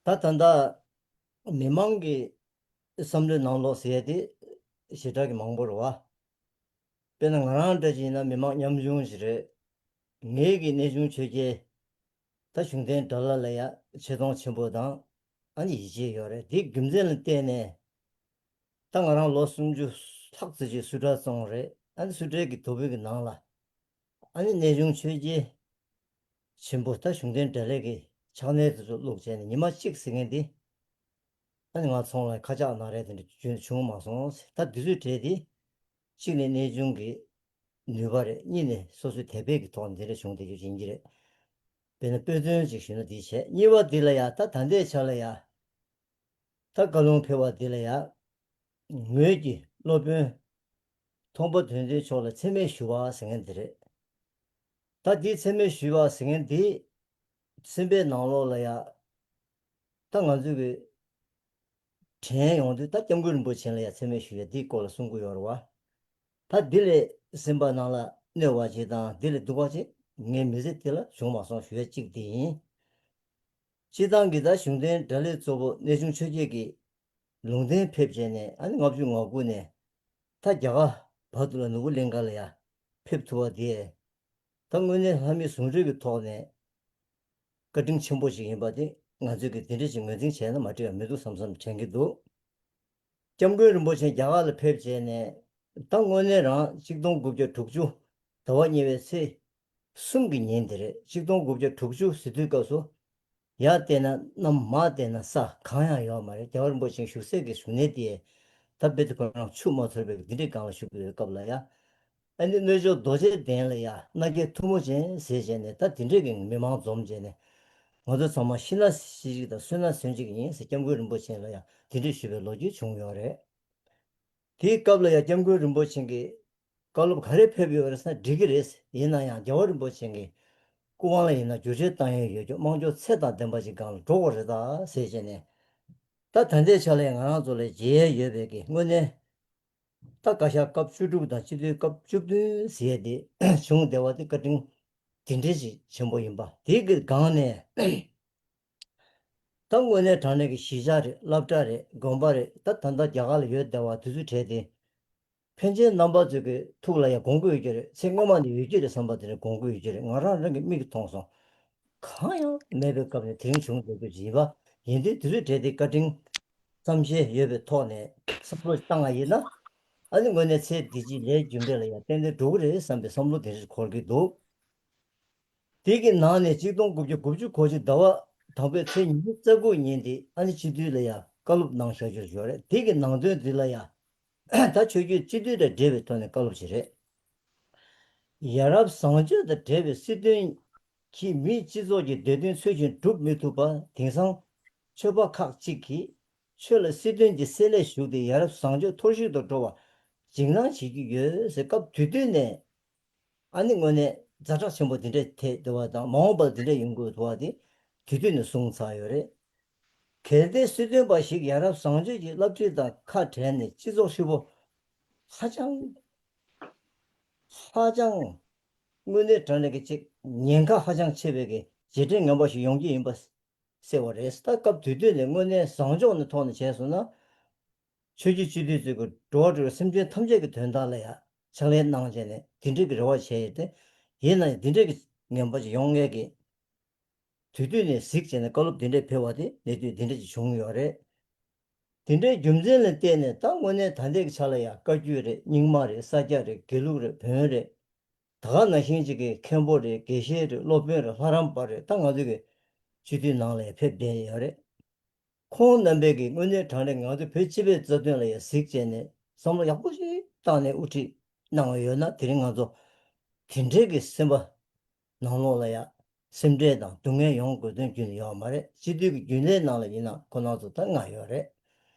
ད་ད་ལྟ་མི་མང་གི་བསམ་བློའི་ནང་ལོགས་ཟེར་ཡ་དེ་ཞེ་དྲག་གི་མང་པོ་རེད་བ། དཔེར་ན་ང་རང་འདྲ་ཅིག་ཡིན་ན་མི་མང་ཉམ་ཆུང་ཞིག་རེད། ངེད་ཀྱི་གནས་ཆུང་ཆོས་རྒྱལ་ད་གཞུང་བསྟེན་དགྲ་ལྷ་ལ་ཡ་ཆེ་མཐོང་ཆེན་པོ་དང་ཨ་ནི་ཡིད་ཆེས་ཡོད་རེད། དེའི་རྒྱུ་མཚན་ལ་བརྟེན་ནས་ད་ང་རང་ལོ་སུམ་ཅུ་ལྷག་ཙམ་ཅིག་སུ་ཊར་བཙོང་རེད། ཨ་ནི་སུ་ཊར་གྱི་དོ་པོའི་གི་ནང་ལ་ཨ་ནི་གནས་ཆུང་ཆོས་རྒྱལ་ཆེན་པོ་ད་གཞུང་བསྟེན་དགྲ་ལྷའི་གི་ཕྱག་ནས་དེ་ཚོ་བླུགས་བྱས་ནས་ཉི་མ་གཅིག་ཟེར་མཁན་དེ་ཨ་ནི་ང་ཚོང་ལ་ཁ་ཆག་ན་རེད་དེ་འདྲ་བྱུང་མ་སོང་། ད་དུས་ཚོད་བྲལ་དེ་གཅིག་ནས་གནས་ཆུང་གི་ནུས་པ་རེད། གཉིས་ནས་སོ་སོའི་དད་པའི་གི་ཐོག་ནས་འདི་འདྲ་བྱུང་བསྡད་རྒྱུ་ཡིན་གྱི་རེད། དཔེར་ན་དཔེ་མཚོན་ཅིག་ཞུས་ན་འདི་བྱས། གཉིས་པ་འདི་ལ་ཡ་ད་ད་ལྟའི་ཆ་ལ་ཡ་ད་བཀའ་ལུང་ཕེབས་པ་འདི་ལ་ཡ་ངོས་ཀྱི་སློབ་དཔོན་མཐོང་པ་དོན་ལྡན་མཆོག་ལ་མཚན་སྨད་ཞུ་བ་ཟེར་མཁན་འདི་རེད། ད་འདི་མཚན་སྨད་ཞུ་བ་ཟེར་མཁན་འདི་སེམས་པའི་ནང་ལོགས་ལ་ཡ་ད་ང་ཚོས་གི་དྲན་ཡོང་དུས་ད་སྐྱབས་མགོན་རིན་པོ་ཆེ་ལ་ཡ་མཚན་སྨད་ཞུ་ཡ་འདིའི་སྐོར་ལ་གསུང་གི་ཡོད་རེད་བ། ད་འདི་ལས་སེམས་པ་ནང་ལ་གནོད་པ་ཅིག་དང་འདི་ལས་སྡུག་པ་ཅིག་ངའི་མི་ཚེ་འདི་ལ་བྱུང་མ་སོང་ཞུ་ཡ་གཅིག་འདི་ཡིན། སྤྱིར་བཏང་གི་ད་གཞུང་བསྟེན་དགྲ་ལྷའི་གཙོ་བོ་གནས་ཆུང་ཆོས་རྒྱལ་གྱི་ལུང་བསྟན་ཕེབས་བྱས་ནས་ཨ་ནི་ལྔ་བཅུ་ང་དགུ་ནས་ད་རྒྱ་གར་བར་དུ་ལ་ནོར་བུ་གླིང་ག་ལ་ཡ་ཕེབས་ཐུབ་པ་དེ་ད་དངོས་གནས་ལྷ་མི་ཟུང་འབྲེལ་གྱི་ཐོག་ནས་བཀའ་དྲིན་ཆེན་པོ་ཞིག་ཡིན་པ་དེ་ང་ཚོས་ཀྱི་དེ་འདྲ་ཞིག་ངོས་འཛིན་བྱས་ན་མ་འགྲིག་པ་མི་འདུག་བསམ་བསམ་དྲན་གྱི་འདུག་སྐྱབས་མགོན་རིན་པོ་ཆེ་རྒྱ་གར་ལ་ཕེབས་བྱས་ནས་ད་དངོས་གནས་རང་གཅིག་སྟོང་དགུ་བརྒྱ་དྲུག་ཅུ་ཟླ་བ་གཉིས་པའི་ཚེས་གསུམ་གྱི་ཉིན་དེ་རེད། གཅིག་སྟོང་དགུ་བརྒྱ་དྲུག་ཅུ་ཟེར་དུས་སྐབས་སུ་ཡར་བལྟས་ན་གནམ་མར་བལྟས་ན་ས་གང་ཡང་ཡོད་མ་རེད། རྒྱལ་བ་རིན་པོ་ཆེ་བཞུགས་སའི་གི་བཞུགས་གནས་དེ་ད་དཔེ་དེ་ཁོ་རང་ཆུ་མ་ཚོར་བའི་འདི་འདྲའི་སྒང་ལ་བཞུགས་པའི་སྐབས་ལ་ཡ་ཨ་ནི་སྣོད་ཆུང་རྡོ་རྗེ་གདན་ལ་ཡ་སྣ་བརྒྱའི་ཐུན་མོང་ཅན་ཟེར་བྱས་ནས་ད་དེ་འདྲའི་གི་མི་མང་འཛོམས་བྱས་ནས་ང་ཚོ་ཚང་མ་ཤི་ན་ཤི་གཅིག་དང་གསོན་ན་གསོན་གཅིག་ཡིན་ཟེར་སྐྱབས་མགོན་རིན་པོ་ཆེ་ལ་ཡ་དེ་འདྲའི་ཞུས་པའི་ལོ་རྒྱུས་བྱུང་ཡོད་རེད། དེའི་སྐབས་ལ་ཡང་སྐྱབས་མགོན་རིན་པོ་ཆེ་གིས་བཀའ་སློབ་ག་རེ་ཕེབས་ཡོད་རེད་ཟེར་ན་འགྲིག་གི་རེད། ཡིན་ན་ཡང་རྒྱལ་བ་རིན་པོ་ཆེ་གི་སྐུ་དབང་ལ་ཡིན་ན་བསྒྱུར་བཅོས་བཏང་ཡས་ཡོད་རྒྱུ་དམངས་ཁྲོད་ཚད་དང་ལྡན་པ་ཞིག་སྒང་ལ་འགྲོ་དགོས་རེད་ད་ཟེར་བྱས་ནས། ད་ད་ལྟའི་ཆ་ལ་ཡང་ང་རང་ཚོ་ལ་མཇལ་ཡས་ཡོད་པའི་གི་དངོས་གནས་ད་བཀའ་ཤག་སྐབས་བཅུ་དྲུག་དང་སྤྱི་འཐུས་སྐབས་བཅུ་བདུན་ཟེར་ཡས་དེ་བྱུང་བསྡད་པ་དེ་བཀའ་དྲིན་དེ་འདྲའི་ཞིག་ཆེན་པོ་ཡིན་པ་དེ་གི་སྒང་ནས། ད་དངོས་གནས་དྲང་གནས་ཀྱི་གཞིས་ཆགས་རེད། སློབ་གྲྭ་རེད། དགོན་པ་རེད། ད་ད་ལྟ་རྒྱ་གར་ལ་ཡོད་བསྡད་པ་དེ་ཚོའི་གྲས་དེ། ཕན་ཆད་རྣམ་པ་ཚོའི་གི་ཐུགས་ལ་ཡང་དགོངས་ཀྱི་ཡོད་ཀྱི་རེད། ཚེ་སྔོན་མ་ནས་ཡོད་ཀྱི་རེད་བསམ་པ་དེ་འདྲ་དགོངས་ཀྱི་ཡོད་ཀྱི་རེད། ང་རང་རང་གི་མིག་གིས་མཐོང་སོང་། གང་ཡང་མེད་པའི་སྐབས་ནས་དེ་རིང་བྱུང་བསྡད་རྒྱུ་ཅིག་ཡིན་པ། ཡིན་དུས་དེ་ཚོའི་གྲས་དེ་བཀའ་དྲིན་བསམ་ཤེས་ཡོད་པའི་ཐོག་ནས་བསམ་བློ་བཏང་བ་ཡིན་ན། ཨ་ནི་དངོས་གནས་ཚེ་འདི་ཕྱི་ལས་རྒྱུ་འབྲས་ལ་ཡང་ཏན་ཏན་འགྲོ་གི་རེད་བསམ་པའི་བསམ་བློ་དེ་འདྲ་འཁོར་གྱི་འདུག་དེ་གི་ནང་ནས་གཅིག་སྟོང་དགུ་བརྒྱ་དགུ་བཅུ་གོ་གཅིག་ཟླ་བ་དང་པོའི་ཚེས་ཉི་ཤུ་རྩ་དགུ་ཉིན་དེ་ཨ་ནི་སྤྱི་འཐུས་ལ་ཡང་བཀའ་སློབ་གནང་བཞག་རྒྱུ་ཡོད་རེད། དེ་གི་ནང་དོན་འདི་ལ་ཡང་ད་ཆོས་བརྒྱུད་སྤྱི་འཐུས་དང་འབྲེལ་བའི་ཐོག་ནས་བཀའ་སློབ་ཅིག་རེད། ཡ་རབས་བཟང་སྤྱོད་དང་འབྲེལ་བའི་སྲིད་དོན་གྱིས་མིའི་སྤྱི་ཚོགས་ཀྱི་བདེ་དོན་ཚུལ་བཞིན་སྒྲུབ་མི་ཐུབ་པ། དེང་སང་ཆོས་པ་ཁག་ཅིག་གིས་ཆོས་ལ་སྲིད་དོན་གྱི་སེལ་ལས་ཞུགས་ཏེ་ཡ་རབས་བཟང་སྤྱོད་འཐོར་ཞིག་ཏུ་འགྲོ་བར་འཇིགས་སྣང་བྱེད་ཀྱི་ཡོད་ཟེར་སྐབས་དེ་དུས་ནས། ཨ་ནི་དངོས་གནས་ཛ་དྲག་ཆེན་པོ་དེ་འདྲ་ཐེབས་འདུག་བ་དང་མ་འོངས་པར་དེ་འདྲ་ཡོང་དགོས་འདུག་བ་དེ་དུས་དུས་ནས་གསུངས་ཚར་ཡོད་རེད། གལ་ཏེ་སྲིད་དོན་པ་ཞིག་ཡ་རབས་བཟང་སྤྱོད་ཀྱི་བསླབ་ཁྲིད་དང་ཁ་བྲལ་ནས་སྤྱི་ཚོགས་ཧྲིལ་པོ་ཧ་ཅང་ཧ་ཅང་དངོས་གནས་དྲང་གནས་ཀྱི་ཅིག་ཉེན་ཁ་ཧ་ཅང་ཆེ་བའི་གི་རྗེས་དྲན་ངན་པ་ཞིག་ཡོང་རྒྱུ་ཡིན་པ་གསལ་བ་རེད། ད་སྐབས་དུས་དུས་ནས་དངོས་གནས་བཟང་ཕྱོགས་ནས་ཐོག་ནས་བྱས་སོང་ན། ཆོས་བརྒྱུད་སྤྱི་འཐུས་ཚོས་ཀྱི་འགྲོ་བ་རིགས་སེམས་ཅན་ཐམས་ཅད་ཀྱི་དོན་དག་ལ་ཡང་ཕྱག་ལས་གནང་བྱས་ནས་དེ་འདྲའི་གི་རེ་བ་བྱས་ཡོད་དེ། ཡིན་ན་ཡང་དེ་འདྲའི་གི་ངན་པ་ཅིག་ཡོང་ངེས་ཀྱི། དུས་དུས་ནས་གཟིགས་བྱས་ནས་བཀའ་སློབ་དེ་འདྲས་ཕེབས་པ་དེ་གནས་དུས་དེ་འདྲས་ཅིག་བྱུང་ཡོད་རེད། དེ་འདྲའི་རྒྱུ་མཚན་ལ་བརྟེན་ནས་ད་དངོས་གནས་ད་ལྟའི་གི་ཆ་ལ་ཡང་བཀའ་བརྒྱུད་རེད། རྙིང་མ་རེད། ས་སྐྱ་རེད། དགེ་ལུགས་རེད། བོན་རེད། ད་ག་ནང་བཞིན་ཅིག་གི་མཁན་པོ་རེད། དགེ་བཤེས་རེད། སློབ་དཔོན་རེད། ལྷ་རམས་པ་རེད། ད་ང་ཚོ་གི་སྤྱི་འཐུས་ནང་ལ་ཡང་ཕེབས་བསྡད་ཡོད་རེད། ཁོང་རྣམ་པས་ཀྱིས་དངོས་གནས་དྲང་གནས་ང་ཚོ་བོད་སྤྱི་པའི་རྩ་དོན་ལ་ཡང་གཟིགས་བྱས་ནས་བསམ་བློ་ཡག་པོ་ཞིག་བཏང་ནས་དབུ་ཁྲིད་གནང་བ་ཡོད་ན་དེ་རིང་ང་ཚོ་དེ་འདྲའི་གི་སེམས་པ་ནང་ལོགས་ལ་ཡང་སེམས་ཁྲལ་དང་སྡུག་བསྔལ་ཡོང་དགོས་དོན་རྒྱུན་ཡོད་མ་རེད། སྤྱི་འཐུས་ཀྱི་རྒྱུན་ལས་ནང་ལ་ཡིན་ན་ཁོ་རང་ཚོ་ད་ལྔ་ཡོད་རེད།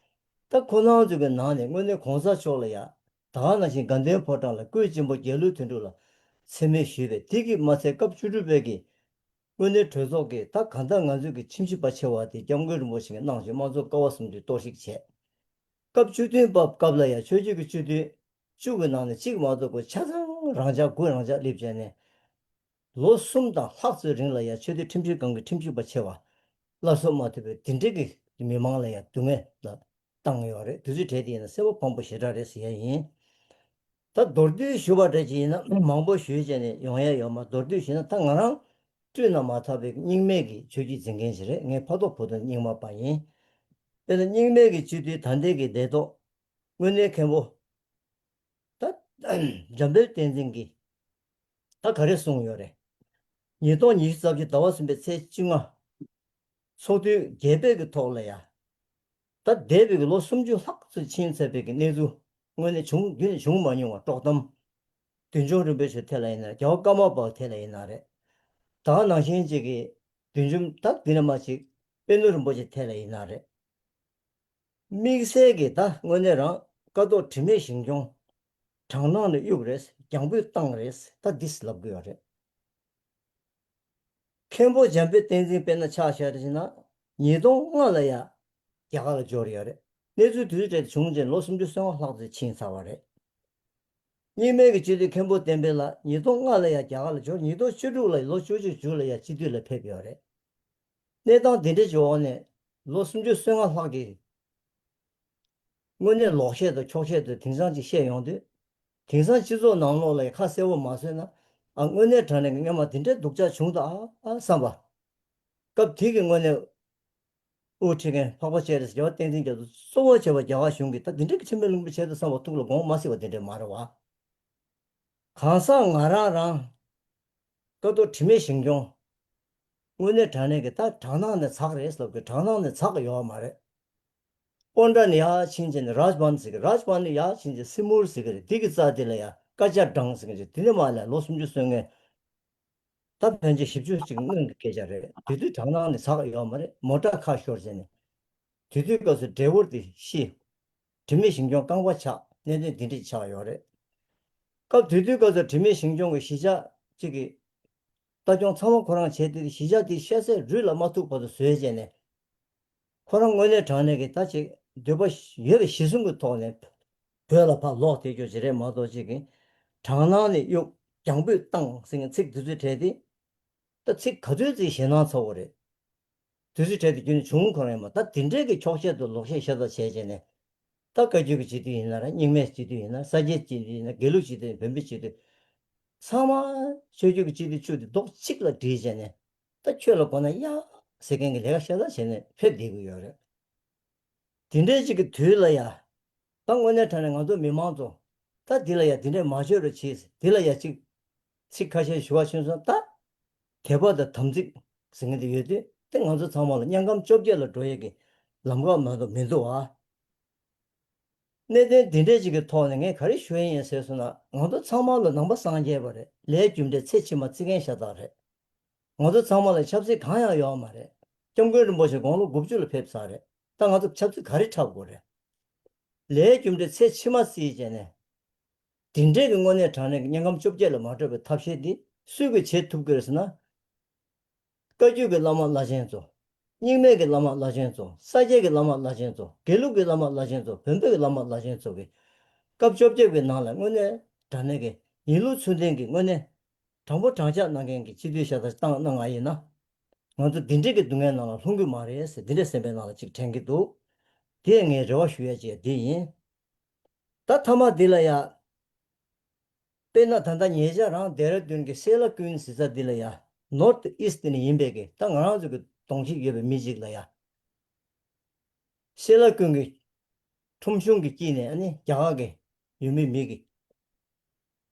ད་ཁོ་རང་ཚོ་གི་ནང་ནས་དངོས་གནས་གོང་ས་མཆོག་ལ་ཡང་ད་ག་ནང་བཞིན་དགའ་ལྡན་ཕོ་བྲང་ལ་སྐུའི་གཅེན་པོ་རྒྱལ་གླུ་དོན་གྲུབ་ལ་མཚན་སྨད་ཞུས་པས། དེ་གིས་མ་ཚད་སྐབས་བཅུ་དྲུག་པའི་གི་དངོས་གནས་གྲོས་ཚོགས་ཀྱིས་ད་གང་ལྟར་ང་ཚོའི་གི་ཁྱིམ་གཞིས་པ་ཆེ་བ་དེ་སྐྱབས་མགོན་རིན་པོ་ཆེ་གིས་གནང་བྱས་དམངས་གཙོ་ཀ་བ་གསུམ་དུ་གཏོར་བཤིག་བྱས། སྐབས་བཅུ་བདུན་པ་སྐབས་ལ་ཡང་ཆོས་བརྒྱུད་ཀྱི་སྤྱི་འཐུས་བཅུ་གི་ནང་ནས་གཅིག་མ་གཏོགས་ཆ་ཚང་རང་འཇགས་དགུ་རང་འཇགས་སླེབས་བྱས་ནས། ལོ་གསུམ་དང་ལྷག་ཙམ་རིང་ལ་ཡང་ཆོས་དད་ཁྲིམས་ཞིབ་ཁང་གི་ཁྲིམས་ཞིབ་པ་ཆེ་བ་སླར་གསོ་མ་ཐུབ་པའི་དེ་འདྲའི་གི་མི་མང་ལ་ཡང་སྡུག་བསྔལ་ལ་བཏང་ཡོད་རེད། དུས་ཚོད་གྲས་དེ་ཡིན་ན་གསལ་པོ་ཕངས་པོ་ཞེ་དྲག་རེད་ཟེར་ཡ་ཡིན། ད་མདོར་བསྡུས་ཞུ་བ་འདྲ་ཅིག་ཡིན་ན་མང་པོ་ཞུས་བྱས་ནས་ཡོང་ཡ་ཡོད་མ། མདོར་བསྡུས་ཞུས་ན་ད་ང་རང་བཀྲུས་ན་མ་ཐག་པའི་རྙིང་མའི་གི་ཆོས་བརྒྱུད་འཛིན་མཁན་ཞིག་རེད། ངའི་ཕ་ཐོག་བུ་ཐོག་རྙིང་མ་པ་ཡིན། དཔེར་ན་རྙིང་མའི་གི་སྤྱི་འཐུས་ད་ལྟའི་གི་བདེ་ཐོག་དངོས་གནས་མཁན་པོ། ད་འཇམ་དཔལ་བསྟན་འཛིན་གྱིས་ད་ག་རེ་གསུངས་ཡོད་རེད། ཉིས་སྟོང་ཉི་ཤུ་རྩ་བཞི་ཟླ་བ་གསུམ་པའི་ཚེས་བཅོ་ལྔ། ཚོགས་དུས་བརྒྱད་པའི་གི་ཐོག་ལ་ཡ། ད་འདས་པའི་གི་ལོ་སུམ་ཅུ་ལྷག་ཙམ་ཕྱིན་ཚར་བའི་གི་གནས་ཚུལ་དངོས་གནས་བྱུང་རྒྱུན་ནས་བྱུང་མ་མྱོང་བ་དཀྲོག་གཏམ། བདུད་འཇོམས་རིན་པོ་ཆེ་ཐད་ལ་ཡིན་ན་རེད། རྒྱལ་བ་ཀརྨ་པ་ཐད་ལ་ཡིན་ན་རེད། ད་ནང་བཞིན་ཅིག་གི་བདུད་འཇོམས་ད་འདི་ནས་མ་ཅིག་པད་ནོར་རིན་པོ་ཆེ་ཐད་ལ་ཡིན་ན་རེད། དམིགས་བསལ་གྱི་ད་དངོས་གནས་རང་ཀ་ཐོག་དྲི་མེད་ཞིང་སྐྱོང་། དྲག་སྣང་ནས་གཡུག་རེད། རྒྱང་འབུད་བཏང་རེད། ད་འདིས་ལབ་གི་ཡོད་རེད། མཁན་པོ་འཇམ་དཔལ་བསྟན་འཛིན་དཔེར་ན་ཆ་བཞག་ཟིན་ན་ཉིས་སྟོང་ལྔ་ལ་ཡ་རྒྱ་གར་ལ་འབྱོར་ཡོད་རེད། གནས་ཚུལ་དུས་ཚོད་བྱུང་རྗེས་ལོ་སུམ་ཅུ་སོ་ལྔ་ལྷག་ཙམ་ཕྱིན་ཚར་བ་རེད། རྙིང་མའི་གི་སྤྱི་འཐུས་མཁན་པོ་བསྟན་འཕེལ་ལགས་ཉིས་སྟོང་ལྔ་ལ་ཡ་རྒྱ་གར་ལ་འབྱོར། ཉིས་སྟོང་བཅུ་དྲུག་ལ་ལོ་བཅུ་གཅིག་མཇུག་ལ་ཡ་སྤྱི་འཐུས་ལ་ཕེབས་ཡོད་རེད། གནས་སྟངས་འདི་འདྲའི་འོག་ནས་ལོ་སུམ་ཅུ་སོ་ལྔ་ལྷག་གི་དངོས་གནས་ལོག་བཤད་དང་འཁྱོག་བཤད་དང་དེང་སང་ཅིག་བཤད་ཡོང་དུས། དེང་སང་སྤྱི་ཚོགས་ནང་ལོགས་ལ་ཁ་གསལ་པོ་མ་བཟོས་ན། ཨ་དངོས་གནས་དྲང་གནས་ཀྱི་སྔོན་མ་དེ་འདྲའི་སྡུག་ཅག་བྱུང་ད་ཨ་ཨ་བསམ་པ། སྐབས་དེ་གི་དངོས་གནས་དབུ་ཁྲིད་མཁན་འཕགས་པ་སྤྱན་རས་གཟིགས་རྒྱལ་བ་བསྟན་འཛིན་རྒྱ་མཚོ་གཙོ་བོ་བྱས་པ་རྒྱ་གར་གཞུང་གིས་ད་དེ་འདྲའི་གི་ཁྲིམས་མེད་ལུགས་མེད་བྱས་ད་བསམ་པ་ཐུགས་ལ་དགོངས་མ་སྲིད་པ་དེ་འདྲའི་མ་རེད་བ། གང་ཟག་ང་རང་རང་། ཀ་ཐོག་དྲི་མེད་ཞིང་སྐྱོང་། དངོས་གནས་དྲང་གནས་ཀྱི་ད་དྲག་སྣང་ནས་ཚགས་རེད་ཟེར་གི་དྲག་སྣང་ནས་ཚགས་ཡོད་མ་རེད། ཨོན་ཏྲ་ནས་ཡར་ཕྱིན་བྱས་ནས་རཱཇ་བྷན་ཟེར་གི། རཱཇ་བྷན་ནས་ཡར་ཕྱིན་བྱས་སི་མུར་ཟེར་གི་རེད། འདི་གི་རྩ་དེ་ལ་ཡ་ཀ་ཅ་གྲང་ཟེར་གི་རེད། དེ་ནས་མར་ལ་ལོ་སུམ་ཅུ་སོན་ངས། ད་ཕན་ཆད་བཞི་བཅུ་ཅིག་སྔོན་གྱི་སྐད་ཆ་རེད། དེ་དུས་དྲག་སྣང་ནས་ཚགས་ཡོད་མ་རེད། མོ་ཊ་ཁ་ཤོར་བྱས་ནས། དེ་དུས་སྐབས་སུ་ཌའི་ཝར་དེ་ཤི། དྲི་མེད་ཞིང་སྐྱོང་རྐང་པ་ཆག། གནད་དོན་འདི་འདྲ་ཆགས་ཡོད་རེད། སྐབས་དེ་དུས་སྐབས་སུ་དྲི་མེད་ཞིང་སྐྱོང་གི་གཞིས་ཆགས་གཅིག་གི་ལྟ་སྐྱོང་ཚང་མ་ཁོ་རང་བྱས་ཏེ། གཞིས་ཆགས་དེ་ཤ་ཟད་རུལ་ལ་མ་ཐུག་བར་དུ་བཟོས་བྱས་ནས། ཁོ་རང་དངོས་གནས་དྲང་གནས་ཀྱི་ད་ཅིག་འདོད་པ་ཡོད་པའི་གཞི་བཟུང་གི་ཐོག་ནས་བོད་ལ་ཕར་ལོག་བསྡད་རྒྱུ་ཅིག་རེད་མ་གཏོགས། ཅིག་གི་དྲག་སྣང་ནས་གཡུག་རྒྱང་འབུད་བཏང་ཟེར་མཁན་ཚིག་དེ་ཚོའི་གྲས་དེ། ད་ཚིག་ག་ཚོད་ཅིག་ཞེད་སྣང་ཚ་བོ་རེད། དུས་ཚོད་གྲས་དེ་རྒྱུན་བྱུང་ཁོ་རང་ཡིན་པ། ད་དེ་འདྲའི་གི་འཁྱོག་བཤད་དང་ལོག་བཤད་ཤ་ཚ་བྱས་བྱས་ནས། ད་བཀའ་བརྒྱུད་ཀྱི་སྤྱི་འཐུས་ཡིན་ན་ར། རྙིང་མའི་སྤྱི་འཐུས་ཡིན་ན། ས་སྐྱའི་སྤྱི་འཐུས་ཡིན་ན། དགེ་ལུགས་སྤྱི་འཐུས། བོན་པོའི་སྤྱི་འཐུས། ཚང་མ་ཆོས་བརྒྱུད་ཀྱི་སྤྱི་འཐུས་བཅུ་དེ་རྡོག་གཅིག་ལ་སྒྲིལ་བྱས་ནས། ད་ཁྱོད་ལ་དགོངས་ན་ཡ་ཟེར་མཁན་གྱི་ལས་ཀ་ཤ་ཚ་བྱས་ནས་ཕེབས་བསྡད་ཀྱི་ཡོད་རེད། དེ་འདྲའི་ཅིག་གི་དུས་ལ་ཡ། ད་དངོས་གནས་དྲང་གནས་ང་ཚོ་མི་མང་ཚོ། ད་འདི་ལ་ཡ་དེ་འདྲས་མ་བརྗོད་རོགས་གྱིས། འདི་ལ་ཡ་ཅིག་ཚིག་ཁ་ཤས་ཞུ་བ་ཤོད་སོང་། ད་དད་པ་དང་དམ་ཚིག་ཟེར་མཁན་དེ་ཡོད་དུས། དེ་ང་ཚོ་ཚང་མ་ལ་དམྱལ་ཁམས་བཅོ་བརྒྱད་ལ་འགྲོ་ཡས་ཀྱི་ལམ་ཁ་མ་གཏོགས་མི་འདུག་ཨ། གནད་དོན་འདི་འདྲས་ཅིག་གི་ཐོག་ནས་ངས་ག་རེ་ཞུ་ཡས་ཡིན་ཟེར་སོང་ན། ང་ཚོ་ཚང་མ་ལ་ནང་པ་སངས་རྒྱས་པ་རེད། ལས་རྒྱུ་འབྲས་ཚེ་ཕྱི་མ་བརྩི་མཁན་ཤ་སྟག་རེད། ང་ཚོ་ཚང་མ་ལ་ཆབ་སྲིད་གང་ཡང་ཡོད་མ་རེད། སྐྱབས་མགོན་རིན་པོ་ཆེ་དགུང་ལོ་དགུ་བཅུ་ལ་ཕེབས་ཚར་རེད། ད་ང་ཚོ་ཆབ་སྲིད་ག་རེ་འཁྲབ་དགོས་རེད། ལས་རྒྱུ་འབྲས་ཚེ་ཕྱི་མ་བརྩིས་བྱས་ནས། དེ་འདྲས་ཀྱི་དངོས་གནས་དྲང་གནས་ཀྱི་དམྱལ་ཁམས་བཅོ་བརྒྱད་ལ་མ་འགྲོ་བའི་ཐབས་ཤེས་འདི་སུས་ཀྱིས་བྱེད་ཐུབ་ཀྱི་རེད་ཟེར་ན། བཀའ་བརྒྱུད་ཀྱི་བླ་མ་བླ་ཆེན་ཚོ། རྙིང་མའི་གི་བླ་མ་བླ་ཆེན་ཚོ། ས་སྐྱའི་གི་བླ་མ་བླ་ཆེན་ཚོ། དགེ་ལུགས་ཀྱི་བླ་མ་བླ་ཆེན་ཚོ། བོན་པོའི་གི་བླ་མ་བླ་ཆེན་ཚོ་གིས། སྐབས་བཅོ་བརྒྱད་པའི་ནང་ལ་དངོས་གནས་དྲང་གནས་ཀྱི་ཡིན་ལུགས་ཚུལ་ལྡན་གྱི་དངོས་གནས། དྲང་པོ་དྲང་བཞག་གནང་མཁན་གྱི་སྤྱི་འཐུས་ཤ་སྟག་བཏང་གནང་བ་ཡིན་ན། ང་ཚོ་འདི་འདྲས་ཀྱི་སྡུག་བསྔལ་ནང་ལ་ལྷུང་གི་མ་རེད་ཟེར། འདི་འདྲས་སེམས་པའི་ནང་ལ་ཅིག་དྲན་གྱི་འདུག། དེ་ངས་རེ་བ་ཞུ་ཡ་ཅིག་འདི་ཡིན། ད་མཐའ་མ་འདི་ལ་ཡ། དཔེར་ན་ད་ལྟ་ཉེ་ཆར་རང་ལྡེ་ར་ལྡུན་གྱི་སེ་ལ་ཀུན་ཟེར་ས་འདི་ལ་ཡ། ནོར་ཐི་ཨིསྟ་ནས་ཡིན་པའི་གི་ད་ང་རང་ཚོ་གི་གདོང་གཤིས་ཡོད་པའི་མི་ཅིག་ལ་ཡ། སེ་ལ་ཀུན་གྱི་ཁྲོམ་གཞུང་གི་དཀྱིལ་ནས་ཨ་ནི་རྒྱ་གར་གྱི་ཡུལ་མི་མི་གི།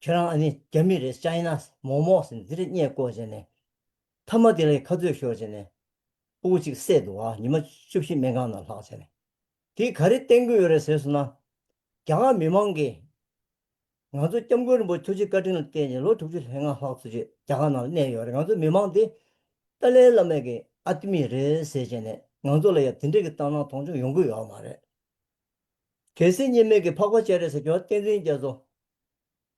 ཁྱེད་རང་ཨ་ནི་རྒྱ་མི་རེད། ཅའི་ན་མོག་མོག་ཟེར་ནས་འདི་རེད་བསྙད་བཀོལ་བྱས་ནས། མཐའ་མ་དེ་ལ་ཁ་རྩོད་ཤོར་བྱས་ནས། སྤུ་གུ་གཅིག་བསད་འདུག་ཨ། ཉི་མ་བཅུ་བཞི་སྨན་ཁང་ནང་ལྷག་བྱས་ནས། དེས་ག་རེ་བསྟན་གྱི་ཡོད་རེད་ཟེར་སོང་ན། རྒྱ་གར་མི་མང་གིས། ང་ཚོ་སྐྱབས་མགོན་རིན་པོ་ཆེ་ཐུགས་རྗེ་བཀའ་དྲིན་ལ་བརྟེན་ནས་ལོ་དྲུག་ཅུ་ལྷན་ལྔ་ལྷག་ཙམ་ཅིག་རྒྱ་གར་ནང་ལ་གནས་ཡོད་རེད། ང་ཚོ་མི་མང་དེ་ཏཱ་ལའི་བླ་མའི་གི་ཨ་ཏི་མི་རེད་ཟེར་བྱས་ནས་ང་ཚོ་ལ་ཡང་དེ་འདྲས་ཀྱི་ལྟ་སྣང་མཐོང་ཆུང་ཡོང་གི་ཡོད་མ་རེད། གལ་སྲིད་རྙིང་མའི་གི་འཕགས་པ་སྤྱན་རས་གཟིགས་རྒྱལ་བ་བསྟན་འཛིན་རྒྱ་མཚོ་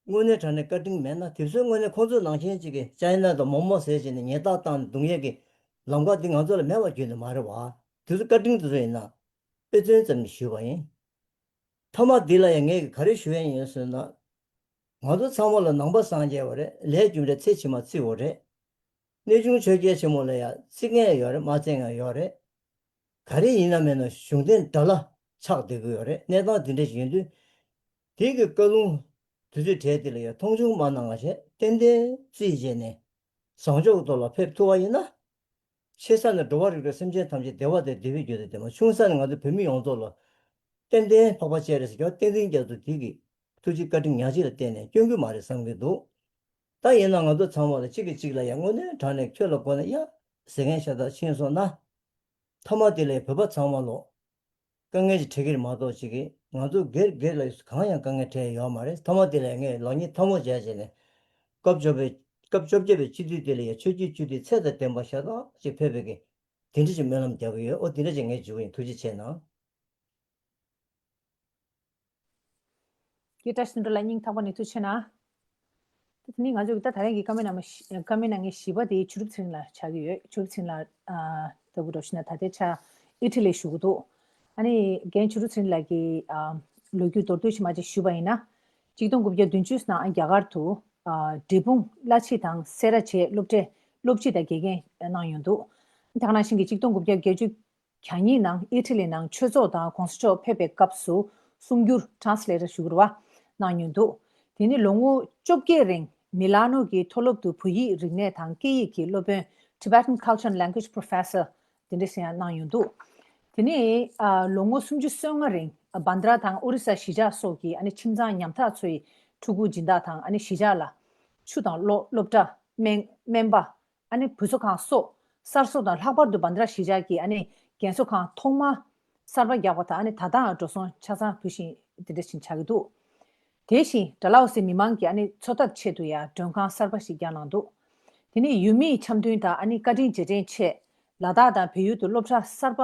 དངོས་གནས་དྲང་གནས་བཀའ་དྲིན་མེད་ན། དེ་ཚོའི་དངོས་གནས་ཁོང་ཚོའི་ནང་བཞིན་ཅིག་གི་ཅའི་ན་དང་མོག་མོག་ཟེར་བྱས་ནས་ཉེས་རྡུང་བཏང་ནས་རྡུང་ཡས་ཀྱི་ལམ་ཁ་འདི་ང་ཚོ་ལ་མེད་པ་བརྗོད་ནི་མ་རེད་བ། དེ་ཚོ་བཀའ་དྲིན་དེ་ཚོ་ཡིན་ན་དཔེ་མཚོན་ཙམ་ཞུས་པ་ཡིན། མཐའ་མ་འདི་ལ་ཡང་ངས་ག་རེ་ཞུ་ཡས་ཡིན་ཟེར་ན། ང་ཚོ་ཚང་མ་ལ་ནང་པ་སངས་རྒྱས་པ་རེད། ལས་རྒྱུ་འབྲས་ཚེ་ཕྱི་མ་བརྩི་བ་རེད། གནས་ཆུང་ཆོས་རྒྱལ་ཆེན་མོ་ལ་ཡང་བརྩི་མཁན་ཡོད་རེད། མ་བརྩི་མཁན་ཡོད་རེད། ག་རེ་ཡིན་ན་མིན་ན་གཞུང་དོན་དགྲ་ལ་ཆགས་བསྡད་ཀྱི་ཡོད་རེད། གནས་སྟངས་འདི་འདྲ་ཞིག་ཡིན་དུས། དེ་གི་བཀའ་ལུང་དུས་ཚོད་གྲས་དེ་ལ་ཡང་མཐོང་ཆུང་མ་གནང་བ་བྱས། ཏན་ཏན་རྩིས་བྱས་ནས་བཟང་ཕྱོགས་ཀྱི་ཐོག་ལ་ཕེབས་ཐུབ་པ་ཡིན་ན། ཆེ་ས་ནས་འགྲོ་བ་རིགས་དྲུག་སེམས་ཅན་ཐམས་ཅད་བདེ་བ་དང་བདེ་བའི་རྒྱུ་དང་ལྡན་པ། ཆུང་ས་ནས་ང་ཚོ་བོད་མི་ཡོངས་རྫོགས་ལ་ཏན་ཏན་འཕགས་པ་སྤྱན་རས་གཟིགས་ཀྱང་བསྟན་འཛིན་རྒྱ་མཚོ་དེ་གི་ཐུགས་རྗེ་བཀའ་དྲིན་ཉག་གཅིག་ལ་བརྟེན་ནས་སྐྱོན་གྱི་མ་རེད་བསམ་གྱི་འདུག་ད་ཡིན་ན་ང་ཚོ་ཚང་མ་ལ་གཅིག་གིས་གཅིག་ལ་ཡང་དངོས་གནས་དྲང་གནས་ཁྱོད་ལ་དགོས་ན་ཡ་ཟེར་མཁན་ཤ་སྟག་ཕྱིན་སོང་ན། མཐའ་མ་དེ་ལ་བོད་པ་ཚང་མ་ལོ་དཀའ་ངལ་ཅིག་འཕྲད་ཀྱི་རེད་མ་གཏོགས་ཅིག་གིས་ང་ཚོ་སྒེར་སྒེར་ལ་གང་ཡང་དཀའ་ངལ་འཕྲད་ཡོད་མ་རེད། མཐའ་མ་དེ་ལ་ངས་ལག་གཉིས་ཐལ་མོ་སྦྱར་བྱས་ནས་སྐབས་བཅོ་བརྒྱད་པའི་སྐབས་བཅོ་བརྒྱད་པའི་སྤྱི་འཐུས་དེ་ལ་ཡང་ཆོས་བརྒྱུད་སྤྱི་འཐུས་ཚད་དང་ལྡན་པ་ཤ་སྟག་ཅིག་ཕེབས་པའི་གི་དེ་འདྲ་ཅིག་སྨོན་ལམ་རྒྱག་གི་ཡོད། ཨོ་དེ་འདྲ་ཅིག་ངས་ཞུ་གི་ཡིན། ཐུགས་རྗེ་ཆེ་གནང་། སྐད་བཀྲ་ཤིས་ལྷུན་གྲུབ་ལ་སྙིང་ཐག་པ་ནས་ཐུགས་རྗེ་ཆེ་གནང་། དེ་ནི་ང་ཚོས་ད་ད་རེས་ཀྱི་བཀའ་མོལ་རྣམ་པ་བཞི་བཀའ་མོལ་རྣམ་ངེས་བཞི་པ་དེ་ཆོས་གྲུབ་ཚེ་རིང་ལ་ཆགས་ཀྱི་ཡོད། ཆོས་གྲུབ་ཚེ་རིང་ལགས་ཨ་ལྟ་བུ་འདྲ་ཞིག་ན་ད་ལྟའི་ཆར་ཨི་ཊ་ལིར་བཞུགས་ཀྱི་འདུག་ཨ་ནི་རྒན་ཆོས་གྲུབ་ཚེ་རིང་ལགས་ཀྱི་ཨ་ལོ་རྒྱུས་མདོར་བསྡུས་ཤིག་མ་ཅིག་ཞུས་པ་ཡིན་ན། གཅིག་སྟོང་དགུ་བརྒྱ་བདུན་ཅུ་ནང་རྒྱ་གར་དུ་ཨ་འབྲས་སྤུངས་བླ་སྤྱི་དང་སེ་ར་བྱེས་སློབ་གྲྭའི་སློབ་སྤྱི་དང་དགེ་རྒན་གནང་ཡོང་འདུག་དེ་ག་ནང་བཞིན་གྱི་གཅིག་སྟོང་དགུ་བརྒྱ་བརྒྱད་ཅུ་གྱ་གཉིས་ནང་ཨི་ཊ་ལི་ནང་ཆོས་ཚོགས་དང་གོང་ས་མཆོག་ཕེབས་པའི་སྐབས་སུ་གསུང་སྒྱུར་ཊ་རན་སི་ལེ་ཊར་ཞུ་དགོས་རེད་བ། གནང་ཡོང་འདུག་དེ་ནི་ལོ་ངོ་བཅོ་བརྒྱད་རིང་མི་ལ་ནོ་གི་མཐོ་སློབ་ཏུ་བོད་ཡིག་རིག་གནས་དང་སྐད་ཡིག་གི་སློབ་དཔོན་Tibetan Culture and Language Professor དེ་འདྲ་ཞིག་ཡང་གནང་ཡོང་འདུག་དེ་ནི་ཨ་ལོ་ངོ་སུམ་ཅུ་སོ་ལྔ་རིང་བྷན་དྲ་དང་ཨོ་རི་ས་གཞིས་ཆགས་སོགས་ཀྱི་ཨ་ནི་ཁྱིམ་ཚང་ཉམ་ཐག་ཚོའི་ཕྲུ་གུ་སྦྱིན་བདག་དང་ཨ་ནི་གཞིས་ཆགས་ལ་ཆུ་དང་གློག་སློབ་གྲྭ་སྨན་སྨན་པ། ཨ་ནི་བུ་གསོ་ཁང་སོགས་གསར་བཟོ་དང་ལྷག་པར་དུ་བྷན་དྲ་གཞིས་ཆགས་ཀྱི་ཨ་ནི་རྒན་གསོ་ཁང་ཐོག་མ་གསར་པ་རྒྱག་པ་དང་ཨ་ནི་ད་ལྟའང་འགྲོ་སོང་ཆ་ཚང་བུད་ཤིང་དེ་འདྲ་ཞིག་ཆགས་ཀྱི་འདུག་དེ་བཞིན་ཌལ་ཧོ་སི་མི་མང་གི་ཨ་ནི་འཚོ་ཐབས་ཆེད་དུ་ཡང་མགྲོན་ཁང་གསར་པ་ཞིག་བརྒྱབ་གནང་འདུག་དེ་ནི་ཡུལ་མིའི་འཆམ་མཐུན་དང་ཨ་ནི་བཀའ་དྲིན་རྗེས་དྲན་ཆེད་ལ་དྭགས་དང་བལ་ཡུལ་དུ་སློབ་གྲྭ་གསར་པ་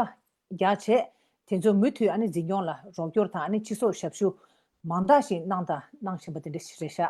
རྒྱག་བྱས། དེ་ཚོ་མུ་མཐུད་ཨ་ནི་འཛིན་སྐྱོང་ལ་རོགས་སྐྱོར་དང་ཨ་ནི་སྤྱི་ཚོགས་ཞབས་ཞུ་མང་དག་ཞིག་གནང་དང་གནང་བཞིན་པ་དེ་འདྲ་ཞིག་རེད་ཤག་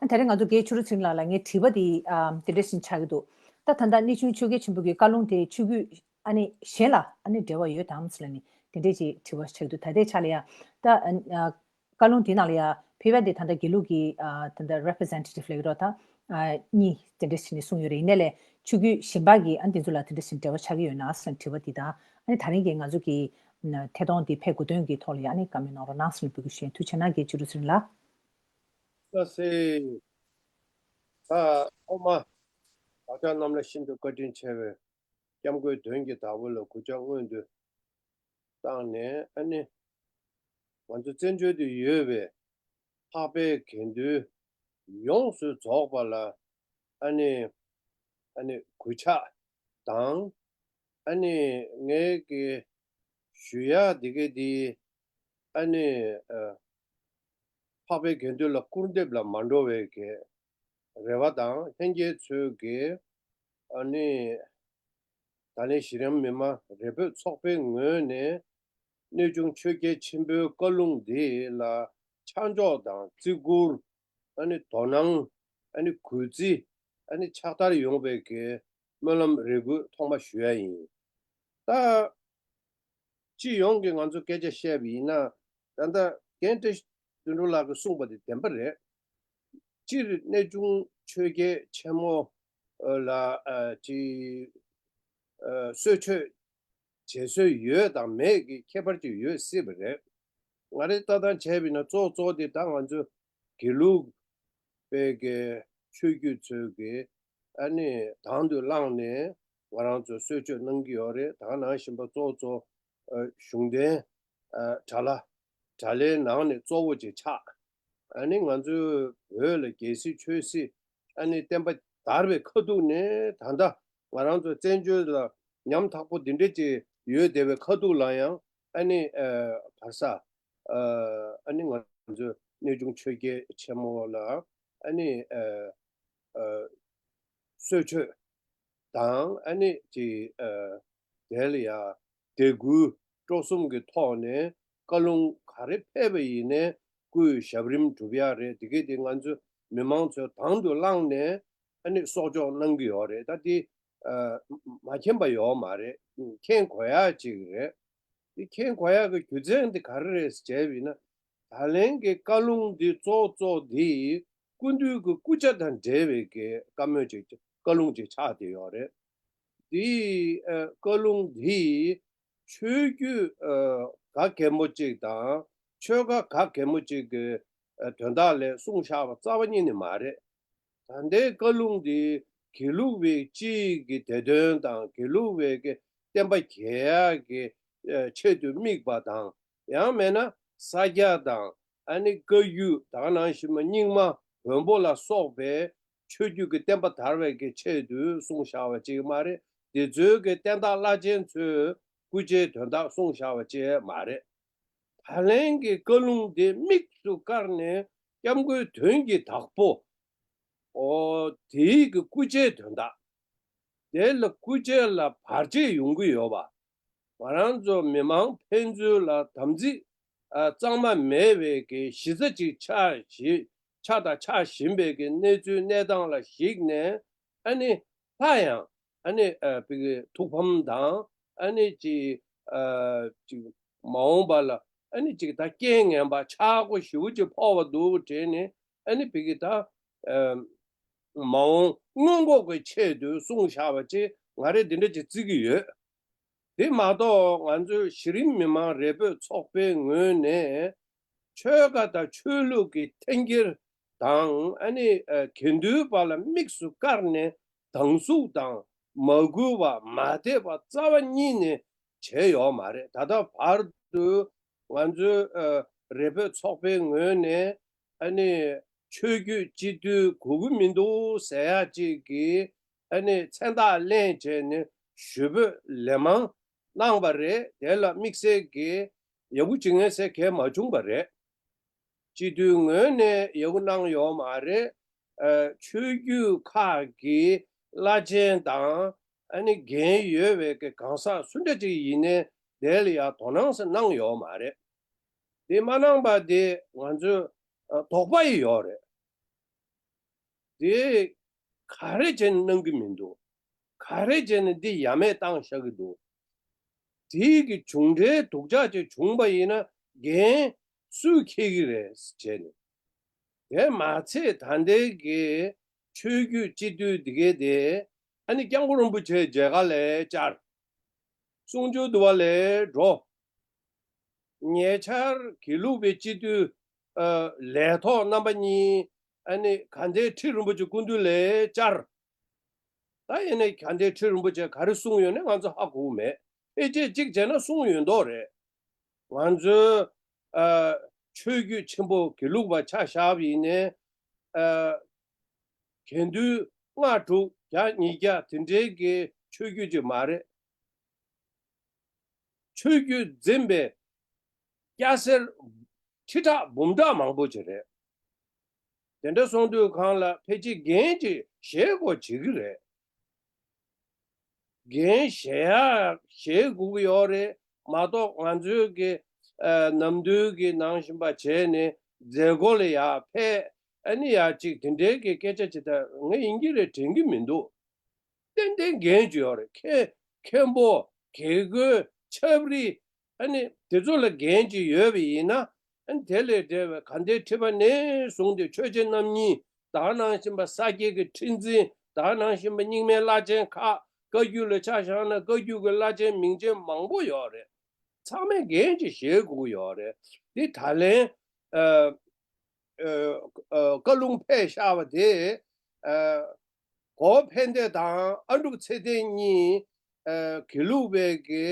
ཨ་ད་རེས་ང་ཚོ་རྒན་ཆོས་གྲུབ་ཚེ་རིང་ལགས་ལ་ངའི་དྲི་བ་དེ་ཨ་དེ་འདྲ་ཞིག་ཆགས་ཀྱི་འདུག་ད་ད་ལྟ་གནས་ཆུང་ཆོས་རྒྱལ་ཆེན་པོ་གི་བཀའ་ལུང་དེ་ཆོས་བརྒྱུད་ཨ་ནི་གཞན་ལ་ཨ་ནི་འབྲེལ་བ་ཡོད་དམ་ཟེར་ལ་ནི་དེ་འདྲས་ཀྱི་དྲི་བ་ཆགས་ཀྱི་འདུག་ད་ལྟའི་ཆ་ལ་ཡང་ད་ཨ་བཀའ་ལུང་དེ་ནང་ལ་ཡང་ཕེབས་པ་དེ་ད་ལྟ་དགེ་ལུགས་ཀྱི་ཨ་ད་ལྟ་རེ་པི་རི་ཛེན་ཊེ་ཊིབ་ལབ་ཀྱི་རེད་ད། ཨ་གཉིས་དེ་འདྲ་ཞིག་ནས་གསུངས་ཡོད་རེད། ཡིན་ནའི་ལས་ཆོས་བརྒྱུད་གཞན་པ་གི་ཨ་ནི་དེ་ཚོ་ལ་དེ་འདྲ་ཞིག་འབྲེལ་བ་ཆགས་ཀྱི་ཡོད་ན་ཟེར་དྲི་བ་འདི་དང་ཨ་ནི་ད་རིང་གི་ང་ཚོ་གི་ཐད་གཏོང་འདི་ཕེབས་དགོས་དོན་གྱི་ཐོག་ལ་ཡང་ཨ་ནི་བཀའ་མོལ་གནང་རོགས་གནང་ཟེར་ནས་འབོད་སྐུལ་ཞུ་ཡིན། ཐུགས་རྗེ་གནང་རྒན་ཆོས་གྲུབ་ཚེ་རིང་ལགས། ལགས་སེ། ད་ཐོག་མ་བདག་ཅག་རྣམས་ལ་ཤིན་ཏུ་བཀའ་དྲིན་ཆེ་བའི་སྐྱབས་མགོན་དོན་གྱི་བདག་པོ་ལ་གུས་ཕྱག་སྔོན་དུ་བཏང་ནས་ཨ་ནི། ང་ཚོ་བཙན་བྱོལ་དུ་ཡོད་པའི་འཕགས་པའི་དགེ་འདུན་ཡོངས་སུ་རྫོགས་པ་ལ་ཨ་ནི་ཨ་ནི་གུས་ཕྱག་དང་ཨ་ནི་ངའི་གི་ཞུ་ཡག་འདི་ག་འདི་ཨ་ནི་ཨ་འཕགས་པའི་དགེ་འདུན་ལ་སྐུར་འདེབས་ལ་མ་འགྲོ་བའི་གི་རེ་བ་དང་། ལྷན་རྒྱས་ཚོས་ཀྱིས་ཨ་ནི་ད་ལན་གཞི་རིམ་མི་མང་རེ་འབོད་ཚོགས་པའི་ངོས་ནས་གནས་ཆུང་ཆོས་རྒྱལ་ཆེན་པོའི་བཀའ་ལུང་འདི་ལ་ཆ་འཇོག་དང་བརྩི་བཀུར། ཨ་ནི་དོ་སྣང་། ཨ་ནི་གུས་བརྩི། ཨ་ནི་ཕྱག་བསྟར་ཡོང་བའི་གི་སྨོན་ལམ་རེ་སྐུལ་ཐོག་མ་ཞུ་ཡ་ཡིན། ད་སྤྱི་ཡོངས་ཀྱི་ང་ཚོ་སྐད་ཆ་བཤད་པ་ཡིན་ན། ད་ལྟ་རྒན་བཀྲ་ཤིས་དོན་གྲུབ་ལགས་ཀྱིས་གསུངས་པ་དེ་བདེན་པ་རེད། སྤྱིར་གནས་ཆུང་ཆོས་རྒྱལ་ཆེན་མོ་ལ་ཅིག་གསོལ་མཆོད་བྱེད་སྲོལ་ཡོད་དང་མེད་ཀྱི་ཁྱད་པར་ཅིག་ཡོད་སྲིད་པ་རེད། ང་རའི་ལྟ་སྟངས་བྱས་པ་ཡིན་ན་གཙོ་གཙོ་དེ་ད་ང་ཚོ་དགེ་ལུགས་པའི་གི་ཆོས་བརྒྱུད་ཚོས་ཀྱི་ཨ་ནི་དང་དུ་བླངས་ནས་ང་རང་ཚོ་གསོལ་མཆོད་གནང་གི་ཡོད་རེད། ད་ག་ནང་བཞིན་པ་གཙོ་གཙོ་གཞུང་དོན་གྲྭ་ལ་གྲྭ་ལའི་ནང་ནས་གཙོ་བོ་ཅིག་ཆགས། ཨ་ནི་ང་ཚོའི་བོད་ལ་རྒྱལ་སྲིད་ཆོས་སྲིད་ཨ་ནི་བསྟན་པ་དར་བའི་ཁ་ཐུག་ནས་ད་ལྟ་ང་རང་ཚོ་བཙན་བྱོལ་ལ་ཉམ་ཐག་པོ་འདི་འདྲ་ཅིག་ཡོད་བསྡད་པའི་ཁ་ཐུག་ལ་ཡང་ཨ་ནི་བར་ས་ཨ་ནི་ང་ཚོའི་གནས་ཆུང་ཆོས་རྒྱལ་ཆེན་མོ་ལ་ཨ་ནི་གསོལ་མཆོད་དང་ཨ་ནི་ཅིག་དེ་ལ་ཡང་དད་གུས་སྤྲོ་གསུམ་གྱི་ཐོག་ནས་བཀའ་ལུང་ག་རེ་ཕེབས་པ་ཡིན་ནའི་སྐུའི་ཞབས་རིམ་སྒྲུབ་ཡག་རེད། དེ་གས་དེ་ང་ཚོ་ མི་མང་ཚོས་དང་དུ་བླངས་ནས་ཨ་ནི་གསོག་འཇོག་གནང་གི་ཡོད་རེད། ད་དེ་ཨ་མ་མཁྱེན་པ་ཡོད་མ་རེད། མཁྱེན་དགོས་ཡ་ཅིག་རེད། དེ་མཁྱེན་དགོས་ཡ་གི་རྒྱུ་མཚན་དེ་ག་རེ་རེད་ཟེར་བྱས་པ་ཡིན་ན། ད་ལན་གྱི་བཀའ་ལུང་འདི་གཙོ་གཙོ་འདི་སྐུ་མདུན་གྱི་སྐུ་ཕྱྭ་དང་འབྲེལ་བའི་གི་བཀའ་མོལ་ཅིག་བཀའ་ལུང་ཅིག་ཆགས་བསྡད་ཡོད་རེད། འདི་ཨ་བཀའ་ལུང་འདི་ཆོས་བརྒྱུད་ཨ་ག་གེ་མོ་གཅིག་དང་ཆོལ་ཁ་ག་གེ་མོ་གཅིག་གི་ཨ་དོན་དག་ལ་གསུངས་བཞག་པ་རྩ་བ་ཉིད་ནས་མ་རེད། ད་ལྟའི་བཀའ་ལུང་འདི་དགེ་ལུགས་པའི་སྤྱིའི་གི་བདེ་དོན་དང་དགེ་ལུགས་པའི་གི་བསྟན་པ་རྒྱས་ཡག་གི་ཨ་ཆེད་དུ་དམིགས་པ་དང་། ཡང་མེད་ན་ས་སྐྱ་དང་ཨ་ནི་བཀའ་བརྒྱུད་དེ་ནང་བཞིན་རྙིང་མ་བོན་པོ་ལ་སོགས་པའི་ཆོས་བརྒྱུད་ཀྱི་བསྟན་པ་དར་བའི་གི་ཆེད་དུ་གསུངས་བཞག་པ་ཅིག་མ་རེད། དེ་ཚོའི་གི་བསྟན་བདག་བླ་ཆེན་ཚོས་སྐུ་ཕྱྭའི་དོན་དག་གསུངས་བཞག་པ་ཅིག་མ་རེད། ད་ལན་གྱི་བཀའ་ལུང་དེ་དམིགས་སུ་བཀར་ནས་སྐྱབས་མགོན་དོན་གྱི་བདག་པོ། ཨོ་དེའི་གི་སྐུ་ཕྱྭའི་དོན་དག་དེ་ལ་སྐུ་ཕྱྭ་ལ་བར་ཆད་ཡོང་གི་ཡོད་པ། ང་རང་ཚོ་མི་མང་ཕན་ཚུན་ལ་དམ་ཚིག་ཨ་གཙང་མ་མེད་པའི་གི་གཞི་རྩ་ཅིག་ཆགས་བཞི་ཆགས་དང་ཆགས་བཞིན་པའི་གི་གནས་ཚུལ་གནས་སྟངས་ལ་གཞིགས་ནས། ཨ་ནི་སླར་ཡང་ཨ་ནི་ཨ་བི་གི་ཐུགས་ཕམ་དང་ཨ་ནི་ཅིག་ཨ་ཅིག་མ་འོངས་པ་ལ་ཨ་ནི་ཅིག་ད་རྐྱེན་ངན་པ་ཆག་སྒོ་ཞེ་པོ་ཅིག་ཕོག་པ་འདུག་དྲན་ནས། ཨ་ནི་བི་གི་ད་ཨ་མ་འོངས་སྔོན་འགོག་གི་ཆེད་དུ་གསུངས་བཞག་པ་ཅིག་ང་རས་འདི་འདྲ་ཅིག་བརྩི་གི་ཡོད། དེ་མ་གཏོགས་ང་ཚོའི་གཞི་རིམ་མི་མང་རེ་འབོད་ཚོགས་པའི་ངོས་ནས་ཆོལ་ཁ་དང་ཆོས་ལུགས་ཀྱི་འཐེན་འཁྱེར་དང་ཨ་ནི་ཨ་འགལ་འདུའི་བར་ལ་དམིགས་སུ་བཀར་ནས་སྡང་ཟུག་དང་མ་གུས་པ་མ་དད་པ་རྩ་བ་ཉིད་ནས་བྱས་ཡོད་མ་རེད། ད་ལྟ་བར་དུ་ང་ཚོའི་ཨ་རེ་འབོད་ཚོགས་པའི་ངོས་ནས་ཨ་ནི་ཆོས་བརྒྱུད་སྤྱི་འཐུས་དགོས་ཀྱི་མི་འདུག་ཟེར་ཡ་གཅིག་གི་ཨ་ནི་མཚན་རྟགས་ལེན་བྱས་ནས་ཞུ་འབོད་ལན་མང་གནང་བ་རེད། དེ་ལ་དམིགས་བསལ་གྱི་ཡག་པོ་བྱེད་མཁན་ཟེར་གང་མ་བྱུང་བ་རེད། སྤྱི་འཐུས་ངོས་ནས་ཡག་པོ་གནང་ཡོད་མ་རེད། ཨ་ཆོས་བརྒྱུད་ཁག་གི་བླ་ཆེན་དང་ཨ་ནི་འགན་ཡོད་པའི་གི་གང་ཟག་སུ་འདྲ་ཅིག་ཡིན་ནའི་དེ་ལ་ཡང་དོ་སྣང་ཟེར་གནང་ཡོད་མ་རེད། དེ་མ་གནང་པ་དེ་ང་ཚོས་ཨ་དོགས་པ་ཡི་ཡོད་རེད། དེ་ག་རེ་བྱས་ནས་གནང་གི་མི་འདུག་ག་རེ་བྱས་ནས་འདི་ཡ་མེད་བཏང་བཞག་གི་འདུག་དེའི་གི་མཇུག་འབྲས་སྡུག་ཅག་ཅིག་བྱུང་པ་ཡིན་ན་འགན་སུས་འཁྱེར་གི་རེད་བྱས་ནས། དེ་མ་ཚད་ད་ལྟའི་གི་ཆོས་བརྒྱུད་སྤྱི་འཐུས་འདི་གའི་དེ་ཨ་ནི་སྐྱབས་མགོན་རིན་པོ་ཆེའི་མཇལ་ཁ་ལ་བཅར། གསུང་ཆོས་འདུལ་བ་ལ་འགྲོ། ཉེ་ཆར་དགེ་ལུགས་པའི་སྤྱི་འཐུས་ཨ་ལས་ཐོག་རྣམ་པ་གཉིས་ཨ་ནི་དགའ་ལྡན་ཁྲི་རིན་པོ་ཆེ་སྐུ་མདུན་ལ་བཅར། ད་ཡིན་ནའི་དགའ་ལྡན་ཁྲི་རིན་པོ་ཆེ་ག་རེ་གསུངས་ཡོད་ན་ང་ཚོ་ཧ་གོ་གི་མེད། ཕལ་ཆེར་གཅིག་བྱས་ན་གསུངས་ཡོད་མདོག་རེད། ང་ཚོའི་ཨ་ཆོས་བརྒྱུད་ཆེན་པོ་དགེ་ལུགས་པ་ཆ་བཞག་པ་ཡིན་ནའི་ཨ་དགེ་འདུན་ལྔ་དྲུག་བརྒྱ་ཉིས་བརྒྱ་དེ་འདྲའི་གི་ཆོས་བརྒྱུད་ཅིག་མ་རེད། ཆོས་བརྒྱུད་འཛིན་པའི་སྐྱ་སེར་ཁྲི་ཕྲག་འབུམ་ཕྲག་མང་པོ་ཅིག་རེད། དེ་འདྲ་སོང་དུས་གང་ལ་ཕལ་ཆེར་འགན་ཅིག་བཞེས་དགོས་བྱེད་ཀྱི་རེད། འགན་བཞེས་ཡ་བཞེས་དགོས་ཀྱི་ཡོད་རེད་མ་གཏོགས་ང་ཚོའི་གི་ཨ་ནམ་དུས་ཀྱི་ནང་བཞིན་པ་བྱས་ནས་མཛད་སྒོ་ལ་ཡར་ཕེབས་ཨ་ནི་ཡར་ཅིག་དེ་འདྲའི་གི་སྐད་ཆ་ཅིག་ད་ངས་ཡིན་གྱི་རེད་དྲན་གྱི་མི་འདུག་ཏན་ཏན་འགན་ཅིག་ཡོད་རེད། མཁན་མཁན་པོ་དགེ་བསྐོས་ཆབ་རིལ་ཨ་ནི་དེ་ཚོ་ལ་འགན་ཅིག་ཡོད་པ་ཡིན་ན་ཨ་ནི་དེ་ལས་འབྲེལ་བའི་དགའ་ལྡན་ཁྲི་པ་ནས་བཟུང་སྟེ་ཆོས་རྗེ་རྣམ་གཉིས་དེ་ནང་བཞིན་པ་ས་སྐྱའི་གི་ཁྲི་འཛིན་དེ་ནང་བཞིན་པ་རྙིང་མའི་བླ་ཆེན་ཁག་བཀའ་བརྒྱུད་ལ་ཆ་བཞག་ན་བཀའ་བརྒྱུད་ཀྱི་བླ་ཆེན་མིང་ཆེན་མང་པོ་ཡོད་རེད། ཚང་མས་འགན་ཅིག་བཞེས་དགོས་ཀྱི་ཡོད་རེད། འདི་ད་ལན་ཨ་ཨ་ཨ་བཀའ་ལུང་ཕེབས་བཞག་པ་དེ་ཨ་གོ་ཕན་བདེ་དང་ཨ་འབྲུག་ཚེ་བརྟན་གཉིས་ཨ་དགེ་ལུགས་པའི་གི་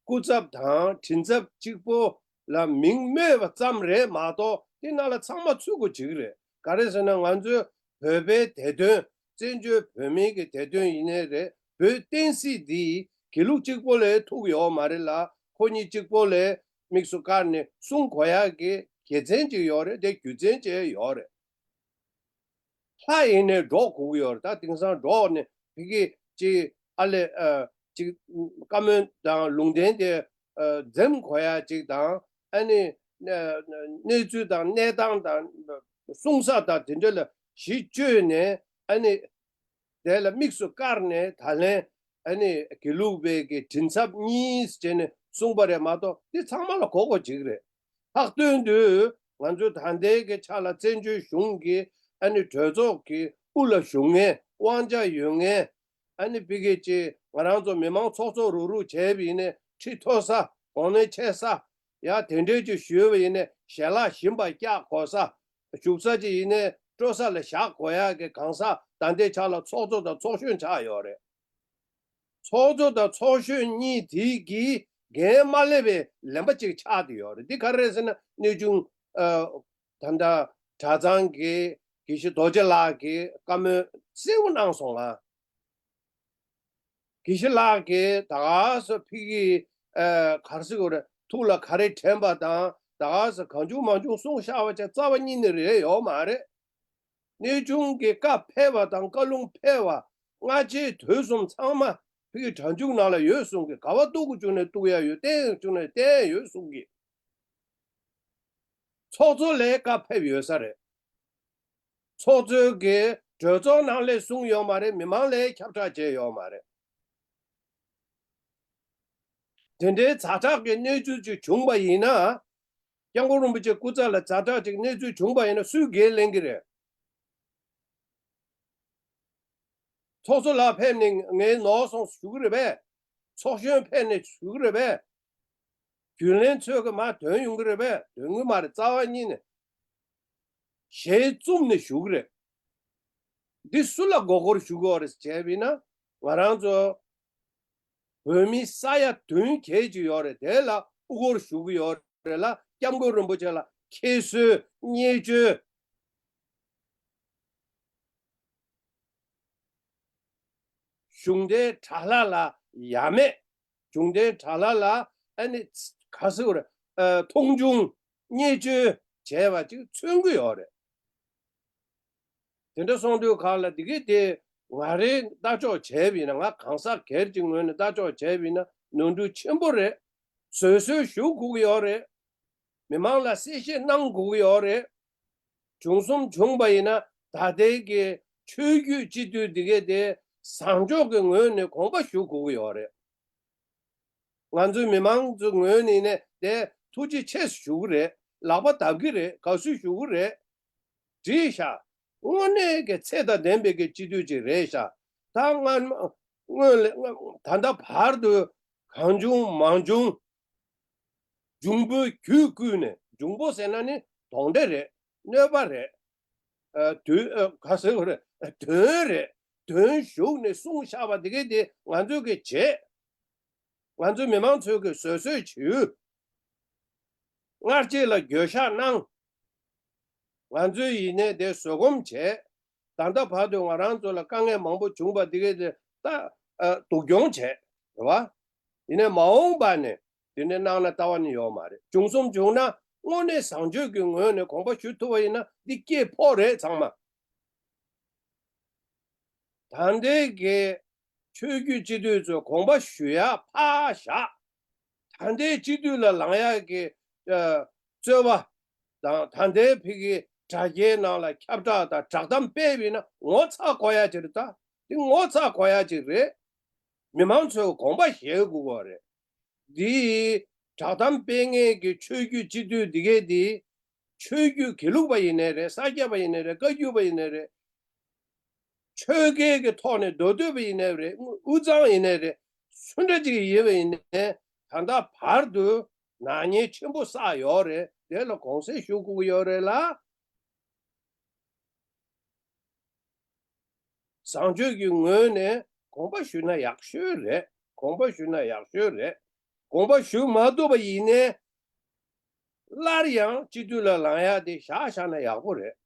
སྐུ་ཚབ་དང་མགྲིན་ཚབ་གཅིག་པོ་ལ་མིང་སྨོས་པ་ཙམ་རེད་མ་གཏོགས་དེ་ནང་ལ་ཚང་མ་ཚུད་དགོས་བྱེད་ཀྱི་རེད། ག་རེ་ཟེར་ན་ང་ཚོའི་བོད་པའི་བདེ་དོན་བཙན་བྱོལ་བོད་མིའི་གི་བདེ་དོན་ཡིན་ནའི་རེད། བོད་བསྟན་སྲིད་འདི་དགེ་ལུགས་གཅིག་པོ་ལ་ཐུག་ཡོད་མ་རེད་ལ། ཁོ་གཉིས་གཅིག་པོ་ལ་དམིགས་སུ་བཀར་ནས་གསུང་དགོས་ཡག་གི་དགེ་མཚན་ཅིག་ཡོད་རེད། དེ་རྒྱུ་མཚན་ཅིག་ཡོད་རེད། ལྷ་ཡིན་ནའི་འགྲོགས་དགོས་ཀྱི་ཡོད་རེད། ད་དེང་སང་འགྲོགས་ནས་ཕ་གི་ཅིག་ཨ་ལས་ཨ་ཅིག་བཀའ་མོལ་དང་ལུང་བསྟན་དེ་ཨ་འཛེམ་དགོས་ཡག་ཅིག་དང་ཨ་ནི་ཨ་གནས་ཚུལ་དང་གནས་སྟངས་དང་གསུང་ས་དང་དེ་འདྲ་ལ་ གཞི་བཅོལ་ནས་ཨ་ནི་དེ་ལ་དམིགས་སུ་བཀར་ནས་ད་ལན་ཨ་ནི་དགེ་ལུགས་པའི་གི་མགྲིན་ཚབ་གཉིས་བྱས་ནས་གསུངས་པ་རེད་མ་གཏོགས། འདི་ཚང་མ་ལ་གོ་གོ་ཅིག་རེད། ལྷག་དོན་དུ་ང་ཚོ་ད་ལྟའི་གི་ཆ་ལ་བཙན་བྱོལ་གཞུང་གི་ཨ་ནི་གྲོས་ཚོགས་ཀྱི་དབུ་ལ་བཞུགས་མཁན། དབང་ཆ་ཡོད་མཁན། ཨ་ནི་ཕ་གི་ཅིག་ང་རང་ཚོ་མི་མང་ཚོགས་གཙོ་རུག་རུག་བྱས་པ་ཡིན་ནའི་ཁྲི་མཐོ་ས། གོ་གནས་ཆེ་ས། ཡ་དེ་འདྲས་ཅིག་ཞུས་པ་ཡིན་ནའི་ཞལ་ལག་ཞིམ་པ་བཀྱག་དགོས་ས། བཞུགས་ས་ཅིག་ཡིན་ནའི་སྤྲོ་ས་ལ་བཞག་དགོས་ཡག་གི་གང་ཟག་ད་ལྟའི་ཆ་ལ་ཚོགས་གཙོ་དང་ཚོགས་གཞོན་ཆགས་ཡོད་རེད། ཚོགས་གཙོ་དང་ཚོགས་གཞོན་གཉིས་དེ་གིས་འགན་མ་སླེབས་པའི་ལན་པ་ཅིག་ཆགས་བསྡད་ཡོད་རེད། འདི་ག་རེ་རེད་ཟེར་ན། གནས་ཆུང་ཨ་ད་ལྟ་གྲྭ་ཚང་གི་དགེ་བཤེས་རྡོ་རྗེ་ལགས་ཀྱིས་བཀའ་མོལ་གསལ་པོ་གནང་སོང་ང་། དགེ་བཤེས་ལགས་ཀྱིས་ད་ག་སོ་ཕི་གི་ཨ་ག་རེ་ཟེར་དགོས་རེད། ཐུགས་ལ་ག་རེ་དྲན་པ་དང་ད་ག་སོ་གང་བྱུང་མང་བྱུང་གསུངས་བཞག་པ་བྱས་རྩ་བ་ཉིད་ནས་རེད་ཡོད་མ་རེད། གནས་ཆུང་གི་བཀའ་ཕེབས་པ་དང་བཀའ་ལུང་ཕེབས་པ་སྔ་ཕྱི་དུས་གསུམ་ཚང་མ་ཕ་གི་གྲྭ་མཇུག་ནང་ལ་ཡོད་གསུང་གི། ག་པར་གཏུག་དགོས་བྱུང་ན་གཏུག་ཡ་ཡོད། བསྟན་དགོས་བྱུང་ན་བསྟན་ཡ་ཡོད་གསུང་གི། ཚོགས་གཙོ་ལ་བཀའ་ཕེབས་ཡོད་ས་རེད། ཚོགས་གཙོའི་གི་གྲོས་ཚོགས་ནང་ལ་གསུངས་ཡོད་མ་རེད། མི་མང་ལ་ཁྱབ་བསྒྲགས་བྱས་ཡོད་མ་རེད། དེ་འདྲའི་ཛ་དྲག་གི་གནས་ཚུལ་ཅིག་བྱུང་པ་ཡིན་ན། སྐྱབས་མགོན་རིན་པོ་ཆེ་སྐུ་ཚེ་ལ་ཛ་དྲག་ཅིག་གནས་ཚུལ་བྱུང་པ་ཡིན་ན་སུས་འགན་ལེན་གྱི་རེད། ཚོགས་གཙོ་ལགས་ཕེབས་ནས་ངའི་ནོར་སོང་ཞུ་གི་རེད་པས། ཚོགས་གཞོན་ཕེབས་ནས་ཞུ་གི་རེད་པས། རྒྱུན་ལས་ཚོས་གི་མར་འདོན་ཡོང་གི་རེད་པས། འདོན་གི་མ་རེད། རྩ་བ་ཉིད་ནས་ཞལ་བཙུམ་ནས་ཞུ་གི་རེད། འདི་སུ་ལ་མགོ་སྐོར་ཞུ་གི་ཡོད་རེད་ཟེར་བྱས་པ་ཡིན་ན། ང་རང་ཚོ་བོད་མི་ས་ཡ་བདུན་བརྒྱད་ཅིག་ཡོད་རེད། དེ་ལ་དབུ་སྐོར་ཞུ་གི་ཡོད་རེད་ལ། སྐྱབས་མགོན་རིན་པོ་ཆེ་ལ་ཁྱད་གསོད་བརྙས་བཅོས། གཞུང་འབྲེལ་དྲ་ལྷག་ལ་ཡ་མེད། གཞུང་འབྲེལ་དྲ་ལྷག་ལ་ཨ་ནི་ག་ཟེར་དགོས་རེད། ཨ་མཐོང་ཆུང་བརྙས་བཅོས་བྱས་པ་ཅིག་མཚོན་གྱི་ཡོད་རེད། དེ་འདྲ་སོང་དུས་གང་ལ་འདི་གའི་དེ་ང་རའི་ལྟ་ཕྱོགས་བྱས་པ་ཡིན་ན། ང་གང་ཟག་སྒེར་གྱི་ངོས་ནས་ལྟ་ཕྱོགས་བྱས་པ་ཡིན་ན་ནོར་འཁྲུལ་ཆེན་པོ་རེད། བཟོད་གསོལ་ཞུ་དགོས་ཀྱི་ཡོད་རེད། མི་མང་ལ་གསལ་བཤད་གནང་དགོས་ཀྱི་ཡོད་རེད། བྱུང་སོང་བྱུང་པ་ཡིན་ན་ད་ལྟའི་གི་ཆོས་བརྒྱུད་སྤྱི་འཐུས་འདི་གའི་དེ་བཟང་ཕྱོགས་ཀྱི་ངོས་ནས་དགོངས་པ་ཞུ་དགོས་ཀྱི་ཡོད་རེད། ང་ཚོའི་མི་མང་ཚོའི་ངོས་ནས་ནས་དེ་ཐུགས་རྗེ་ཆེ་ཞུ་གི་རེད། ལག་པ་འདར་གི་རེད། དགའ་བསུ་ཞུ་གི་རེད། བྲིས་ཤག་དངོས་གནས་ཀྱི་ཚད་དང་ལྡན་པའི་གི་སྤྱི་འཐུས་ཅིག་རེད་ཤག་ད་སྔ་མ་སྔོན་ལ་ད་ལྟ་བར་དུ་གང་བྱུང་མང་བྱུང་འབྱུང་པོའི་རྒྱུད་བསྐུལ་ནས། འབྱུང་པོ་ཟེར་ན་ནི་གདོན་འདྲེ་རེད། གནོད་པ་རེད། ཨ་དུས་ཨ་ག་ཟེར་དགོས་རེད། གདོན་རེད། གདོན་ཞུགས་ནས་གསུངས་བཞག་པ་དེ་གའི་དེ་ང་ཚོས་ཀྱི་བྱེད། ང་ཚོའི་མི་མང་ཚོས་ཀྱི་བཟོད་གསོལ་ཞུ། སྔར་རྗེས་ལ་འགྱོད་བཤགས་གནང་། ང་ཚོའི་ཡིན་ནའི་དེ་བཟོད་སྒོམ་བྱས། ད་ལྟ་བར་དུ་ང་རང་ཚོ་ལ་དཀའ་ངལ་མང་པོ་བྱུང་བ་འདི་གའི་དེ་ད་ཨ་སྡུག་གྱོང་བྱས་རེད་བ། ཡིན་ནའི་མ་འོངས་པ་ནས་དེ་འདྲ་གནང་ན་ལྟ་བ་ནི་ཡོད་མ་རེད། བྱུང་སོང་བྱུང་ན་དངོས་གནས་བཟང་སྤྱོད་ཀྱི་ངོས་ནས་དགོངས་པ་ཞུ་ཐུབ་པ་ཡིན་ན་འདི་སྐྱེས་ཕོག་རེད་ཚང་མ། ད་ལྟའི་གི་ཆོས་བརྒྱུད་སྤྱི་འཐུས་ཚོས་དགོངས་པ་ཞུ་ཡ་ཕར་བཞག་ད་ལྟའི་སྤྱི་འཐུས་ལ་ལངས་ཡག་གི་ཨ་རྩོད་པ་དང་། ད་ལྟའི་ཕ་གི་དྲ་རྒྱའི་ནང་ལ་ཁྱབ་བསྒྲགས་དང་བསྒྲགས་གཏམ་སྤེལ་བ་ཡིན་ན་ངོ་ཚ་དགོས་ཡ་ཅིག་རེད། ད་འདི་ངོ་ཚ་དགོས་ཡ་ཅིག་རེད། མི་མང་ཚོས་དགོངས་པ་བཞེས་དགོས་པ་རེད། འདི་བསྒྲགས་གཏམ་སྤེལ་མཁན་གྱི་ཆོས་བརྒྱུད་སྤྱི་འཐུས་འདི་གས་འདི་ཆོས་བརྒྱུད་དགེ་ལུགས་པ་ཡིན་ནའི་རེད། ས་སྐྱ་པ་ཡིན་ནའི་རེད། བཀའ་བརྒྱུད་པ་ཡིན་ནའི་རེད། ཆོལ་ཁའི་གི་ཐོག་ནས་མདོ་སྟོད་པ་ཡིན་ནའི་རེད། དབུས་གཙང་ཡིན་ནའི་རེད། སུ་འདྲ་ཅིག་ཡིན་པ་ཡིན་ནའི་ད་ལྟ་བར་དུ་ནག་ཉེས་ཆེན་པོ་བསགས་ཡོད་རེད། དེ་ལ་དགོངས་སེལ་ཞུ་དགོས་ཀྱི་ཡོད་རེད་ལ། བཟང་སྤྱོད་ཀྱི་ངོས་ནས་དགོངས་པ་ཞུས་ན་ཡག་ཤོས་རེད། དགོངས་པ་ཞུས་ན་ཡག་ཤོས་རེད། དགོངས་པ་ཞུ་མ་ཐུབ་པ་ཡིན་ནའི་སླར་ཡང་སྤྱི་འཐུས་ལ་ལངས་ཡག་དེ་བཞག་བཞག་ན་ཡག་པོ་རེད།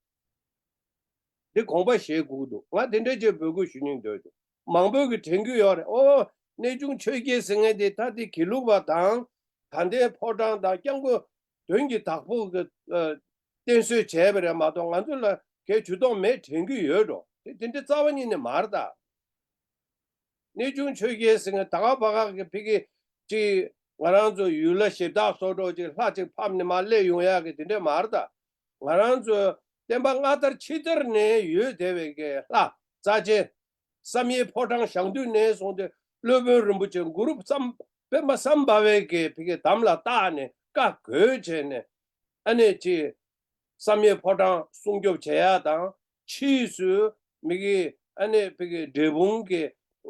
འདི་དགོངས་པ་བཞེས་དགོས་འདུག་ང་དེ་འདྲ་ཅིག་འབོད་སྐུལ་ཞུ་སྙིང་འདོད་འདུག་མང་པོས་ཀྱིས་དྲན་གྱི་ཡོད་རེད། ཨོ། གནས་ཆུང་ཆོས་རྒྱལ་ཟེར་མཁན་དེ་ད་དེ་དགེ་ལུགས་པ་དང་། ད་ལྟའི་ཕོ་བྲང་དང་སྐྱབས་མགོན་དོན་གྱི་བདག་པོ་གི་ཨ་བསྟེན་གསོལ་བྱས་པ་རེད་མ་གཏོགས་ང་ཚོ་ལ་གའི་ཇུས་གཏོགས་མེད་དྲན་གྱི་ཡོད་འགྲོ། དེ་དེ་འདྲ་རྩ་བ་ཉིད་ནས་མ་རེད་ད། གནས་ཆུང་ཆོས་རྒྱལ་ཟེར་མཁན་ད་ག་ཕ་ག་གི་ཕ་གི་ཅིག་ང་རང་ཚོ་ཡུལ་ལྷ་གཞི་བདག་སོགས་འདྲ་ཅིག་ལྷ་ཅིག་ཕབ་ནས་མར་སླེབས་ཡོང་ཡག་གི་དེ་འདྲ་མ་རེད་ད། ང་རང་ཚོ་ བསྟན་པ་སྔ་དར་ཕྱི་དར་ནས་ཡོད་བསྡད་པའི་གི་ལྷ་རྩ་ཆེན། བསམ་ཡས་ཕོ་བྲང་ཞག་དུས་ནས་བཟུང་སྟེ་སློབ་དཔོན་རིན་པོ་ཆེ་གུ་རུ་བསམ་པདྨ་སམ་བྷ་ཝའི་གི་ཕི་གི་དམ་ལ་བཏགས་ནས་བཀའ་བསྒོས་བྱས་ནས། ཨ་ནི་ཅི། བསམ་ཡས་ཕོ་བྲང་སྲུང་སྐྱོབ་བྱེད་ཡ་དང་། ཕྱིས་སུ་མི་གི་ཨ་ནི་ཕི་གི་འབྲས་སྤུངས་གི་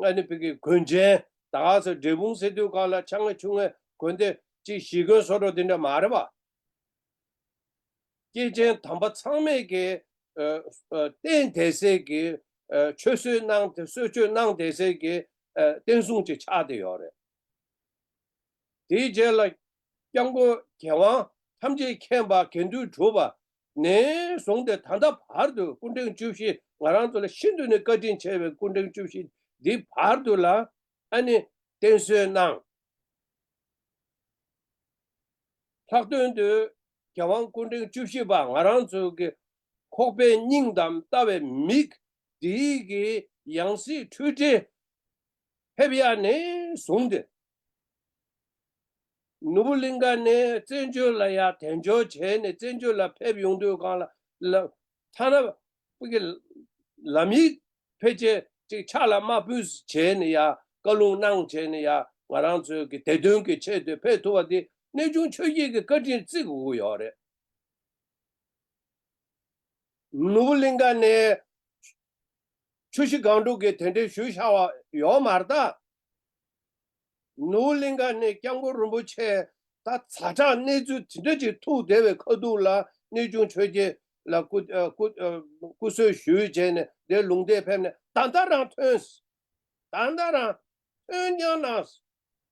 ཨ་ནི་ཕི་གི་དགོན་ཆེན། ད་ག་ཚོད་འབྲས་སྤུངས་ཟེར་དུས་གང་ལ་ཆ་ང་ཆུང་ངའི་དགོན་སྡེ་ཅི་གཞིས་དགོན་སོགས་འགྲོ་དེ་འདྲ་མ་རེད་པ། སྐྱེས་ཆེན་དམ་པ་ཚང་མས་ཀྱི་ཨ་ཨ་བསྟེན་བསྡད་སའི་གི་ཨ་ཆོས་སྲོལ་གནང་སྟེ་གསོལ་མཆོད་གནང་བསྡད་སའི་གི་ཨ་བསྟན་སྲུང་ཅིག་ཆགས་བསྡད་ཡོད་རེད། དེའི་རྗེས་ལ་སྐྱབས་མགོན་རྒྱལ་དབང་ཐམས་ཅད་མཁྱེན་པ་དགེ་འདུན་གྲུབ་པ་ནས་བཟུང་སྟེ་ད་ལྟ་བར་དུ་སྐུ་ཕྲེང་བཅུ་བཞི། ང་རང་ཚོ་ལ་ཤིན་ཏུ་ནས་བཀའ་དྲིན་ཆེ་བའི་སྐུ་ཕྲེང་བཅུ་བཞི་འདི་བར་དུ་ལ་ཨ་ནི་བསྟེན་གསོལ་གནང་། ལྷག་དོན་དུ་རྒྱལ་དབང་སྐུ་ཕྲེང་བཅུ་བཞི་པ་ང་རང་ཚོའི་གི་ཁོག་པའི་སྙིང་དང་ལྟ་བའི་མིག་འདིའི་གི་ཡང་སྲིད་འཁྲུལ་བྲལ་ཕེབས་ཡ་ནས་བཟུང་སྟེ། ནོར་བུ་གླིང་ག་ནས་བཙན་བྱོལ་ལ་ཡ་དལ་འབྱོར་བྱས་ནས་བཙན་བྱོལ་ལ་ཕེབས་ཡོང་དུས་གང་ལ་ལ་ཐ་ན་ཕ་གི་ལམ་ཡིག་ཕལ་ཆེར་ཅིག་ཕྱག་ལ་མ་ཕུལ་བྱས་ནས་ཡ་བཀའ་ལུང་གནང་བྱས་ནས་ཡ་ང་རང་ཚོའི་གི་བདེ་དོན་གི་ཆེད་དུ་ཕེབས་ཐུབ་པ་དེ་གནས་ཆུང་ཆོས་རྒྱལ་གྱི་བཀའ་དྲིན་བརྩི་དགོས་ཀྱི་ཡོད་རེད། ནོར་བུ་གླིང་ག་ནས་ཆུ་བཞི་སྒང་དྲུག་གི་དེ་འདྲའི་ཞུ་བཞག་པ་ཡོད་མ་རེད་ད། ནོར་བུ་གླིང་ག་ནས་སྐྱབས་མགོན་རིན་པོ་ཆེ་ད་ཛ་དྲག་གནས་ཚུལ་དེ་འདྲ་ཅིག་ཐུག་བསྡད་པའི་ཁ་ཐུག་ལ་གནས་ཆུང་ཆོས་རྒྱལ་ལ་སྐུ་ཨ་སྐུ་ཨ་སྐུ་གསོལ་ཞུས་བྱས་ནས་དེ་ལུང་བསྟན་ཕེབས་ནས་ད་ལྟ་རང་ཐོན། ད་ལྟ་རང་ཐོན་རྐྱང་གནང་།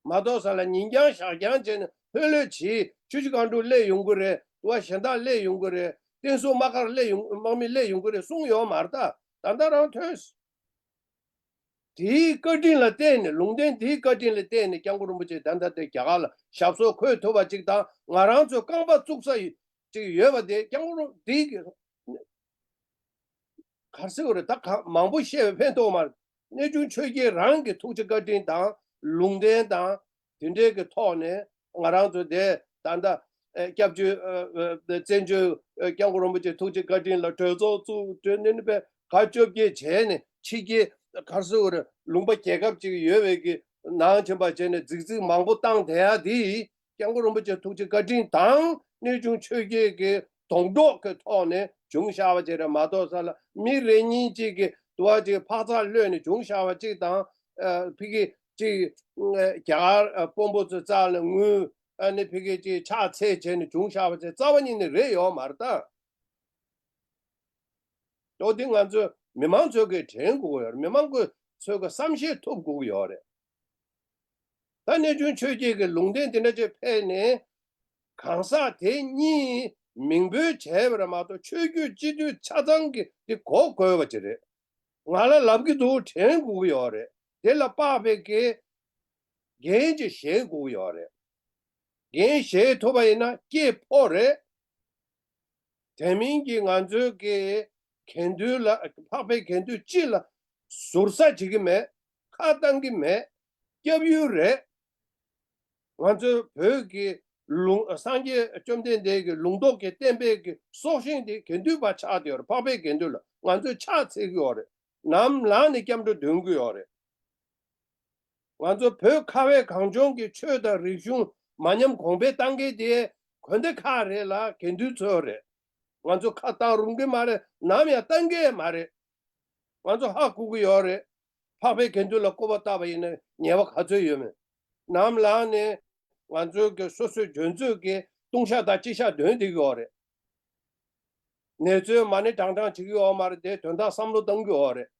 མ་གཏོགས་ས་ལ་ཉིན་རྐྱང་ཞག་རྐྱང་བྱས་ནས་ལྷོད་ལྷོད་བྱེད། ཆུ་བཞི་སྒང་དྲུག་སླེབས་ཡོང་གི་རེད། དུ་བ་གཞན་དག་སླེབས་ཡོང་གི་རེད། བསྟན་སྲུང་དམག་སྒར་སླེབས་ཡོང་། དམག་མི་སླེབས་ཡོང་གི་རེད་གསུངས་ཡོད་མ་རེད་ད། ད་ལྟ་རང་ཐོན། དེའི་བཀའ་དྲིན་ལ་བརྟེན་ནས། ལུང་བསྟན་དེའི་བཀའ་དྲིན་ལ་བརྟེན་ནས་སྐྱབས་མགོན་རིན་པོ་ཆེ་ད་ལྟ་དེ་རྒྱ་གར་ལ་ཞབས་སོར་འཁོད་ཐུབ་པ་ཅིག་དང་། ང་རང་ཚོའི་རྐང་པ་བཙུགས་ས་ཡི་ཅིག་ཡོད་པ་དེ་སྐྱབས་མགོན་རིན་དེའི་ག་རེ་ཟེར་དགོས་རེད། ད་ག་མང་པོ་བཤད་པའི་ཕན་ཐོགས་མ་རེད། གནས་ཆུང་ཆོས་རྒྱལ་རང་གི་ཐུགས་རྗེ་བཀའ་དྲིན་དང་། ལུང་བསྟན་དང་། དེ་འདྲའི་གི་ཐོག་ནས་ང་རང་ཚོ་དེ་ད་ལྟ་ཨ་སྐྱབས་བཅོལ་ཨ་ཨ་བཙན་བྱོལ་ཨ་སྐྱབས་མགོན་རིན་པོ་ཆེ་ཐུགས་རྗེ་བཀའ་དྲིན་ལ་གྲོས་ཚོགས་བཙུགས། གྲོས་ནས་ནི་པའི་ག་བཅོ་བརྒྱད་བྱས་ནས་ཕྱི་རྒྱལ་ག་རེ་ཟེར་དགོས་རེད། ལུང་པ་རྒྱལ་ཁབ་ཅིག་ཡོད་པའི་གི་ནང་ཕྱིན་པ་བྱས་ནས་རྫིག་རྫིག་མང་པོ་བཏང་བསྡད་ཡ་དེ་སྐྱབས་མགོན་རིན་པོ་ཆེ་ཐུགས་རྗེ་བཀའ་དྲིན་དང་། གནས་ཆུང་ཆོས་རྒྱལ་གྱི་སྡོང་གྲོགས་ཀྱི་ཐོག་ནས་བྱུང་བཞག་པ་ཅིག་རེད་མ་གཏོགས་ས་ལ་མི་རེ་གཉིས་གཅིག་གི་དུ་བ་ཅིག་འཕག་འཚག་གློད་ནས་བྱུང་བཞག་པ་ཅིག་དང་། ཨ་ཕ་གི་ཅིག་ཨ་རྒྱ་གར་ཨ་དཔོན་པོ་ཚོའི་རྩ་ལ་དངུལ་ཨ་ནི་ཕ་གི་ཅིག་ཕྱག་འཚལ་བྱས་ནས་བྱུང་བཞག་པ་ཅིག་རྩ་བ་ཉིད་ནས་རེད་ཡོད་མ་རེད་ད། ཨོ་དེ་ང་ཚོ་མི་མང་ཚོས་ཀྱིས་དྲན་དགོས་ཀྱི་ཡོད་རེད། མི་མང་ཚོས་ཀྱིས་བསམ་ཤེས་ཐུབ་དགོས་ཀྱི་ཡོད་རེད། ད་གནས་ཆུང་ཆོས་རྒྱལ་གྱི་ལུང་བསྟན་དེ་འདྲ་ཅིག་ཕེབས་ནས་གང་ཟག་དེ་གཉིས་མིང་འབོད་བྱས་པ་རེད་མ་གཏོགས་ཆོས་བརྒྱུད་སྤྱི་འཐུས་ཆ་ཚང་གིས་དེ་གོ་དགོས་པ་ཅིག་རེད། ང་ལ་ལབ་ཀྱི་འདུག་དྲན་དགོས་ཀྱི་ཡོད་རེད། དེ་ལ་དཔག་པའི་གི་འགན་ཅིག་བཞེས་དགོས་ཀྱི་ཡོད་རེད། འགན་བཞེས་ཐུབ་པ་ཡིན་ན་སྐྱེས་ཕོ་རེད། དེ་མིན་གྱི་ང་ཚོའི་གི་དགེ་འདུན་ལ། འཕགས་པའི་དགེ་འདུན་སྤྱི་ལ་ཟུར་ཟ་བྱེད་ཀྱི་མེད། ཁ་བཏང་གི་མེད། སྐྱབས་ཡུལ་རེད། ང་ཚོའི་བོད་ཀྱི་ལུང་། སངས་རྒྱས་བཅོམ་ལྡན་འདས་ཀྱི་ལུང་རྟོགས་ཀྱི་བསྟན་པའི་གི་སྲོག་ཤིང་དེ་དགེ་འདུན་པ་ཆགས་བསྡད་ཡོད་རེད། འཕགས་པའི་དགེ་འདུན་ལ་ང་ཚོས་ཕྱག་འཚལ་གྱི་ཡོད་རེད། ནམ་ལངས་ནས་སྐྱབས་འགྲོ་འདོན་གྱི་ཡོད་རེད། ང་ཚོ་བོད་ཁ་བའི་གངས་ལྗོངས་ཀྱི་ཆོས་དང་རིག་གཞུང་མ་ཉམས་གོང་འཕེལ་གཏང་མཁན་དེ་དགོན་སྡེ་ཁག་རེད་ལ་དགེ་འདུན་ཚོ་རེད། ང་ཚོ་ཁ་བཏང་རུང་གི་མ་རེད། ནམ་ཡང་གཏང་གི་མ་རེད། ང་ཚོ་ཧ་གོ་གི་ཡོད་རེད། འཕགས་པའི་དགེ་འདུན་ལ་སྐུར་པ་བཏབ་པ་ཡིན་ན་ཉེས་པ་ག་ཚོད་ཡོད་མེད། ནམ་ལངས་ནས་ང་ཚོའི་གི་སོ་སོའི་འཇོན་ཚོད་ཀྱི་ལྟུང་བཤགས་དང་སྤྱི་བཤགས་འདོན་བསྡད་ཀྱི་ཡོད་རེད། ནེ་ཙོས་མ་ཎི་བགྲང་བགྲང་བྱེད་ཀྱི་ཡོད་མ་རེད་དེ། དོན་དག་བསམ་བློ་གཏང་གི་ཡོད་རེད།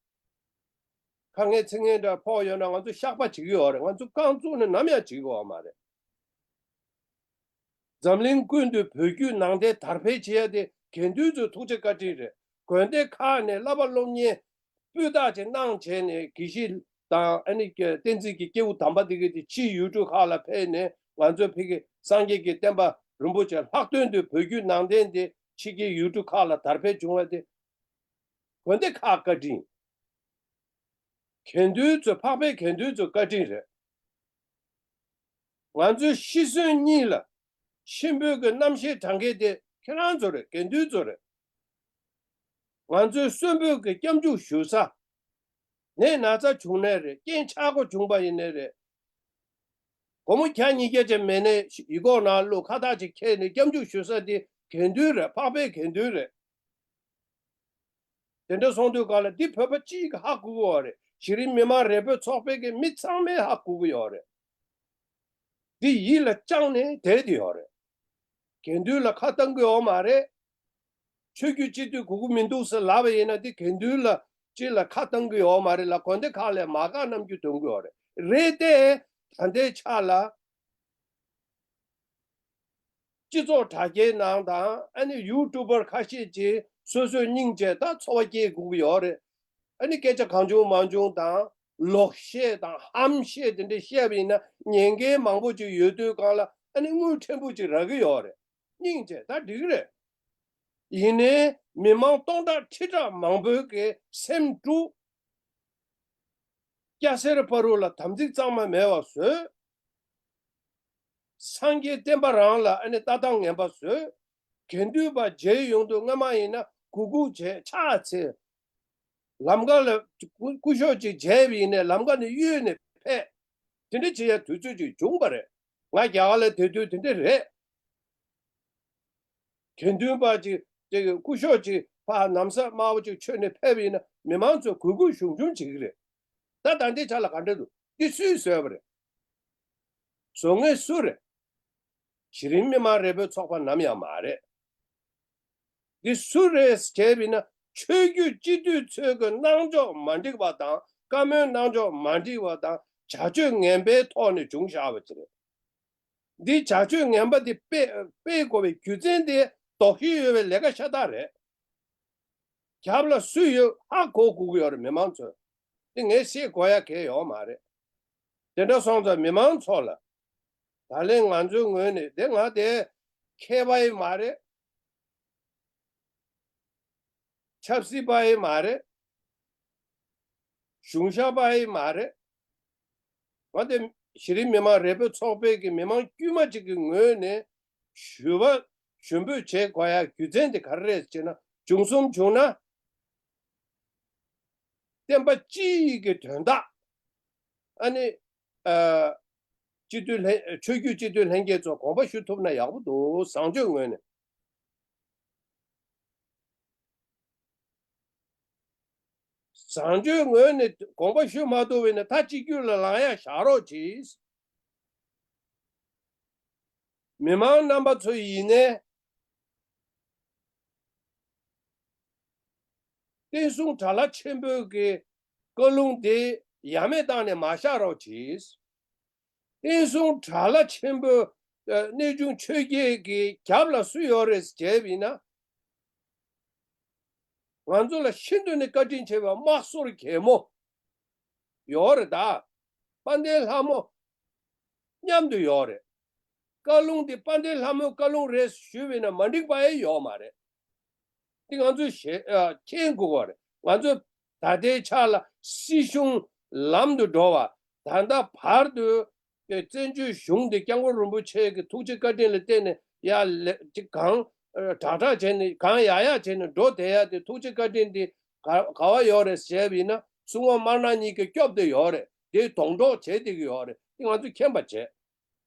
ཁ་ངན་ཚིག་ངན་འདྲ་ཕོག་ཡོད་ན་ང་ཚོ་བཤགས་པ་བྱེད་ཀྱི་ཡོད་རེད། ང་ཚོ་རྐང་བཙུགས་ནས་ནམ་ཡང་བྱེད་ཀྱི་ཡོད་མ་རེད། འཛམ་གླིང་ཀུན་ཏུ་བོད་བརྒྱུད་ནང་བསྟན་དར་འཕེལ་བྱེད་ཡ་དེ་དགེ་འདུན་ཚོའི་ཐུགས་རྗེ་བཀའ་དྲིན་རེད། དགོན་སྡེ་ཁག་ནས་བསླབ་པ་སློབ་གཉེར་སྤུས་དག་ཅིག་གནང་བྱས་ནས་དགེ་བཤེས་དང་ཨ་ནི་བསྟན་འཛིན་གྱི་སྐྱེས་བུ་དམ་པ་དེ་གས་དེ་ཕྱིའི་ཡུལ་གྲུ་ཁག་ལ་ཕེབས་ནས་ང་ཚོ་ཕ་གི་སངས་རྒྱས་ཀྱི་བསྟན་པ་རིན་པོ་ཆེ་ལྷག་དོན་དུ་བོད་བརྒྱུད་ནང་བསྟན་དེ་ཕྱི་རྒྱལ་ཡུལ་གྲུ་ཁག་ལ་དར་འཕེལ་བྱུང་བ་དེ་དགོན་སྡེ་ཁག་བཀའ་དྲིན། དགེ་འདུན་ཚོ། འཕགས་པའི་དགེ་འདུན་ཚོ་བཀའ་དྲིན་རེད། ང་ཚོའི་ཤི་གསོན་གཉིས་ལ་གཤིན་པོའི་གི་རྣམ་ཤེས་དྲངས་མཁན་དེ་ཁྱེད་རང་ཚོ་རེད། དགེ་འདུན་ཚོ་རེད། ང་ཚོའི་གསོན་པོ་གི་སྐྱབས་འཇུག་ཞུ་ས། ནད་ན་ཚ་བྱུང་ནའི་རེད། རྐྱེན་ཆག་སྒོ་བྱུང་པ་ཡིན་ནའི་རེད། སྒོར་མོ་བརྒྱ་ཉིས་བརྒྱ་ཅན་མེད་ནའི་ཡིག་སྐོགས་ནང་བླུགས། ཁ་བཏགས་ཅིག་འཁྱེར་ནས་སྐྱབས་འཇུག་ཞུ་ས་དེ་དགེ་འདུན་རེད། འཕགས་པའི་དགེ་འདུན་རེད། དེ་འདྲ་སོང་དུས་གང་ལ་འདི་བོད་པ་གཅིག་གིས་ཧ་གོ་གི་ཡོད་རེད། གཞི་རིམ་མི་མང་རེ་འབོད་ཚོགས་པའི་གི་མི་ཚང་མས་ཧ་གོ་གི་ཡོད་རེད། འདི་ཡིད་ལ་བཅངས་ནས་བསྡད་དེ་ཡོད་རེད། དགེ་འདུན་ལ་ཁ་གཏང་གི་ཡོད་མ་རེད། ཆོས་བརྒྱུད་སྤྱི་འཐུས་དགོས་ཀྱི་མི་འདུག་ཟེར་ལབ་པ་ཡིན་ན། འདི་དགེ་འདུན་ལ་སྤྱི་ལ་ཁ་གཏང་གི་ཡོད་མ་རེད་ལ། དགོན་སྡེ་ཁག་ལ་མ་དགའ་རྣམ་འགྱུར་སྟོན་གི་ཡོད་རེད། རེད་དེ། ད་ལྟའི་ཆ་ལ་སྤྱི་ཚོགས་དྲ་རྒྱའི་ནང་དང་། ཨ་ནི་ཡུ་ཊུབ་པར་ཁ་ཤས་ཀྱིས་སོ་སོའི་སྙིང་རྗེ་དང་འཚོ་བ་སྐྱེལ་དགོས་ཀྱི་ཡོད་རེད། ཨ་ནི་སྐད་ཆ་གང་བྱུང་མང་བྱུང་དང་། ལོག་བཤད་དང་ཧམ་བཤད་དེ་འདྲ་བཤད་པ་ཡིན་ན། ཉན་མཁན་མང་པོ་ཅིག་ཡོད་དུས་གང་ལ་ཨ་ནི་དངུལ་ཕྲན་བུ་ཅིག་རག་གི་ཡོད་རེད། སྙིང་རྗེ་ད་འགྲིག་རེད། ཡིན་ནའི་མི་མང་སྟོང་ཕྲག་ཁྲི་ཕྲག་མང་པོའི་གི་སེམས་དཀྲུགས། སྐྱ་སེར་བར་དུ་ལ་དམ་ཚིག་གཙང་མ་མེད་པ་བཟོས། སངས་རྒྱས་བསྟན་པ་རང་ལ་ཨ་ནི་ལྟ་སྟངས་ངན་པ་བཟོས། དགེ་འདུན་པ་མཇལ་ཡོང་དུས་སྔ་མ་ཡིན་ན་གུག་གུག་བྱས། ཕྱག་འཚལ། ལམ་ཁ་ལ་སྐུ་སྐུ་ཞབས་ཅིག་མཇལ་བ་ཡིན་ནའི་ལམ་ཁ་ནས་གཡོལ་ནས་ཕེབས། དེ་འདྲ་བྱེད་ཡ་དུས་ཚོད་ཅིག་བྱུང་བ་རེད། ང་རྒྱ་གར་ལ་བསྡད་དུས་དེ་འདྲ་རེད། དགེ་འདུན་པ་ཅིག་ཅིག་སྐུ་ཞབས་ཅིག་ཕར་ན་བཟའ་དམར་པོ་ཅིག་མཆོད་ནས་ཕེབས་པ་ཡིན་ན་མི་མང་ཚོས་གུས་གུས་ཞུམ་ཞུམ་བྱེད་ཀྱི་རེད། ད་ད་ལྟའི་ཆ་ལ་ག་འདྲ་འདུག་འདི་སུས་བཟོས་པ་རེད། བཟོ་མཁན་སུ་རེད། གཞི་རིམ་མི་མང་རེ་འབོད་ཚོགས་པ་ནམ་ཡང་མ་རེད། འདི་སུ་རེད་ཟེར་བྱས་པ་ཡིན་ན། ཆོས་བརྒྱུད་སྤྱི་འཐུས་ཚོའི་གི་གནང་ཕྱོགས་མ་འགྲིག་པ་དང་། བཀའ་མོལ་གནང་ཕྱོགས་མ་འགྲིག་པ་དང་། བྱ་སྤྱོད་ངན་པའི་ཐོག་ནས་བྱུང་བཞག་པ་ཅིག་རེད། འདི་བྱ་སྤྱོད་ངན་པ་འདི་སྤེལ་སྤེལ་དགོས་པའི་རྒྱུ་མཚན་དེ་དོགས་གཞི་ཡོད་པའི་ལས་ཀ་ཤ་སྟག་རེད། རྒྱབ་ལ་སུ་ཡོད་ཧ་གོ་དགོས་ཀྱི་ཡོད་རེད། མི་མང་ཚོས། དེ་ངས་བཤད་དགོས་ཡ་གང་ཡང་ཡོད་མ་རེད། དེ་འདྲ་སོང་ཙང་མི་མང་ཚོ་ལ། ད་ལན་ང་ཚོའི་ངོས་ནས་དེ་ང་དེ་མཁས་པ་ཡིན་མ་རེད། ཆབ་སྲིད་པ་ཡིན་མ་རེད། གཞུང་ཞབས་པ་ཡིན་མ་རེད། ང་དེ་གཞི་རིམ་མི་མང་རེ་འབོད་ཚོགས་པའི་གི་མི་མང་དཀྱུས་མ་གཅིག་གི་ངོས་ནས་ཞུ་བ་ཞུ་འབོད་བྱེད་དགོས་ཡ་རྒྱུ་མཚན་དེ་ག་རེ་རེད་ཅེ་ན། བྱུང་སོང་བྱུང་ན། བསྟན་པ་སྤྱི་ཡི་གི་དོན་དག་ཨ་ནི། ཨ། སྤྱི་འཐུས་ལྷན་ཆོས་བརྒྱུད་སྤྱི་འཐུས་ལྷན་རྒྱས་ཚོ་དགོངས་པ་ཞུ་ཐུབ་ན་ཡག་པོ་འདུག་བཟང་སྤྱོད་ངོས་ནས། བཟང་སྤྱོད་ངོས་ནས་དགོངས་པ་ཞུ་མ་ཐུབ་པ་ཡིན་ན། ད་གཅིག་གྱུར་ལ་ལངས་ཡ་བཞག་རོགས་གྱིས། མི་མང་རྣམ་པ་ཚོ་ཡིན་ནའི། བསྟན་སྲུང་དགྲ་ལྷ་ཆེན་པོའི་གི་བཀའ་ལུང་དེ་ཡ་མེད་བཏང་ནས་མ་བཞག་རོགས་གྱིས། བསྟན་སྲུང་དགྲ་ལྷ་ཆེན་པོ། ཨ། གནས་ཆུང་ཆོས་རྒྱལ་གྱི་རྒྱབ་ལ་སུ་ཡོད་རེད་ཟེར་བྱས་པ་ཡིན་ན། ང་ཚོ་ལ་ཤིན་ཏུ་ནས་བཀའ་དྲིན་ཆེ་བའི་དམག་ཟོར་རྒྱལ་མོ་ཡོད་རེད་ད། དཔལ་ལྡན་ལྷ་མོ་མཉམ་དུ་ཡོད་རེད། བཀའ་ལུང་འདི་དཔལ་ལྡན་ལྷ་མོའི་བཀའ་ལུང་རེད་ཞུས་པ་ཡིན་ན་མ་འགྲིག་པ་ཡང་ཡོད་མ་རེད། འདི་ང་ཚོས་ཤེས། ཨ། མཁྱེན་དགོས་པ་རེད། ང་ཚོས་ད་ལྟའི་ཆ་ལ་སྲིད་གཞུང་ལམ་དུ་འགྲོ་བ། ད་ལྟ་བར་དུ་བཙན་བྱོལ་གཞུང་འདི་སྐྱབས་མགོན་རིན་པོ་ཆེ་གི་ཐུགས་རྗེ་བཀའ་དྲིན་ལ་བརྟེན་ནས་ཡར་ལེ་ཅིག་གང་དྲག་དྲག་བྱས་ནས་གང་ཡག་ཡག་བྱས་ནས་འགྲོ་བསྡད་ཡ་དེ། ཐུགས་རྗེ་བཀའ་དྲིན་དེ་ག་ག་བ་ཡོད་རེད་ཟེར་བ་ཡིན་ན། སྲུང་མ་དམར་ནག་གཉིས་ཀྱིས་སྐྱོབ་བསྡད་ཡོད་རེད། དེ་སྡོང་གྲོགས་བྱས་བསྡད་ཀྱི་ཡོད་རེད། དེ་ང་ཚོས་མཁྱེན་པ་བྱས།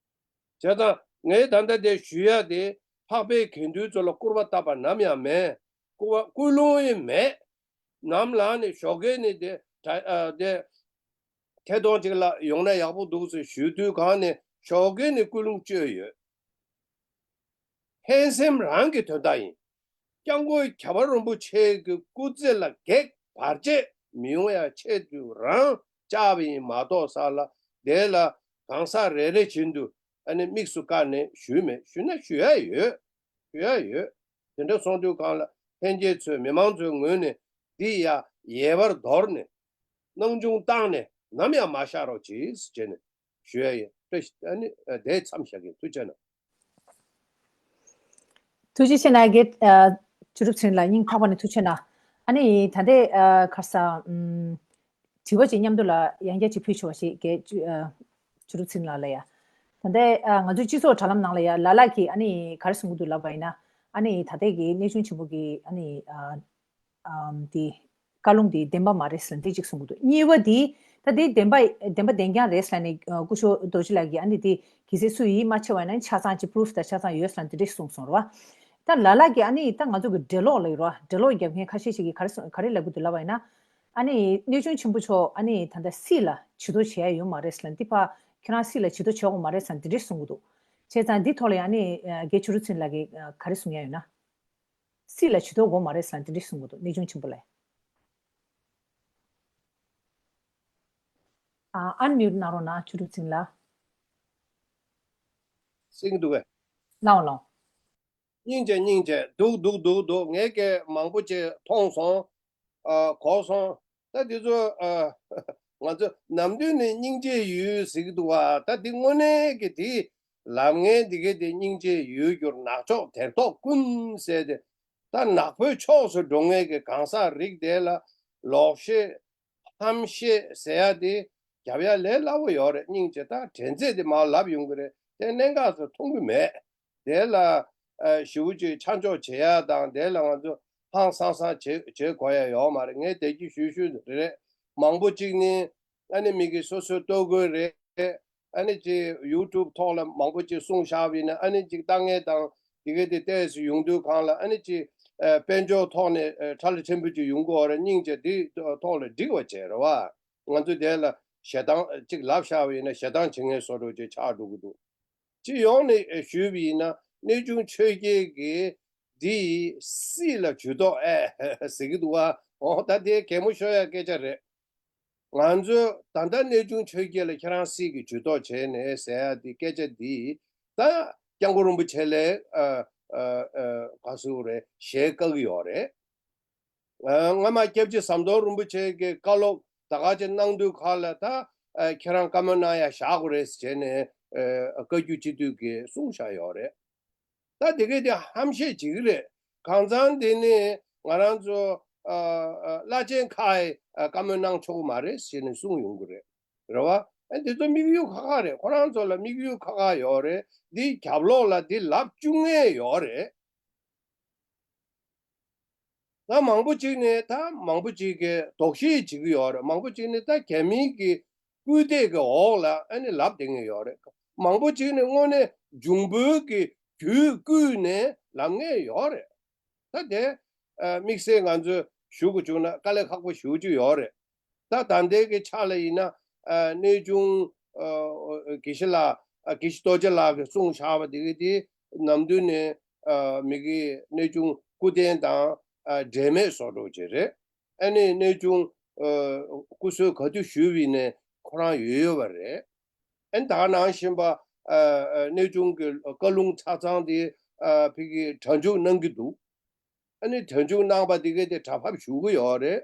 བྱས་ཙང་ངས་ད་ལྟ་དེ་ཞུ་ཡ་དེ་འཕགས་པའི་དགེ་འདུན་ཚོ་ལ་སྐུར་པ་བཏབ་པ་ནམ་ཡང་མེད། སྐུར་པ་སྐུལ་སློང་ཡང་མེད། ནམ་ལངས་ནས་ཞོགས་ཀས་ནས་དེ་དྲ། ཨ། དེ་ཐད་གཏོང་ཅིག་ལ་ཡོང་ན་ཡག་པོ་འདུག་ཟེར་ཞུ་དུས་གང་ནས་ཞོགས་ཀས་ནས་སྐུལ་སློང་བཅོས་ཡོད། ཧན་སེམས་རང་གི་དོན་དག་ཡིན། སྐྱབས་མགོན་གྱ་བ་རིན་པོ་ཆེ་གི་སྐུ་ཚེ་ལ་གེགས་བར་ཆད་མི་ཡོང་ཡ་ཆེད་དུ་རང་བཅག་པ་ཡིན་མ་གཏོགས་ས་ལ་དེ་ལ་གང་ཟག་རེ་རེ་བཞིན་དུ་ཨ་ནི་དམིགས་སུ་བཀར་ནས་ཞུས་མེད། ཞུས་ན་ཞུ་ཡ་ཡོད། ཞུ་ཡ་ཡོད། དེ་འདྲ་སོང་དུས་གང་ལ་ལྷན་རྒྱས་ཚོས་མི་མང་ཚོའི་ངོས་ནས་འདི་ཡ་ཡལ་བར་དོར་ནས་སྣང་ཆུང་བཏང་ནས་ནམ་ཡང་མ་བཞག་རོགས་གྱིས་ཟེར་བྱས་ནས་ཞུ་ཡ་ཡིན། བཀྲ་ཤིས། ཨ་ནི་དེ་མཚམས་བཞག་གི། ཐུགས་རྗེ་གནང་། ཐུགས་རྗེ་ཆེ་གནང་། རྒན་ཨ་ཅོ་རུ་ཚེ་རིང་ལགས་སྙིང་ཐག་པ་ནས་ཐུགས་རྗེ་གནང་། ཨ་ནི་ད་ལྟའི་ཨ་ཁ་ས་ཨམ་དྲི་བ་ཅིག་མཉམ་དུ་ལ་ཡང་བསྐྱར་ཅིག་ཕུལ་ཆོག་པ་ཞིག་རྒན་ཨ་ཅོ་རུ་ཚེ་རིང་ལགས་ལ་ཡ། ད་ལྟའི་ཨ་ང་ཚོའི་སྤྱི་ཚོགས་དྲ་ལམ་ནང་ལ་ཡ་ལ་ལ་གིས་ཨ་ནི་ག་རེ་གསུང་གི་འདུག་ལབ་པ་ཡིན་ན། ཨ་ནི་ད་ལྟའི་གི་གནས་ཆུང་ཆེན་མོ་གི་ཨ་ནི་ཨ། ཨམ་དེ་བཀའ་ལུང་དེ་བདེན་པ་མ་རེད་ཟེར་ན་དེ་གཅིག་གསུང་གི་འདུག་གཉིས་པ་དེ་ད་དེ་བདེན་པ་བདེན་པ་བདེན་རྐྱང་རེད་ཟེར་ནས་ཨ་སྐུ་ཞབས་རྡོ་རྗེ་ལགས་ཀྱིས་ཨ་ནི་དེ་གལ་སྲིད་སུ་ཡིད་མ་ཆེས་པ་ན་ཆ་ཚང་ཅིག་པུ་རུབ་དང་ཆ་ཚང་ཡོད་ཟེར་ན་དེ་འདྲས་གསུངས་སོང་རེད་བ། ད་ལ་ལ་གིས་ཨ་ནི་ད་ང་ཚོ་གི་འགྲེལ་ལོག་ལབ་ཡོད་རེད་བ། འགྲེལ་ལོག་རྒྱབ་མཁན་ཁ་ཤས་ཤིག་གིས་ག་རེ་གསུང་ག་རེ་ལབ་གི་འདུག་ལབ་པ་ཡིན་ན། ཨ་ནི་གནས་ཆུང་ཆེན་པོ་མཆོག་ཨ་ནི་ད་ལྟ་སྲིད་ལ་ཇུས་གཏོགས་བྱས་ཡོད་མ་རེད་ཟེར་ན་འདི་ཕ་ཁྱེད་རང་སྲིད་ལ་ཇུས་གཏོགས་བྱེད་དགོས་མ་རེད་ཟེར་ན་འདི་འདྲས་གསུང་གི་འདུག་བྱས་ཙང་འདི་ཐོག་ལ་ཡང་ཨ་ནི་ཨ་དགེ་ཆོས་གྲུབ་ཚེ་རིང་ལགས་ཀྱིས་ཨ་ག་རེ་གསུང་ཡ་ཡོད་ན། སྲིད་ལ་ཇུས་གཏོགས་དགོས་མ་རེད་ཟེར་ན་འདི་འདྲས་གསུང་གི་འདུག་གནས་ཆུང་ཆེན་པོ་ལགས། ཨ་ཨན་མིའུ་ཊི་གནང་རོགས་གནང་ཆོས་གྲུབ་ཚེ་རིང་ལགས། སེང་འདུག་གས། ལའོ་ལའོ། སྙིང་རྗེ་སྙིང་རྗེ། འདུག་འདུག་འདུག་འདུག་ངས་ཀྱི་མང་པོ་ཅིག་མཐོང་སོང་། ཨ་གོ་སོང་། ད་འདི་ཚོ་ཨ་ང་ཚོ་ནམ་རྒྱུན་ནས་སྙིང་རྗེའི་ཡུལ་ཟེར་གྱི་འདུག་བ། ད་འདི་དངོས་གནས་ཀྱི་དེ་ལབ་མཁན་འདི་གའི་དེ་སྙིང་རྗེའི་ཡུལ་གྱུར་ནག་ཕྱོགས་དེར་ཐོག་ཀུན་ཟེར་ཏེ། ད་ནག་པོའི་ཕྱོགས་སུ་འགྲོ་མཁན་གྱི་གང་ཟག་རིགས་དེ་ལ་ལོག་བཤད་ཧམ་བཤད་ཟེར་ཡ་དེ་རྒྱབ་ཡ་ལས་སླ་བོ་ཡོད་རེད། སྙིང་རྗེ། ད་དྲན་ཚད་དེ་མར་ལབ་ཡོང་གི་རེད། དེ་གནད་འགག་ཚོ་མཐོང་གི་མེད། དེ་ལ་ཨ་ཞེ་པོ་ཅིག་ཆ་འཇོག་བྱེད་ཡ་དང་དེ་ལ་ང་ཚོ་ཧང་སང་སང་བྱེད་བྱེད་དགོས་ཡ་ཡོད་མ་རེད། ངས་དེ་གི་ཞུ་ཞུ་རེད། མང་པོ་ཅིག་ནི་ཨ་ནི་མི་གི་སོ་སོའི་ལྟོ་གོས་རེད། ཨ་ནི་ཅིག་ཡུ་ཊུབ་ཐོག་ལ་མང་པོ་ཅིག་གསུངས་བཞག་པ་ཡིན་ན་ཨ་ནི་ཅིག་ལྟ་མཁན་དང་དེ་གའི་དེ་ཏོག་ཙམ་ཡོང་དུས་གང་ལ་ཨ་ནི་ཅིག་ཨ་དཔལ་འབྱོར་ཐོག་ནས་ཨ་ཁྲ་ལ་ཕྲན་བུ་ཅིག་ཡོང་གི་ཡོད་རེད། སྙིང་རྗེ། དེ་ཐོག་ལ་འགྲིག་པ་བྱས་རེད་བ། ང་ཚོ་དེ་ལ་ཞེ་སྡང་ཅིག་ལབ་བཞག་པ་ཡིན་ན་ཞེ་སྡང་བྱེད་མཁན་བཟོ་འདྲ་ཅིག་ཆགས་འགྲོ་གི་འདུག་སྤྱི་ཡོངས་ནས་ཞུས་པ་ཡིན་ན་གནས་ཆུང་ཆོས་རྒྱལ་གྱིས་འདི་སྲིད་ལ་ཇུས་གཏོགས་ཨེ་ཟེར་གྱི་འདུག་བ། འོ་ད་དེ་གད་མོ་ཤོར་ཡ་སྐད་ཆ་རེད། ང་ཚོས་ད་ལྟ་གནས་ཆུང་ཆོས་རྒྱལ་ལ་ཁྱེད་རང་སྲིད་ཀྱི་ཇུས་གཏོགས་བྱས་ནས་ཟེར་ཡ་འདི་སྐད་ཆ་འདི་ད་སྐྱབས་མགོན་རིན་པོ་ཆེ་ལ་ཨ་ཨ་ཨ་ག་ཟེར་དགོས་རེད། ཞལ་བཀའ་གི་ཡོད་རེད། ཨ་སྔ་མ་སྐྱབས་རྗེ་ཟམ་གདོང་རིན་པོ་ཆེ་གི་བཀའ་སློབ་ད་ག་ཅིག་གནང་དུས་ཁ་ལ་ད་ཨ་ཁྱེད་རང་བཀའ་མོལ་གནང་ཡ་བཞག་དགོས་རེད་ཟེར་ནས་ཨ་བཀའ་བརྒྱུད་སྤྱི་འཐུས་ཀྱིས་གསུངས་བཞག་ཡོད་རེད། ད་དེ་གས་དེ་ཧམ་བཤད་བྱེད་ཀྱི་རེད། གང་ཚང་དེ་ནི་ང་རང་ཚོ་ཨ་ཨ་བླ་ཆེན་ཁག་གིས་ཨ་བཀའ་མོལ་གནང་ཆོག་གི་མ་རེད་ཟེར་ནས་གསུངས་ཡོང་གི་རེད། རེད་བ། ཨ་འདི་ཚོ་དམིགས་ཡུལ་ཁག་ཁག་རེད། ཁོ་རང་ཚོ་ལ་དམིགས་ཡུལ་ཁག་ཁག་ཡོད་རེད། འདི་རྒྱབ་ལོགས་ལ་འདི་ལབ་བཅུག་མཁན་ཡོད་རེད། ད་མང་པོ་ཅིག་ནི་ད་མང་པོ་ཅིག་གིས་དོགས་གཞི་བྱེད་ཀྱི་ཡོད་རེད། མང་པོ་ཅིག་ནི་ད་རྒྱ་མིའི་གི་སྐུལ་འདེད་ཀྱི་འོག་ལ་ཨ་ནི་ལབ་བསྡད་མཁན་ཡོད་རེད། མང་པོ་ཅིག་ནི་དངོས་གནས་འབྱུང་པོའི་གི་རྒྱུད་བསྐུལ་ནས་ལབ་མཁན་ཡོད་རེད། ད་དེ་ཨ་དམིགས་བསལ་ང་ཚོས་ཞུ་དགོས་བྱུང་ན་དཀའ་ལས་ཁག་པོ་ཞེ་པོ་ཅིག་ཡོད་རེད། ད་ད་ལྟའི་གི་ཆ་ལ་ཡིན་ན་ཨ་གནས་ཆུང་ཨ་དགེ་བཤེས་ལགས་ཨ་དགེ་བཤེས་རྡོ་རྗེ་ལགས་ཀྱིས་གསུངས་བཞག་པ་དེ་གི་དེ་ནམ་རྒྱུན་ནས་ཨ་མི་གི་གནས་ཆུང་སྐུ་རྟེན་དང་ཨ་འབྲེལ་མེད་བཟོ་འདྲ་ཅིག་རེད། ཨ་ནི་གནས་ཆུང་ཨ་སྐུ་གསོལ་ག་དུས་ཞུས་པ་ཡིན་ནའི་ཁོ་རང་ཡོད་ཡོད་པ་རེད། ཨ་ནི་ད་ག་ནང་བཞིན་པ་ཨ་ཨ་གནས་ཆུང་གི་བཀའ་ལུང་ཆ་ཚང་དེ་ཨ་ཕ་གི་སྒྲ་འཇུག་གནང་གི་འདུག་ཨ་ནི་སྒྲ་འཇུག་གནང་པ་དེ་གས་དེ་སྒྲ་ཕབ་ཞུ་གི་ཡོད་རེད།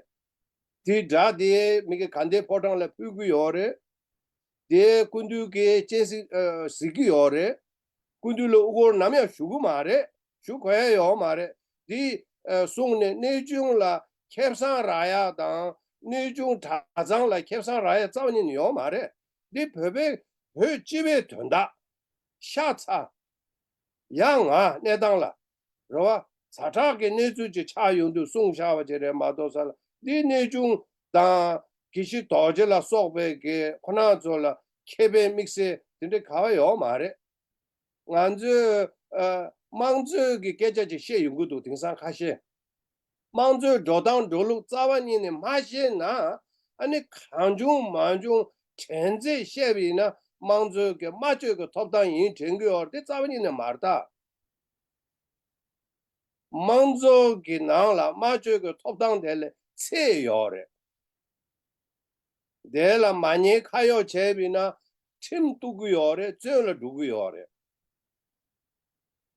དེ་སྒྲ་དེ་མི་གི་དགའ་ལྡན་ཕོ་བྲང་ལ་ཕུལ་གི་ཡོད་རེད། དེ་སྐུ་མདུན་གྱིས་སྤྱན་གཟིགས་ཨ་གཟིགས་ཀྱི་ཡོད་རེད། སྐུ་མདུན་ལ་དབུ་སྐོར་ནམ་ཡང་ཞུ་གི་མ་རེད། ཞུ་དགོས་ཡ་ཡོད་མ་རེད། དེ་ཨ་གསུངས་ནས་གནས་ཆུང་ལ་ཁེ་བཟང་རག་ཡ་དང་གནས་ཆུང་གྲྭ་ཚང་ལ་ཁེ་བཟང་རག་ཡ་རྩ་བ་ཉིད་ནས་ཡོད་མ་རེད། འདི་བོད་པའི་བོད་སྤྱི་པའི་དོན་དག་ཤ་ཚ། ཡ་ང་གནས་སྟངས་ལ་རེད་བ། ཛ་དྲག་གི་གནས་ཚུལ་ཅིག་ཆགས་ཡོང་དུས་གསུངས་བཞག་པ་ཅིག་རེད་མ་གཏོགས་ས་ལ་འདི་གནས་ཆུང་དང་དགེ་བཤེས་རྡོ་རྗེ་ལ་སོགས་པའི་གི་ཁོ་རང་ཚོ་ལ་ཁེ་ཕན་དམིགས་བསལ་དེ་འདྲ་ག་བ་ཡོད་མ་རེད། ང་ཚོས་ཨ་དམངས་གཙོའི་གི་སྐད་ཆ་ཅིག་བཤད་ཡོང་གི་འདུག་དེང་སང་ཁ་ཤས། དམངས་གཙོའི་འགྲོ་སྟངས་འགྲོ་ལུགས་རྩ་བ་ཉིད་ནས་མ་ཤེས་ན་ཨ་ནི་གང་བྱུང་མང་བྱུང་དྲན་ཚད་བཤད་པ་ཡིན་ན་དམངས་གཙོའི་གི་སྨྲ་བརྗོད་ཀྱི་ཐོབ་ཐང་ཡིན་དྲན་གི་ཡོད་རེད། དེ་རྩ་བ་ཉིད་ནས་མ་རེད་ད། དམངས་གཙོ་གི་ནང་ལ་སྨྲ་བརྗོད་ཀྱི་ཐོབ་ཐང་དེ་ལས་ཚད་ཡོད་རེད། དེ་ལ་མ་ཉེས་ཁ་གཡོག་བྱས་པ་ཡིན་ན་ཁྲིམས་གཏུག་གི་ཡོད་རེད། བཙོན་ལ་འགྲོ་གི་ཡོད་རེད།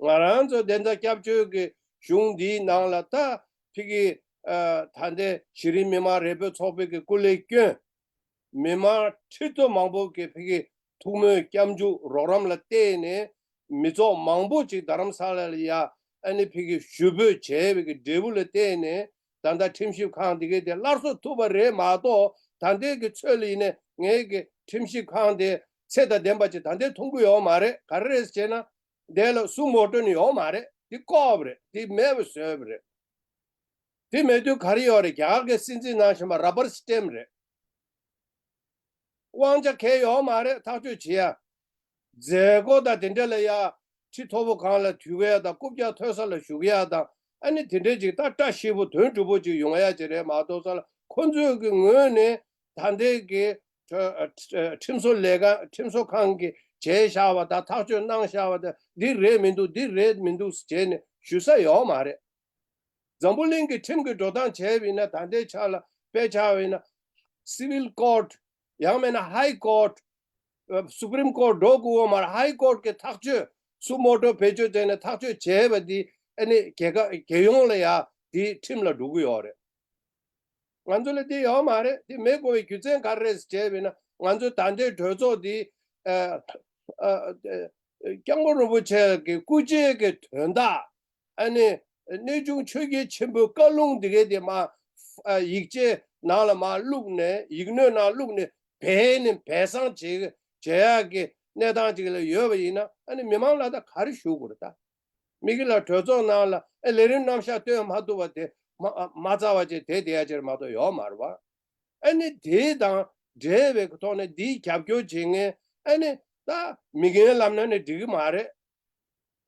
ང་རང་ཚོ་བདེན་མཐའ་སྐྱབས་བཅོལ་གྱི་གཞུང་འདིའི་ནང་ལ་ད་ཕ་གི་ཨ་ད་ལྟའི་གཞི་རིམ་མི་མང་རེ་འབོད་ཚོགས་པའི་གི་སྐུ་ལས་བསྐྱོན། མི་མང་ཁྲི་ཚོ་མང་པོ་གི་ཕ་གི་ཐུགས་སྨོན་སྐྱབས་འཇུག་རོགས་རམ་ལ་བརྟེན་ནས་མི་ཚོགས་མང་པོ་ཅིག་རྡ་རམ་ས་ལ་ལ་ཡ་ཨ་ནི་ཕ་གི་ཞུ་འབོད་བྱས་པའི་གི་འབྲས་བུ་ལ་བརྟེན་ནས་ད་ལྟ་ཁྲིམས་ཞིབ་ཁང་འདི་གའི་དེ་སླར་གསོ་ཐུབ་པ་རེད་མ་གཏོགས་ད་ལྟའི་གི་ཚོད་ལ་ཡིན་ནས་ངའི་གི་ཁྲིམས་ཞིབ་ཁང་དེ་ཚད་དང་ལྡན་པ་ཅིག་ད་ལྟའི་མཐོང་གི་ཡོད་མ་རེད། ག་རེ་རེད་ཟེར་ན་དེ་ལ་སུ་ངོ་སྤྲོད་ནི་ཡོད་མ་རེད། དེ་བཀོག་པ་རེད། དེ་མེད་པ་བཟོས་པ་རེད། དེ་མེད་དུས་ག་རེ་ཡོད་རེད། རྒྱ་གར་གྱི་སྲིད་འཛིན་ནང་བཞིན་པ་ར་བར་སི་ཊེམ་རེད། དབང་ཆ་གང་ཡང་ཡོད་མ་རེད། ཐག་གཅོད་བྱེད་ཡ། མཛད་སྒོ་དང་དེ་འདྲ་ལ་ཡ་ཁྲི་མཐོ་པོ་སྒང་ལ་དུས་ཀ་ཡ་དང་རྐུབ་བཀྱག་མཐོ་ས་ལ་བཞུགས་ཡ་དང་། ཨ་ནི་དེ་འདྲ་ཅིག་ད་བཀྲ་ཤིས་པོ་དོན་འགྲུབ་པོ་ཅིག་ཡོང་ཡ་ཅིག་རེད་མ་གཏོགས་ས་ལ། ཁོ་ཚོའི་གི་ངོས་ནས་ད་ལྟའི་གི་ཁྲིམས་བཟོ་ལས་ཀ་ཁྲིམས་བཟོ་ཁང་གི་བྱས་བཞག་པ་དང་ཐག་གཅོད་གནང་བཞག་པ་དང་འདི་རེད་མི་འདུག་འདི་རེད་མི་འདུག་བྱས་ནས་ཞུ་ས་ཡོད་མ་རེད། འཛམ་བུ་གླིང་གི་ཁྲིམས་ཀྱི་འགྲོ་སྟངས་བྱས་པ་ཡིན་ན། ད་ལྟའི་ཆ་ལ་དཔེ་ཆ་བ་ཡིན་ན། སི་ཝིལ་ཀོར་ཊི། ཡང་མིན་ན་ཧའི་ཀོར་ཊི། སུ་པྲིམ་ཀོར་ཊི་འགྲོ་དགོས་པ་མ་རེད། ཧའི་ཀོར་ཊི་གི་ཐག་གཅོད་སུ་མོ་ཊོ་བེད་སྤྱོད་བྱས་ནས་ཐག་གཅོད་བྱས་པ་འདི་ཨ་ནི་རྒྱལ་ཁ་རྒྱལ་ཡོངས་ལ་ཡ་འདི་ཁྲིམས་ལ་འགྲོ་གི་ཡོད་རེད། ང་ཚོ་ལ་འདི་ཡོད་མ་རེད། འདི་མེད་དགོས་པའི་རྒྱུ་མཚན་ག་རེ་རེད་ཟེར་བྱས་པ་ཡིན་ན། ང་ཚོའི་ད་ལྟའི་གྲོས་ཚོགས་འདི་ཨ་ཨ་ཨ་སྐྱབས་མགོན་རིན་པོ་ཆེ་གི་སྐུ་ཕྱྭའི་གི་དོན་དག་ཨ་ནི་གནས་ཆུང་ཆོས་རྒྱལ་ཆེན་པོའི་བཀའ་ལུང་འདི་གའི་དེ་མ་ཨ་ཡིག་ཆའི་ནང་ལ་མ་བླུགས་ནས། ཡིག་སྣོད་ནང་བླུགས་ནས་སྦས་ནས་སྦས་གསང་བྱེད་བྱེད་ཡག་གི་གནས་སྟངས་ཅིག་ལ་ཡོད་པ་ཡིན་ན། ཨ་ནི་མི་མང་ལ་ད་ག་རེ་ཞུ་དགོས་རེད་ད། མི་གི་ལ་གྲོས་ཚོགས་ནང་ལ་ཨ་ལས་རིམ་རྣམ་གཞག་སྟོན་མ་ཐུབ་པ་དེ་མ་མ་རྩ་བ་ཅིག་དེ་དེ་ཡ་ཅིག་མ་གཏོགས་ཡོད་མ་རེད་བ། ཨ་ནི་དེ་དང་འབྲེལ་བའི་ཐོག་ནས་འདིའི་རྒྱབ་སྐྱོར་བྱེད་མཁན་ཨ་ནི་ད་མི་རྒན་ལབ་ན་ནི་འགྲིག་གི་མ་རེད།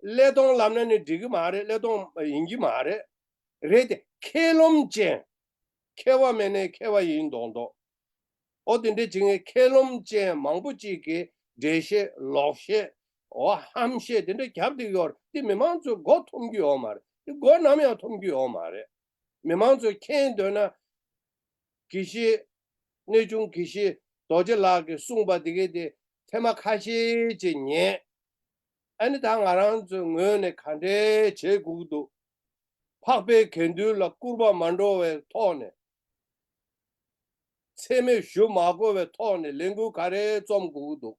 ཀླད་སྟོང་ལབ་ན་ནི་འགྲིག་གི་མ་རེད། ཀླད་སྟོང་ཡིན་གྱི་མ་རེད། རེད་དེ། མཁས་རློམ་ཅན། མཁས་པ་མེད་ནའི་མཁས་པ་ཡིན་མདོག་མདོག་འོ་དེ་འདྲ་བྱེད་མཁན་མཁས་རློམ་ཅན་མང་པོ་ཅིག་གིས་འགྲེལ་བཤད་ལོག་བཤད། འོ་ཧམ་བཤད་དེ་འདྲ་རྒྱབ་བསྡད་ཡོད་རེད། དེ་མི་མང་ཚོས་མགོ་འཐོམ་གྱི་ཡོད་མ་རེད། དེ་མགོ་ནམ་ཡང་འཐོམ་གྱི་ཡོད་མ་རེད། མི་མང་ཚོས་མཁྱེན་འདོད་ན། དགེ་བཤེས། གནས་ཆུང་དགེ་བཤེས་རྡོ་རྗེ་ལགས་ཀྱིས་གསུངས་པ་འདི་གའི་དེ་ཐེངས་མ་ཁ་ཤས་ཅིག་ཉན། ཨ་ནི་ད་ང་རང་ཚོའི་ངོས་ནས་ག་འདྲས་བྱེད་དགོས་ཀྱི་འདུག་འཕགས་པའི་དགེ་འདུན་ལ་སྐུར་པ་མ་འགྲོ་བའི་ཐོག་ནས། མཚན་སྨད་ཞུ་མ་དགོས་པའི་ཐོག་ནས་ལས་འགུལ་ག་རེ་རྩོམ་དགོས་ཀྱི་འདུག་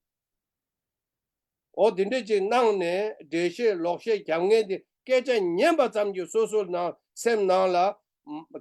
འོ་དེ་འདྲས་ཅིག་གནང་ནས་འགྲེལ་བཤད་ལོག་བཤད་རྒྱབ་མཁན་དེ་སྐད་ཆ་ཉན་པ་ཙམ་གྱིས་སོ་སོ་ནང་སེམས་ནང་ལ་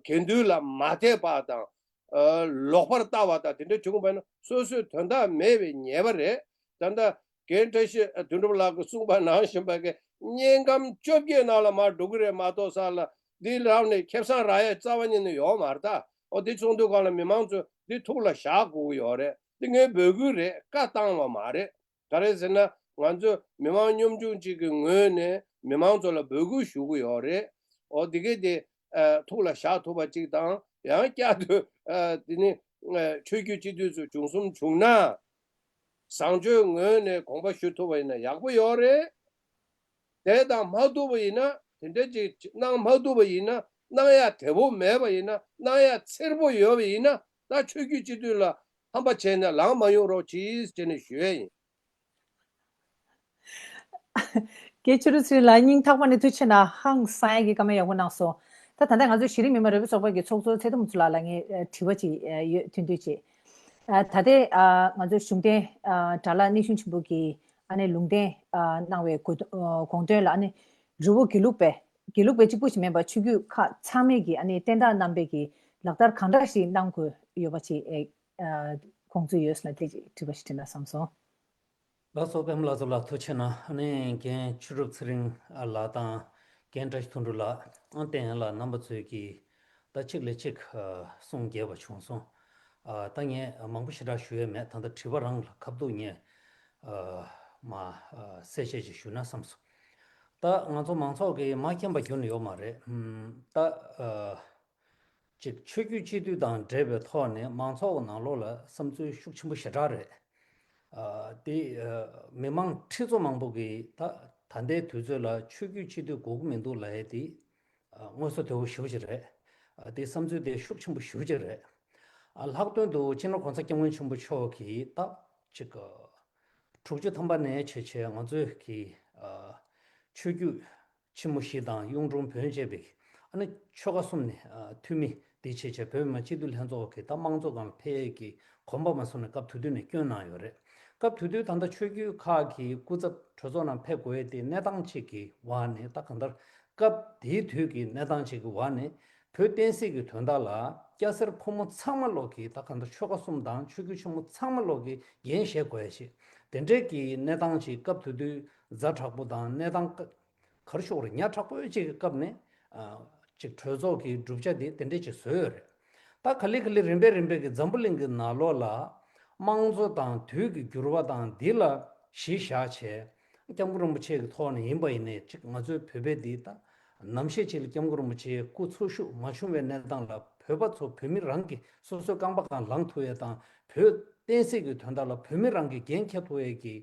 དགེ་འདུན་ལ་མ་དད་པ་དང་། ཨ། ལོག་པར་ལྟ་བ་དང་དེ་འདྲ་བྱུང་བ་ན་སོ་སོའི་དོན་དག་མེད་པའི་ཉེས་པ་རེད། ད་ལྟ་རྒན་བཀྲ་ཤིས་དོན་གྲུབ་ལགས་ཀྱིས་གསུངས་པ་ནང་བཞིན་པ་གི་དམྱལ་ཁམས་བཅོ་བརྒྱད་ནང་ལ་མར་འགྲོ་གི་རེད་མ་གཏོགས་ས་ལ་འདི་ལམ་ནས་ཁེ་བཟང་རག་ཡ་རྩ་བ་ཉིད་ནས་ཡོད་མ་རེད་ད། འོ་དེ་ཚོགས་འདུ་སྒང་ལ་མི་མང་ཚོས་འདི་ཐུགས་ལ་བཞག་དགོས་ཀྱི་ཡོད་རེད། འདི་ངའི་འབོད་སྐུལ་རེད། བཀའ་བཏང་བ་མ་རེད། ག་རེ་ཟེར་ན་ང་ཚོ་མི་མང་སྙོམས་ཆུང་གཅིག་གི་ངོས་ནས་མི་མང་ཚོ་ལ་འབོད་སྐུལ་ཞུ་གི་ཡོད་རེད། འོ་དེ་གས་དེ་ཨ་ཐུགས་ལ་བཞག་ཐུབ་པ་གཅིག་དང་། ཡང་བསྐྱར་དུ་ཨ་དེ་ནི་ཨ་ཆོས་བརྒྱུད་སྤྱི་འཐུས་ཚོ་བྱུང་གསུམ་བྱུང་ན། བཟང་སྤྱོད་ངོས་ནས་དགོངས་པ་ཞུ་ཐུབ་པ་ཡིན་ན་ཡག་པོ་ཡོད་རེད། དེ་དང་མ་ཐུབ་པ་ཡིན་ན། དེ་འདྲ་ཅིག་གནང་མ་ཐུབ་པ་ཡིན་ན། གནང་ཡ་དལ་པོ་མེད་པ་ཡིན་ན། གནང་ཡ་འཚེར་པོ་ཡོད་པ་ཡིན་ན། ད་ཆོས་བརྒྱུད་སྤྱི་འཐུས་ལ་ཧམ་པ་བྱས་ནས་ལངས་མ་ཡོང་རོགས་གྱིས་ཟེར་ནས་ཞུ་ཡས་ཡིན། རྒན་ཆོས་གྲུབ་ཚེ་རིང་ལགས། སྙིང་ཐག་པ་ནས་ཐུགས་རྗེ་ཆེ་གནང་། ཧང་སང་ཡ་གི་བཀའ་མོལ་ཡག་པོ་གནང་སོང་། ད་ད་ལྟ་ང་ཚོ་གཞི་རིམ་མི་མང་རོགས་པའི་ཚོགས་པ་གི་ཚོགས་གཙོ་ཚེ་རྡོ་རྨ་ཆུ་ལགས་ལ་ངས་ཨ་དྲི་བ་ཅིག་ཨ་ཡོད། ཐུང་ཐུང་ཅིག་ཨ་ད་ལྟའི་ཨ་ང་ཚོ་གཞུང་བསྟེན་ཨ་དགྲ་ལྷ་གནས་ཆུང་ཆེན་པོ་གིས་ཨ་ནི་ལུང་བསྟན་ཨ་གནང་བའི་དགོས་ཨ་དགོངས་དོན་ལ། ཨ་ནི་རི་བོ་དགེ་ལུགས་པའི་དགེ་ལུགས་པའི་གཅིག་པུ་ཞིག་མིན་པར་ཆོས་བརྒྱུད་ཁག་ཚང་མས་ཀྱིས་ཨ་ནི་བསྟན་བདག་རྣམ་པས་ཀྱིས་ལག་བསྟར་གང་འདྲ་ཞིག་གནང་དགོས་ཡོད་པ་ཅིག་ཨ་དགོངས་ཚུལ་ཡོད་ཟེར་ན། དེ་ཅིག་དྲི་བ་ཞིག་དྲིས་ན་བསམ་སོང་། ལགས་སོ། པདྨ་ལགས་ཚོ་ལ་ཐུགས་རྗེ་གནང་། ཨ་ནི་རྒན་ཆོས་གྲུབ་ཚེ་རིང་ལགས་དང་རྒན་བཀྲ་ཤིས་དོན་གྲུབ་ལགས། ཨང་བསྟན་ལགས། རྣམ་པ་ཚོས་ཀྱིས་ད་གཅིག་ལས་གཅིག་ཨ་གསུང་རྒྱས་པ་བྱུང་སོང་། ཨ་ད་ངས་མང་པོ་ཞེ་དྲག་ཞུ་ཡས་མེད། ད་ལྟ་དྲི་བ་རང་ལ་ཁ་ཐུག་ངས་ཨ་མ་ཨ་གསལ་བཤད་ཅིག་ཞུ་ན་བསམ་སོང་། ད་ང་ཚོ་མང་ཚོགས་ཀྱིས་མ་མཁྱེན་པ་ཁྱོན་ནས་ཡོད་མ་རེད། ཨམ་ད་ཨ་ཅིག་ཆོས་བརྒྱུད་སྤྱི་འཐུས་དང་འབྲེལ་བའི་ཐོག་ནས་མང་ཚོགས་ནང་ལོགས་ལ་བསམ་ཚུལ་ཤུགས་ཆེན་པོ་ཞེ་དྲག་རེད། ཨ་དེ་ཨ་མི་མང་ཁྲི་ཚོ་མང་པོ་གིས་ད་ད་ལྟའི་དུས་ཚོད་ལ་ཆོས་བརྒྱུད་སྤྱི་འཐུས་དགོས་ཀྱི་མི་འདུག་ལབ་ཡས་དེ་ཨ་མངོན་གསལ་དོད་པོ་ཞེ་པོ་ཅིག་རེད། ཨ་དེ་བསམ་ཚུལ་དེ་ཤུགས་ཆེན་པོ་ཞེ་པོ་ཅིག་རེད། ཨ་ལྷག་དོན་དུ་སྤྱི་ནོར་༸གོང་ས་༸སྐྱབས་མགོན་ཆེན་པོ་མཆོག་གིས་ད་ཅིག་ཨ་དྲུག་ཅུ་ཐམ་པ་ནས་བྱས་བྱས་ང་ཚོའི་གི་ཨ་ཆོས་བརྒྱུད་ཆེན་མོ་བཞི་དང་གཡུང་དྲུང་བོན་བཅས་པའི་ཨ་ནི་ཆོལ་ཁ་གསུམ་ནས་ཨ་འཐུས་མི་དེ་བྱས་བྱས་བོད་མི་མང་སྤྱི་འཐུས་ལྷན་ཚོགས་ཀྱི་ད་དམངས་གཙོ་སྒང་ལ་ཕེབས་ཡས་ཀྱི་གོམ་པ་མ་སོང་ནས་སྐབས་དེ་དུས་ནས་བསྐྱོན་གནང་ཡོད་རེད། སྐབས་དེ་དུས་ད་ལྟ་ཆོས་བརྒྱུད་ཁག་གི་སྐུ་ཚབ་གྲོས་ཚོགས་ནང་ཕེབས་དགོས་ཡས་དེ་གནས་སྟངས་ཅིག་གི་འོག་ནས། ད་གང་ལྟར་སྐབས་དེའི་དུས་ཀྱི་གནས་སྟངས་ཅིག་གི་འོག་ནས་བོད་བསྟན་སྲིད་ཀྱི་དོན་དག་ལ་སྐྱ་སེར་ཕོ་མོ་ཚང་མ་ལོག་གིས། ད་གང་ལྟར་ཆོལ་ཁ་གསུམ་དང་ཆོས་བརྒྱུད་ཆེན་མོ་ཚང་མ་ལོག་གིས་འགན་བཞེས་དགོས་ཡ་ཞིག་དེ་འདྲའི་གི་གནས་སྟངས་ཅིག་སྐབས་དེ་དུས་ཛ་དྲག་པོ་དང་གནས་སྟངས་ཀ་ག་རེ་ཞུ་དགོས་རེད། ཉག་ཕྲ་པོ་ཅིག་གི་སྐབས་ནས་ཨ་ ཅིག་གྲོས་ཚོགས་ཀྱི་གྲུབ་ཆ་དེ་དེ་འདྲས་ཅིག་བཟོས་ཡོད་རེད། ད་ག་ལེ་ག་ལེ་རིམ་པས་རིམ་པས་ཀྱི་འཛམ་བུ་གླིང་གི་ནང་ལོགས་ལ་དམངས་གཙོ་དང་དུས་ཀྱི་འགྱུར་བ་དང་འདི་ལ་གཞི་བཞག་བྱས། སྐྱབས་མགོན་རིན་པོ་ཆེ་གི་ཐོག་ནས་ཡིན་པ་ཡིན་ནའི་ཅིག་ང་ཚོའི་བོད་པའི་འདི་ད་ནམ་ཞིག་ཅིག་ལ་སྐྱབས་མགོན་རིན་པོ་ཆེའི་སྐུ་འཚོ་བཞུགས་མ་བྱུང་བའི་གནས་སྟངས་ལ་བོད་པ་ཚོ་བོད་མི་རང་གི་སོ་སོའི་རྐང་པ་སྒང་ལངས་ཐུབ་ཡས་དང་བོད་བསྟན་སྲིད་ཀྱི་དོན་དག་ལ་བོད་མི་རང་གི་འགན་འཁྱེར་ཐུབ་ཡས་ཀྱི་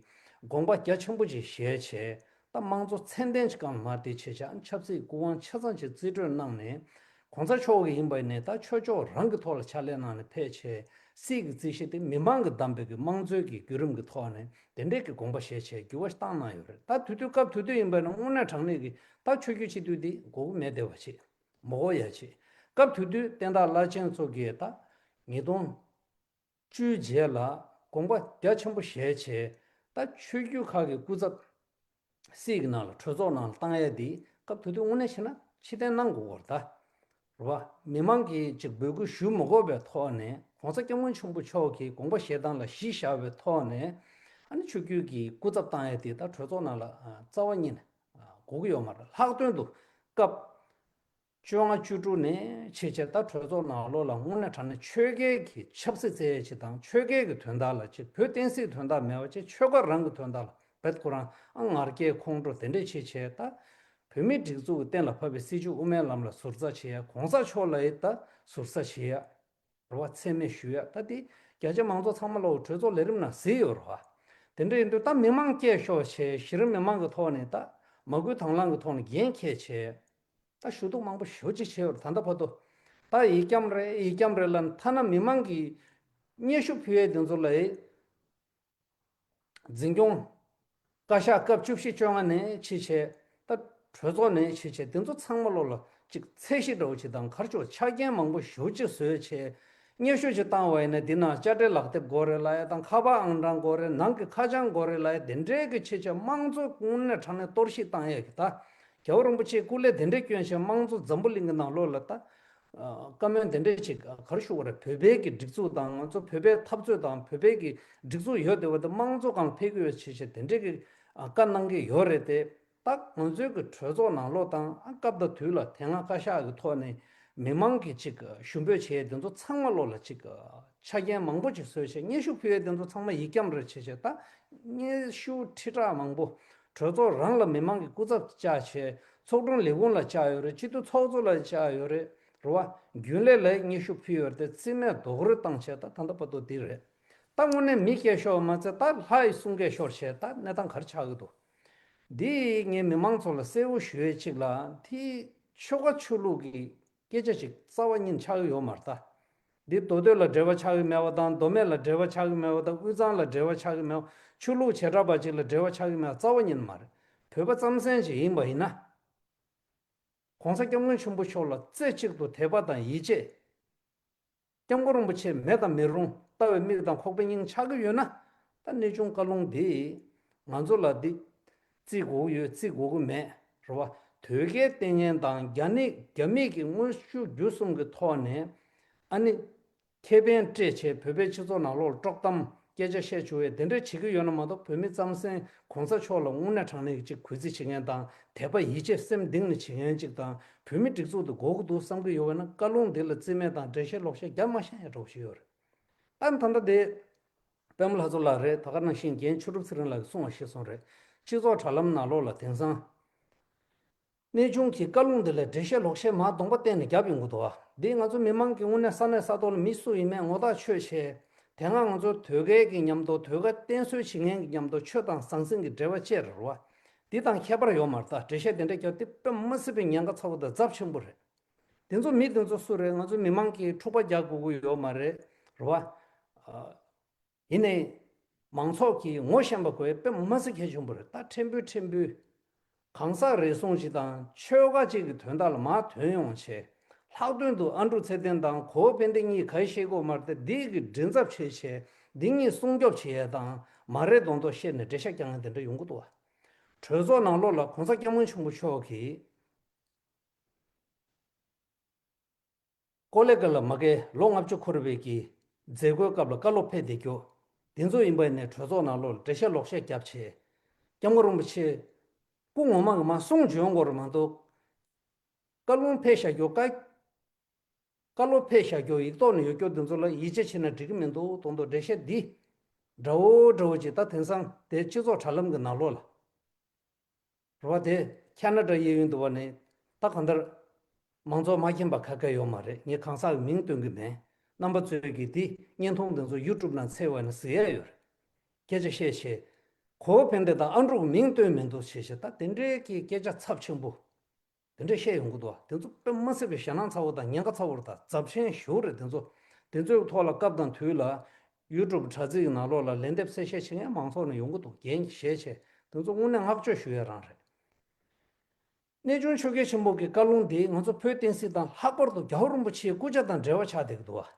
དགོངས་པ་རྒྱ་ཆེན་པོ་ཅིག་བཞེས་བྱས། ད་དམངས་གཙོ་ཚད་ལྡན་ཅིག་གང་མ་དེ་བྱས་བྱས་ཨ་ནི་ཆབ་སྲིད་སྐུ་དབང་ཆ་ཚང་ཅིག་རྩིས་སྤྲོད་གནང་ནས། གོང་ས་མཆོག་གིས་ཡིན་པ་ཡིན་ནའི་ད་ཆོས་ཕྱོགས་རང་གི་ཐོག་ལ་ཕྱག་ལས་གནང་ནས་ཕེབས་བྱས་སྲིད་ཀྱི་རྩིས་གཞི་དེ་མི་མང་གིས་བདམས་པའི་གི་དམངས་གཙོའི་གི་བརྒྱུད་རིམ་གྱི་ཐོག་ནས་དེ་འདྲས་ཀྱི་དགོངས་པ་བཞེས་བྱས་འགྱུར་བ་བཏང་གནང་ཡོད་རེད། ད་དུས་དུས་སྐབས་དུས་དུས་ཡིན་པ་ཡིན་ན་དངོས་གནས་དྲང་གནས་ཀྱི་ད་ཆོས་བརྒྱུད་སྤྱི་འཐུས་འདི་དགོས་ཀྱི་མེད་བསྡད་པ་བྱེད་མ་དགོས་ཡ་བྱེད། སྐབས་དུས་དུས་བསྟན་བདག་བླ་ཆེན་ཚོ་གིས་ད་ཉིས་སྟོང་བཅུའི་རྗེས་ལ་དགོངས་པ་རྒྱ་ཆེན་པོ་བཞེས་བྱས། ད་ཆོས་བརྒྱུད་ཁག་གི་སྐུ་ཚབ་སྲིད་ཀྱི་ནང་ལ་གྲོས་ཚོགས་ནང་ལ་བཏང་ཡ་དེ་སྐབས་དེ་དུས་དངོས་གནས་བྱས་ན་ཕྱིར་འཐེན་གནང་དགོས་པར་ད། རེད་བ། མི་མང་གིས་ཅིག་འབོད་སྐུལ་ཞུ་མི་དགོས་པའི་ཐོག་ནས་གོང་ས་སྐྱབས་མགོན་ཆེན་པོ་མཆོག་གིས་དགོངས་པ་བཞེས་སྟངས་ལ་གཞི་བཞག་པའི་ཐོག་ནས་ཨ་ནི་ཆོས་བརྒྱུད་ཀྱི་སྐུ་ཚབ་བཏང་ཡ་དེ་ད་གྲོས་ཚོགས་ནང་ལ་རྩ་བ་ཉིད་ནས་དགོས་ཀྱི་ཡོད་མ་རེད། ལྷག་དོན་དུ་སྐབས་བཅོ་ལྔ་བཅུ་དྲུག་ནས་ཕྱིན་བྱས་ད་གྲོས་ཚོགས་ནང་ལོགས་ལ་དངོས་གནས་དྲང་གནས་ཆོལ་ཁའི་གི་ཆབ་སྲིད་བཙལ་ཡས་ཅིག་དང་ཆོལ་ཁའི་གི་དོན་དག་ལ་ཅིག་བོད་བསྟན་སྲིད་དོན་དག་མེད་པ་ཅིག་ཆོལ་ཁ་རང་གི་དོན་དག་ལ་བེད་ཁོ་རང་ཨ་ངར་སྐད་ཁོང་ཁྲོ་དེ་འདྲས་བྱེད་བྱས་ད་བོད་མིའི་སྒྲིག་འཛུགས་གཏན་ལ་ཕབ་པའི་སྲིད་བྱུས་དབུ་མའི་ལམ་ལ་ཟུར་ཟ་བྱེད་ཡ་གོང་ས་མཆོག་ལ་ཡི་ད་ཟུར་ཟ་བྱེད་ཡ་རེད་བ། མཚན་སྨད་ཞུ་ཡ་ད་དེ་རྒྱ་ཆེ་མང་ཚོགས་ཚང་མ་ལོག་གྲོས་ཚོགས་ལས་རིམ་ནང་གཟིགས་ཡོད་རེད་བ། དེ་འདྲ་ཡིན་དུས་ད་མི་མང་སྐད་ཤོར་བྱས་གཞི་རིམ་མི་མང་གི་ཐོག་ནས་ད་མ་སྐུལ་དང་བླངས་ཀྱི་ཐོག་ནས་འགན་འཁྱེར་བྱས། ད་ཞུ་གཏུག་མང་པོ་ཞེ་པོ་ཅིག་བྱས་ཡོད་རེད། ད་ལྟ་བར་དུ་ད་ཡིག་སྐྱམ་རེད་ཡིག་སྐྱམ་རེད་ལབ་ན་ཐ་ན་མི་མང་གི་སྙན་ཞུ་ཕུལ་ཡས་དེ་ཚོ་ལ་འཛིན་སྐྱོང་བཀའ་ཤག་སྐབས་བཅུ་བཞི་བཅོ་ལྔ་ནས་ཕྱིན་བྱས་ད་གྲོས་ཚོགས་ནས་ཕྱིན་བྱས་དེ་ཚོ་ཚང་མ་ལོག་ལ་ཅིག་ཚད་གཞི་འདྲ་བོ་ཅིག་དང་ག་རེ་ཆོག་ཆ་རྐྱེན་མང་པོ་ཞེ་པོ་ཅིག་བཟོས་བྱས། སྙན་ཞུ་ཅིག་བཏང་བ་ཡིན་ན་འདི་ནང་དཔྱ་ཁྲལ་ལག་དེབ་དགོས་རེད་ལབ་ཡ་དང་ཁ་པར་ཨང་གྲངས་དགོས་རེད། ནང་གི་ཁ་བྱང་དགོས་རེད་ལབ་ཡ་དེ་འདྲའི་གི་ཕྱིན་བྱས་དམངས་གཙོ་དངོས་གནས་དྲང་གནས་གཏོར་བཤིག་བཏང་ཡས་ཀྱི་ད་རྒྱལ་བ་རིན་པོ་ཆེས་སྐུ་ལས་དེ་འདྲས་བསྐྱོན་བྱས་དམངས་གཙོ་འཛམ་བུ་གླིང་གི་ནང་ལོགས་ལ་ད་བཀའ་མོལ་དེ་འདྲས་ཅིག་ག་རེ་ཞུ་དགོས་རེད། བོད་པའི་གི་སྒྲིག་འཛུགས་དང་ང་ཚོ་བོད་པའི་འཐབ་རྩོད་དང་བོད་པའི་གི་སྒྲིག་འཛུགས་ཡོད་བསྡད་པ་དེ་དམངས་གཙོ་སྒང་ལ་འཕེལ་གྱི་ཡོད་ཕྱིན་བྱས་དེ་འདྲས་གི་བཀའ་གནང་གི་ཡོད་རེད་དེ། ད་ང་ཚོའི་གི་གྲོས་ཚོགས་ནང་ལོགས་དང་ཨ་སྐབས་དང་དུས་ལ་དེ་སྔ་བཀའ་ཤག་གི་ཐོག་ནས་མི་མང་གི་ཅིག་ཞུ་འབོད་བྱེད་ཡས་དེ་ཚོ་ཚང་མ་ལོག་ལ་ཅིག་ཆ་རྐྱེན་མང་པོ་ཅིག་བཟོས་བྱས་སྙན་ཞུ་ཕུལ་ཡས་དེ་ཚོ་ཚང་མ་ཡིག་སྐྱམ་རེད་བྱས་བྱས་ད་སྙན་ཞུ་ཁྲི་ཕྲག་མང་པོ་གྲོས་ཚོགས་རང་ལ་མི་མང་གི་སྐུ་ཚབ་བཅར་བྱས་ཚོགས་དྲུང་ལས་ཁུངས་ལ་བཅར་ཡོད་རེད། སྤྱི་འཐུས་ཚོགས་གཙོ་ལ་བཅར་ཡོད་རེད། རེད་བ། རྒྱུན་ལས་ལ་སྙན་ཞུ་ཕུལ་ཡོད་རེད་དེ་རྩིས་མེད་རྡོག་རོལ་བཏང་བྱས་ད་ད་ལྟ་བར་དུ་འདི་རེད། ད་དངོས་གནས་མི་སྐད་ཤོར་མ་ཚད་ད་ལྷ་ཡི་གསུང་སྐད་ཤོར་བྱས་ད་གནས་སྟངས་ག་རེ་ཆགས་ཀྱི་འདུག་འདི་ངས་མི་མང་ཚོ་ལ་གསལ་བོ་ཞུ་ཡས་གཅིག་ལ་དེ་ཆོལ་ཁ་ཆོས་ལུགས་ཀྱི་སྐད་ཆ་ཅིག་རྩ་བ་ཉིད་ཆགས་ཀྱི་ཡོད་མ་རེད་ད། འདི་མདོ་སྟོད་ལ་འབྲེལ་བ་ཆགས་ཀྱི་མེད་པ་དང་མདོ་སྨད་ལ་འབྲེལ་བ་ཆགས་ཀྱི་མེད་པ་དང་དབུས་གཙང་ལ་འབྲེལ་བ་ཆགས་ཀྱི་མེད་པ་ཆོས་ལུགས་བྱེ་བྲག་པ་ཅིག་ལ་འབྲེལ་བ་ཆགས་ཀྱི་མེད་པ་རྩ་བ་ཉིད་མ་རེད། བོད་པ་རྩམ་ཟན་ཅིག་ཡིན་པ་ཡིན་ན། གོང་ས་སྐྱབས་མགོན་ཆེན་པོ་མཆོག་ལ་རྩེ་གཅིག་ཏུ་དད་པ་དང་ཡིད་ཆེས། སྐྱབས་མགོན་རིན་པོ་ཆེ་མེད་དང་མི་རུང་ལྟ་བའི་མིག་དང་ཁོག་པའི་སྙིང་ཆགས་ཀྱི་ཡོད་ན། ད་གནས་ཆུང་བཀའ་ལུང་འདི་ང་ཚོ་ལ་འདི་བརྩི་དགོས་ཀྱི་ཡོད་བརྩི་དགོས་ཀྱི་མེད་རེད་བ། དོལ་རྒྱལ་བསྟེན་མཁན་དང་རྒྱ་ནི་རྒྱ་མི་གི་དངོས་ཤུགས་བརྒྱུད་གསུམ་གྱི་ཐོག་ནས་ཨ་ནི། ཁེ་ཕན་སྤྲད་བྱས་བོད་པའི་སྤྱི་ཚོགས་ནང་ལོགས་ལ་དཀྲོག་གཏམ་སྐད་ཆ་བཤད་བཅུག་ཡས་དེ་འདྲ་བྱེད་ཀྱི་ཡོད་ན་མ་གཏོགས་བོད་མི་རྩམ་ཟན་གོང་ས་མཆོག་ལ་དངོས་གནས་དྲང་གནས་ཀྱི་ཅིག་གུས་བརྩི་བྱེད་མཁན་དང་དད་པ་ཡིད་ཆེས་སེམས་གཏིང་ནས་བྱེད་མཁན་ཅིག་དང་བོད་མི་སྒྲིག་འཛུགས་དེ་དགོས་ཀྱི་འདུག་བསམ་གྱི་ཡོད་པ་ན་བཀའ་ལུང་འདི་ལ་རྩིས་མེད་དང་འགྲེལ་བཤད་ལོག་བཤད་རྒྱབ་མ་བཤད་ཡ་འདྲ་བོ་ཞིག་ཡོད་རེད། ད་ད་ལྟ་དེ་པད་མ་ལྷ་མཚོ་ལགས་རེད། ད་ག་ནང་བཞིན་རྒན་ཆོས་གྲུབ་ཚེ་རིང་ལགས་ཀྱིས་གསུངས་པ་ཤེས་སོང་རེད། སྤྱི་ཚོགས་དྲ་ལམ་ནང་ལོགས་ལ་དེང་སང་། གནས་ཆུང་གི་བཀའ་ལུང་འདི་ལ་འགྲེལ་བཤད་ལོག་བཤད་མར་གདོང་པ་བསྟན་ནས་རྒྱབ་ཡོང་གི་འདུག་བ། འདི་ང་ཚོ་མི་མང་གི་དངོས་གནས་ས་གནས་ས་ཐོག་ལ་མི་སུ་ཡིན་མིན་ངོ་ཐག་ཆོད་བྱས། དེ་སྔ་ང་ཚོ་དོལ་རྒྱལ་གྱི་མཉམ་དུ་དོལ་རྒྱལ་བསྟེན་གསོལ་བྱེད་མཁན་གྱི་མཉམ་དུ་ཆོས་དང་ཟང་ཟིང་གི་འབྲེལ་བ་བཅད་རེད་བ། འདི་དང་ཁྱད་པར་ཡོད་མ་རེད། ད་འགྲེལ་བཤད་དེ་འདྲ་རྒྱབ་དེ་དཔེ་མ་སྲིད་པའི་ཉེན་ཁ་ཚ་བོ་དང་ཚབས་ཆེན་པོ་རེད། དེ་ཚོ་མི་དེ་ཚོ་སུ་རེད། ང་ཚོ་མི་མང་གིས་འཁྲུག་པ་རྒྱག་དགོས་ཀྱི་ཡོད་མ་རེད། རེད་བ། ཡིན་ནའི། མང་ཚོགས་ཀྱིས་ངོ་ཤེས་པ་དགོས་དཔེ་མ་སྲིད་གལ་ཆེན་པོ་རེད། ད་ཕྲན་བུ་ཕྲན་བུ། གང་ཟག་རེ་ཟུང་ཅིག་དང་ཆོལ་ཁ་ཅིག་གི་དོན་དག་ལ་མར་ཐོན་ཡོང་བྱས། ལྷག་དོན་དུ་ཨ་འབྲུག་ཚེ་བརྟན་དང་གོ་བོ་དཔལ་ལྡན་གཉིས་ག་རེ་བཤད་ཀྱི་ཡོད་མ་རེད་དེ་འདི་གི་མགྲིན་ཚབ་བྱས་བྱས་འདི་གཉིས་སྲུང་སྐྱོབ་བྱེད་ཡས་དང་མ་རེད་མདོག་མདོག་བཤད་ནས་འགྲེལ་བཤད་རྒྱག་མཁན་དེ་འདྲ་ཡོང་གི་འདུག་བ། གྲོས་ཚོགས་ནང་ལོགས་ལ་གོང་ས་སྐྱབས་མགོན་ཆེན་པོ་མཆོག་གིས། ཀོ་ལེ་གྷལ་ལ་མ་གི་ལོ་ལྔ་བཅུ་འཁོར་བའི་གི་མཛད་སྒོའི་སྐབས་ལ་བཀའ་སློབ་ཕེབས་བསྡད་རྒྱུ། འདི་ཚོ་ཡིན་པ་ཡིན་ནའི་གྲོས་ཚོགས་ནང་ལོགས་ལ་འགྲེལ་བཤད་ལོག་བཤད་བརྒྱབ་བྱས། སྐྱབས་མགོན་རིན་པོ་ཆེ་སྐུ་ངོ་མ་གི་མ་གསུང་བྱོན་དགོས་རེད་མ་གཏོགས། བཀའ་ལུང་ཕེབས་བཞག་རྒྱུ་བཀའ། བཀའ་སློབ་ཕེབས་བཞག་རྒྱུ་ཡིག་ཐོག་ནས་ཡོད་རྒྱུ་དེ་ཚོ་ལ་ཡིད་ཆེས་བྱས་ན་འགྲིག་གི་མི་འདུག་མདོག་མདོག་འགྲེལ་བཤད་འདི་འདྲ་བོ་འདྲ་བོ་ཅིག་ད་དེང་སང་དེ་སྤྱི་ཚོགས་དྲ་ལམ་གྱི་ནང་ལོགས་ལ། རེད་བ། དེ་ཁ་ན་ཌ་གཡས་གཡོན་དུ་བ་ནས་ད་གང་ལྟར་མང་ཚོགས་མ་མཁྱེན་པ་ག་གེ་ཡོད་མ་རེད། ངས་གང་ཟག་གི་མིང་སྟོན་གྱི་མེད། རྣམ་པ་ཚོས་ཀྱིས་འདི་བརྙན་ཐུང་འདི་ཚོ་ཡུ་ཊུབ་ནང་འཚོལ་བ་ནས་གཟིགས་ཡ་ཡོད་རེད། སྐད་ཆ་བཤད་བྱས། གོ་བོ་ཕན་བདེ་དང་ཨ་འབྲུག་མིང་སྟོན་མི་འདུག་བྱས་བྱས་ད་དེ་འདྲའི་གི་སྐད་ཆ་ཚབས་ཆེན་པོ་དེ་འདྲ་བཤད་ཡོང་གི་འདུག་དེ་ཚོ་དཔེ་མ་སྲིད་པའི་ཞེད་སྣང་ཚ་བོ་དང་ཉེན་ཁ་ཚ་བོ་དང་རྫབ་ཆེན་ཞེ་པོ་རེད། དེ་ཚོ་དེ་ཚོའི་ཐོག་ལ་སྐབས་དང་དུས་ལ་ཡུ་ཊུབ་དྲ་ཚིགས་ནང་ལོགས་ལ་ལན་འདེབས་གསལ་བཤད་བྱེད་མཁན་མང་ཚོགས་ནས་ཡོང་གི་འདུག་རྒན་གཞས་བྱས། དེ་ཚོ་དངོས་གནས་བསྔགས་བརྗོད་ཞུ་ཡ་རང་རེད། གནས་ཆུང་ཆོས་རྒྱལ་ཆེན་པོ་གི་བཀའ་ལུང་འདི་ང་ཚོ་བོད་བསྟན་སྲིད་དང་ལྷག་པར་དུ་རྒྱལ་བ་རིན་པོ་ཆེའི་སྐུ་ཕྱྭ་དང་འབྲེལ་བ་ཆགས་བསྡད་ཀྱི་འདུག་བ།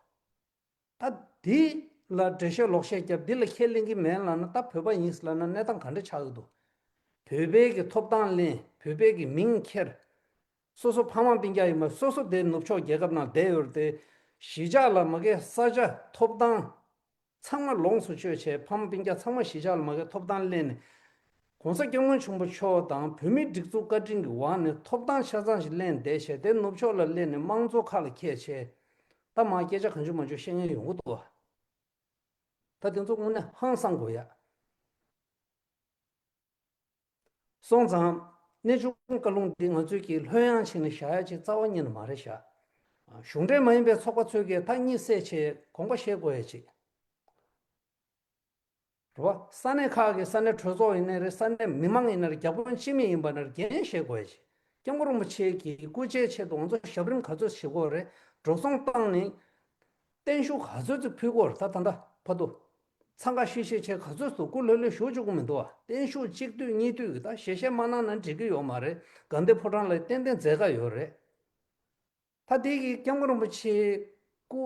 ད་འདི་ལ་འགྲེལ་བཤད་ལོག་བཤད་རྒྱབ། འདི་ལ་ཁས་ལེན་གྱི་མེད་ལབ་ན་ད་བོད་པ་ཡིན་ལབ་ན་གནས་སྟངས་ག་འདྲ་ཆགས་ཀྱི་འདུག་བོད་པའི་གི་ཐོབ་ཐང་ལེན། བོད་པའི་གི་མིང་འཁྱེར། སོ་སོ་ཕ་མ་སྤུན་ཀྱག་ཡིན་པ། སོ་སོ་དེ་ནུབ་ཕྱོགས་རྒྱལ་ཁབ་ནང་བསྡད་ཡོད་རེད་དེ། གཞིས་ཆགས་ལ་མ་གི་ས་ཆ་ཐོབ་ཐང་ཚང་མ་ལོངས་སུ་སྤྱོད་བྱས། ཕ་མ་སྤུན་ཀྱག་ཚང་མ་གཞིས་ཆགས་ལ་མ་གི་ཐོབ་ཐང་ལེན་ནས། ༸གོང་ས་༸སྐྱབས་མགོན་ཆེན་པོ་མཆོག་དང་བོད་མིའི་སྒྲིག་འཛུགས་བཀའ་དྲིན་གྱི་འོག་ནས་ཐོབ་ཐང་ཆ་ཚང་ཞིག་ལེན་བསྡད་བྱས། དེ་ནུབ་ཕྱོགས་ལ་སླེབས་ནས་དམངས་གཙོ་ཁ་ལ་འཁྱེར་བྱས། ད་མ་སྐད་ཆ་གང་བྱུང་མང་བྱུང་བཤད་མཁན་ཡོང་གི་འདུག་བ། ད་དེ་ཚོ་དངོས་གནས་ཧང་སང་དགོས་ཡ། སོང་ཙང་གནས་ཆུང་བཀའ་ལུང་འདི་ང་ཚོས་ཀྱིས་ལྷོད་ཡངས་བྱས་ནས་བཞག་ཡ་ཅིག་རྩ་བ་ཉིད་ནས་མ་རེད་བཞག་གཞུང་འབྲེལ་མ་ཡིན་པའི་ཚོགས་པ་ཚོས་ཀྱིས་ད་གཉིད་སད་བྱས་དགོངས་པ་བཞེས་དགོས་ཡ་ཅིག་རེད་བ། ས་གནས་ཁག་གི་ས་གནས་གྲོས་ཚོགས་ཡིན་ནའི་རེད། ས་གནས་མི་མང་ཡིན་ན་རེད། བརྒྱ་དཔོན་སྤྱི་མི་ཡིན་པ་ན་རེད། འགན་བཞེས་དགོས་ཡ་ཅིག་སྐྱབས་མགོན་རིན་པོ་ཆེ་གི་སྐུ་ཕྱྭའི་ཆེད་དུ་ང་ཚོ་ཞབས་རིམ་ག་ཚོད་བྱེད་དགོས་རེད། འགྲོ་སོང་བཏང་ནས་བརྟན་བཞུགས་ག་ཚོད་ཅིག་ཕུལ་དགོས་རེད། ད་ད་ལྟ་བར་དུ་འཚང་ཁ་ཤིག་ཤིག་བྱས་ག་ཚོད་ཅིག་སྐུ་ལྷོད་ལྷོད་བཞུགས་བཅུག་གི་མི་འདུག་བ། བརྟན་བཞུགས་གཅིག་བསྡུས་གཉིས་བསྡུས་ཀྱི་ད་ཞལ་བཞེས་མ་གནང་ན་འགྲིག་གི་ཡོད་མ་རེད། དགའ་ལྡན་ཕོ་བྲང་ལ་ཏན་ཏན་མཛད་དགའ་ཡོད་རེད། ད་དེ་གི་སྐྱབས་མགོན་རིན་པོ་ཆེའི་སྐུ་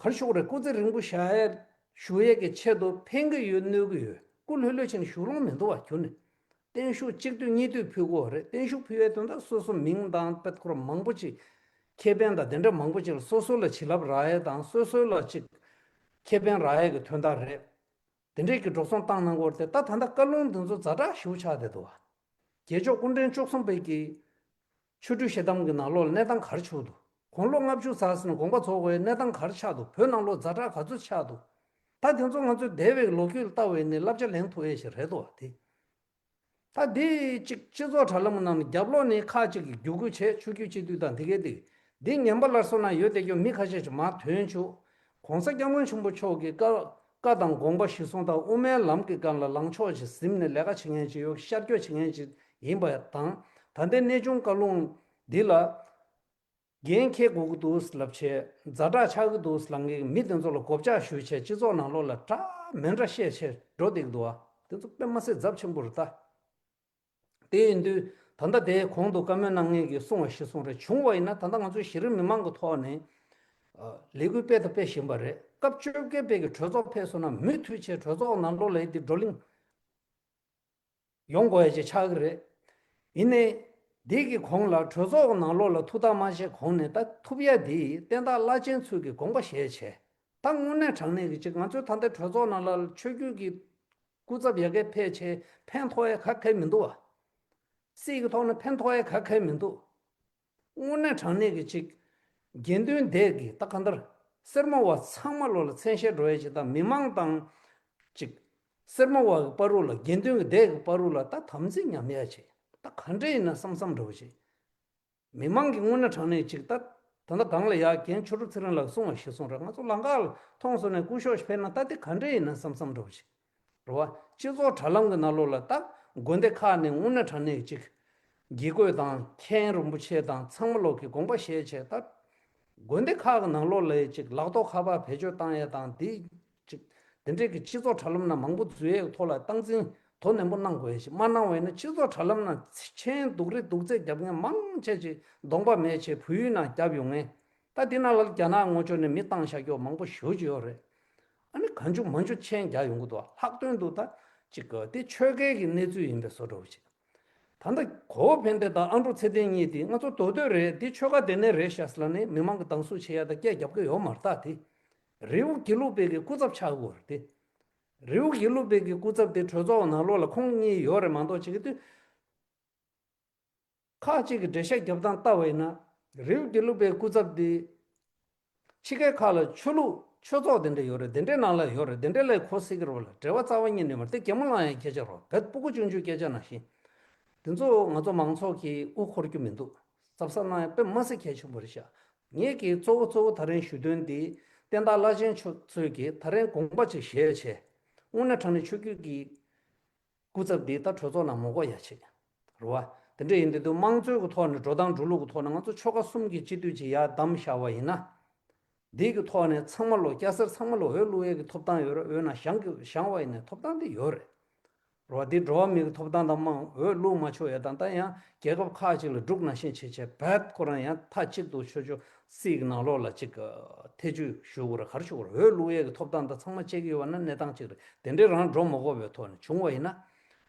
གར་ཞུགས་རེད། སྐུ་ཚེ་རིང་པོ་བཞུགས་ཡས་བཞུགས་ཡས་ཀྱི་ཆེད་དུ་ཕན་གྱི་ཡོད་གནོད་ཀྱི་ཡོད། སྐུ་ལྷོད་ལྷོད་བྱས་ནས་བཞུགས་ལོང་མི་འདུག་བ། ཁྱོན་ནས་བརྟན་བཞུགས་གཅིག་བསྡུས་གཉིས་བསྡུས་ཕུལ་དགོས་རེད། བརྟན་བཞུགས་ཕུལ་ཡས་དོན་དག་སོ་སོ་མིང་དང་དཔེ་ཁོ་རང་མང་པོ་ཅིག་ཁེ་ཕན་དང་དེ་འདྲ་མང་པོ་ཅིག་ལ་སོ་སོ་ལ་བྱིན་རླབས་རག་ཡས་དང་སོ་སོ་ལ་ཅིག་ཁེ་ཕན་རག་ཡས་ཀྱི་དོན་དག་རེད། དེ་འདྲས་ཀྱི་འགྲོ་སོང་བཏང་གནང་དགོས་རེད་དེ། ད་ད་ལྟ་བཀའ་ལུང་འདི་ཚོ་ཛ་དྲག་ཞེ་པོ་ཆགས་བསྡད་འདུག་བ། རྒྱལ་མཆོག་སྐུ་ཕྲེང་བཅུ་གསུམ་པའི་གི་ཆོ་འཕྲུལ་ཞལ་གདམས་ཀྱི་ནང་ལོགས་ལ་གནས་སྟངས་ག་རེ་བྱུང་འདུག་དགུང་ལོ་ལྔ་བཅུ་ཙམ་ཟིན་ནས་དགོངས་པ་རྫོགས་དགོས་གནས་སྟངས་ག་རེ་ཆགས་འདུག་བོད་ནང་ལོགས་ཛ་དྲག་ག་ཚོད་ཆགས་འདུག་ད་དེ་ཚོ་ང་ཚོས་འདས་པའི་ལོ་རྒྱུས་ལ་ལྟ་བས་ནི་བསླབ་བྱ་ལེན་ཐུབ་ཡས་ཞིག་རེད་འདུག་བ། དེ་ད་འདི་གཅིག་སྤྱི་ཚོགས་དྲ་ལམ་ནང་ནས་རྒྱབ་ལོགས་ནས་ཁག་ཅིག་གིས་བརྒྱུད་སྐུལ་བྱས། ཆོས་བརྒྱུད་སྤྱི་འཐུས་དང་དེ་གའི་དེ་འདི་ངན་པ་སླར་གསོ་ནང་ཡོད་བསྡད་རྒྱུ་མི་ཁ་ཤས་ཤིག་མར་ཐོན་བཅུག ༸གོང་ས་༸སྐྱབས་མགོན་ཆེན་པོ་མཆོག་གི་བཀའ་བཀའ་དང་དགོངས་པ་གཞིར་བཟུང་དང་དབུ་མའི་ལམ་གྱི་སྒང་ལ་ལངས་ཕྱོགས་ཤིག་ཟིན་ནས་ལས་ཀ་བྱེད་མཁན་ཅིག་ཡོད། ཤར་བསྐྱོད་བྱེད་མཁན་ཅིག་ཡིན་པ་དང་། ད་ལྟའི་གནས་ཆུང་བཀའ་ལུང་འདི་ལ་འགན་འཁྱེར་དགོས་ཀྱི་འདུག་ལབ་བྱས། ཛ་དྲག་ཆགས་ཀྱི་འདུག་ལབ་མཁན་གྱི་མི་དེ་ཚོ་ལ་མགོ་བཅག་ཞུས་བྱས་སྤྱི་ཚོགས་ནང་ལོགས་ལ་འདྲ་མི་འདྲ་བཤད་བྱས་འགྲོ་བསྡད་ཀྱི་འདུག་བ། དེ་ཚོ་དཔེ་མ་སྲིད་ཚབས་ཆེན་པོ་རེད་ད། དེ་ཡིན་དུས་ད་ལྟ་དེའི་གོང་དུ་བཀའ་མོལ་གནང་མཁན་གྱིས་གསུངས་པ་གཞིར་བཟུང་རེད། བྱུང་བ་ཡིན་ན་ད་ལྟ་ང་ཚོའི་གཞི་རིམ་མི་མང་གི་ཐོག་ནས་ལས་འགུལ་སྤེལ་དང་སྤེལ་བཞིན་པ་རེད། སྐབས་བཅོ་བརྒྱད་པའི་གི་གྲོས་ཚོགས་ཕེབས་སོང་ན་མུ་མཐུད་བྱས་གྲོས་ཚོགས་ནང་ལོགས་ལ་འདི་བགྲོ་གླེང་ཡོང་དགོས་ཡ་ཅིག་ཆགས་ཀྱི་རེད། ཡིན་ནའི་འདི་གི་གོང་ལ་གྲོས་ཚོགས་ནང་ལོགས་ལ་ཐུགས་ཐག་མ་བཅད་གོང་ནས་ད་ཐུབ་ཡ་འདི་བསྟན་བདག་བླ་ཆེན་ཚོས་ཀྱི་དགོངས་པ་བཞེས་བྱས། ད་དངོས་གནས་དྲང་གནས་ཀྱི་ཅིག་ང་ཚོའི་ད་ལྟའི་གྲོས་ཚོགས་ནང་ལ་ཆོས་བརྒྱུད་ཀྱི་སྐུ་ཚབ་ཡ་གིར་ཕེབས་བྱས་ཕན་ཐོགས་ཡ་ག་གེ་མི་འདུག་བ། སྲིད་ཀྱི་ཐོག་ནས་ཕན་ཐོགས་ཡ་ག་གེ་མི་འདུག་དངོས་གནས་དྲང་གནས་ཀྱི་ཅིག་དགེ་འདུན་སྡེ་གི་ད་གང་ལྟར་སེར་མོ་བ་ཚང་མ་ལོ་ལ་མཚན་ཤས་འགྲོ་ཡ་ཅིག་དང་། མི་མང་དང་ཅིག་སེར་མོ་བ་གི་བར་རུ་ལ་དགེ་འདུན་གྱི་སྡེ་གི་བར་རུ་ལ་ད་དམ་ཚིག་ཉམས་ཡ་ཅིག་ད་ག་འདྲ་ཡིན་ན་བསམ་བསམ་འདྲ་བོ་ཅིག་མི་མང་གི་དངོས་གནས་དྲང་གནས་ཅིག་ད་ད་ལྟ་སྒང་ལ་ཡ་རྒན་ཆོས་གྲུབ་ཚེ་རིང་ལགས་གསུངས་པ་གཞིར་བཟུང་རེད། ང་ཚོ་ལམ་ཁ་ལ་མཐོང་སོང་ནས་སྐུ་ཞབས་ཕེབས་ན་ད་དེ་ག་འདྲ་ཡིན་ན་བསམ་བསམ་འདྲ་བོ་ཅིག་རེད་བ། སྤྱི་ཚོགས་དྲ་ལམ་གྱི་ནང་ལོགས་ལ་ད་དགོན་སྡེ་ཁག་ནས་དངོས་གནས་དྲང་གནས་ཅིག་དགེ་བསྐོས་དང་མཁན་རིན་པོ་ཆེ་དང་ཚང་མ་ལོག་གི་དགོངས་པ་བཞེས་བྱས། ད་དགོན་སྡེ་ཁག་གི་ནང་ལོགས་ལ་ཅིག་ལག་ཐོགས་ཁ་པར་བེད་སྤྱོད་བཏང་ཡས་དང་དེ་ཅིག་དེ་འདྲས་ཀྱི་སྤྱི་ཚོགས་དྲ་ལམ་ནང་མང་པོ་འཛུལ་ཡས་ཀྱི་ཐོག་ལ་སྟངས་འཛིན་དོ་ནན་པོ་གནང་དགོས་ཡས་ཞིག་མ་གནང་བས་ན། སྤྱི་ཚོགས་དྲ་ལམ་ནང་མཆན་སྡུག་རུས་སྡུག་ཚད་རྒྱབ་མཁན་མང་ཆེ་ཅིག་གདོང་པ་མེད་བྱས་བལ་ཡུལ་ནང་བརྒྱབ་ཡོང་ངེས། ད་དེ་ནང་ལ་རྒྱ་ནག་ངོ་ཅོག་ནས་མི་བཏང་བཞག་རྒྱུ་མང་པོ་ཞེ་པོ་ཅིག་ཡོད་རེད། ཨ་ནི་གང་བྱུང་མང་བྱུང་མཆན་རྒྱག་ཡོང་གི་འདུག་ལྷག་དོན་དུ་ད་ཅིག་དེ་ཆོལ་ཁའི་གི་གནས་ཚུལ་ཡིན་པའི་བཟོ་འདྲ་བོ་ཅིག་ད་ལྟ་གོ་བོ་ཕན་བདེ་དང་ཨ་འབྲུག་ཚེ་བརྟན་གཉིས་དེ་ང་ཚོ་མདོ་སྟོད་རེད། དེ་ཆོལ་ཁ་དེ་ནས་རེད་ཤག་ཟེར་ལབ་ནས་མི་མང་གི་སྡང་ཟུག་བྱེད་ཡ་ད་སྐད་རྒྱབ་གི་ཡོད་མ་རེད། ད་དེ་རི་བོ་དགེ་ལུགས་པའི་གི་སྐུ་ཚབ་ཆགས་དགོས་རེད། དེ་རི་བོ་དགེ་ལུགས་པའི་གི་སྐུ་ཚབ་དེ་གྲོས་ཚོགས་ནང་ལོགས་ལ་ཁོང་གཉིས་ཡོད་རེད་མ་གཏོགས་ཅིག་གི་དུས། ཁག་ཅིག་གི་འགྲེལ་བཤད་རྒྱབ་སྟངས་ལྟ་བ་ཡིན་ན། རིའུ་དགེ་ལུགས་པའི་སྐུ་ཚབ་དེ། ཕྱི་རྒྱལ་ཁག་ལ་ཆོས་ལུགས་ཆོས་ཚོགས་དེ་འདྲ་ཡོད་རེད། དེ་འདྲའི་ནང་ལ་ཡོད་རེད། དེ་འདྲའི་ལ་གོ་སྲིད་ཀྱི་རེད་བ་ལ། འབྲེལ་བ་རྩ་བ་ཉིད་ནས་མ་རེད། དེ་གད་མོ་ལངས་ཡའི་སྐད་ཆ་རེད། རྦད་སྤུ་གུ་ཆུང་ཆུང་སྐད་ཆ་ནང་བཞིན། དེ་ཚོ་ང་ཚོ་མང་ཚོགས་ཀྱིས་དབུ་འཁོར་རྒྱུ་མི་འདུག་རྩབ་གསབ་གནང་ཡ་དཔེ་མ་སྲིད་གལ་ཆེན་པོ་རེད་ཤག་ངེད་ཀྱིས་གཙོ་བོ་གཙོ་བོ་ད་རིང་ཞུ་དོན་འདི། བསྟན་བདག་བླ་ཆེན་མཆོག་ཚོས་ཀྱིས་ད་རིང་དགོངས་པ་ཅིག་བཞེས་བྱས། དངོས་གནས་དྲང་གནས་ཆོས་བརྒྱུད་ཀྱི་སྐུ་ཚབ་འདི་ད་གྲོས་ཚོགས་ནང་མ་དགོས་ཡ་ཆེད། རེད་བ། དེ་འདྲ་ཡིན་དུས་དུས་དམངས་གཙོའི་གི་ཐོག་ནས། འགྲོ་སྟངས་འགྲོ་ལུགས་ཀྱི་ཐོག་ནས་ང་ཚོ་ཆོལ་ཁ་གསུམ་གྱི་སྤྱི་འཐུས་ཅིག་ཡར་བདམས་བཞག་པ་ཡིན་ན། འདི་གི་ཐོག་ནས་ཚང་མ་ལོ། སྐྱ་སེར་ཚང་མ་ལོ་འོས་བླུག་ཡས་ཀྱི་ཐོབ་ཐང་ཡོད་རེད། འོས་ནང་བཞེངས་ཀྱི་བཞེངས་པ་ཡིན་ནའི་ཐོབ་ཐང་དེ་ཡོད་རེད། རེད་བ། འདི་འགྲོ་བ་མི་གི་ཐོབ་ཐང་དང་། མང་འོས་བླུག་མ་ཆོག་ཡས་དང་། ད་ཡང་རྒྱལ་ཁབ་ཁག་ཅིག་ལ་འབྲུག་ནང་བཞིན་བྱས་བྱས་རྦད་ཁོ་རང་ཡང་མཐའ་གཅིག་ཏུ་ཆོས་ཕྱོགས་སྲིད་ཀྱི་ནང་ལོགས་ལ་ཅིག་ཐེ་བྱུས་ཞུ་དགོས་རེད། ག་རེ་ཞུ་དགོས་རེད། འོས་བླུག་ཡས་ཀྱི་ཐོབ་ཐང་དང་ཚང་མ་བཅད་ཀྱི་ཡོད་པ་ན་གནས་སྟངས་གཅིག་རེད། དེ་འདྲའི་རང་འགྲོ་མ་དགོས་པའི་ཐོག་ནས་བྱུང་བ་ཡིན་ན།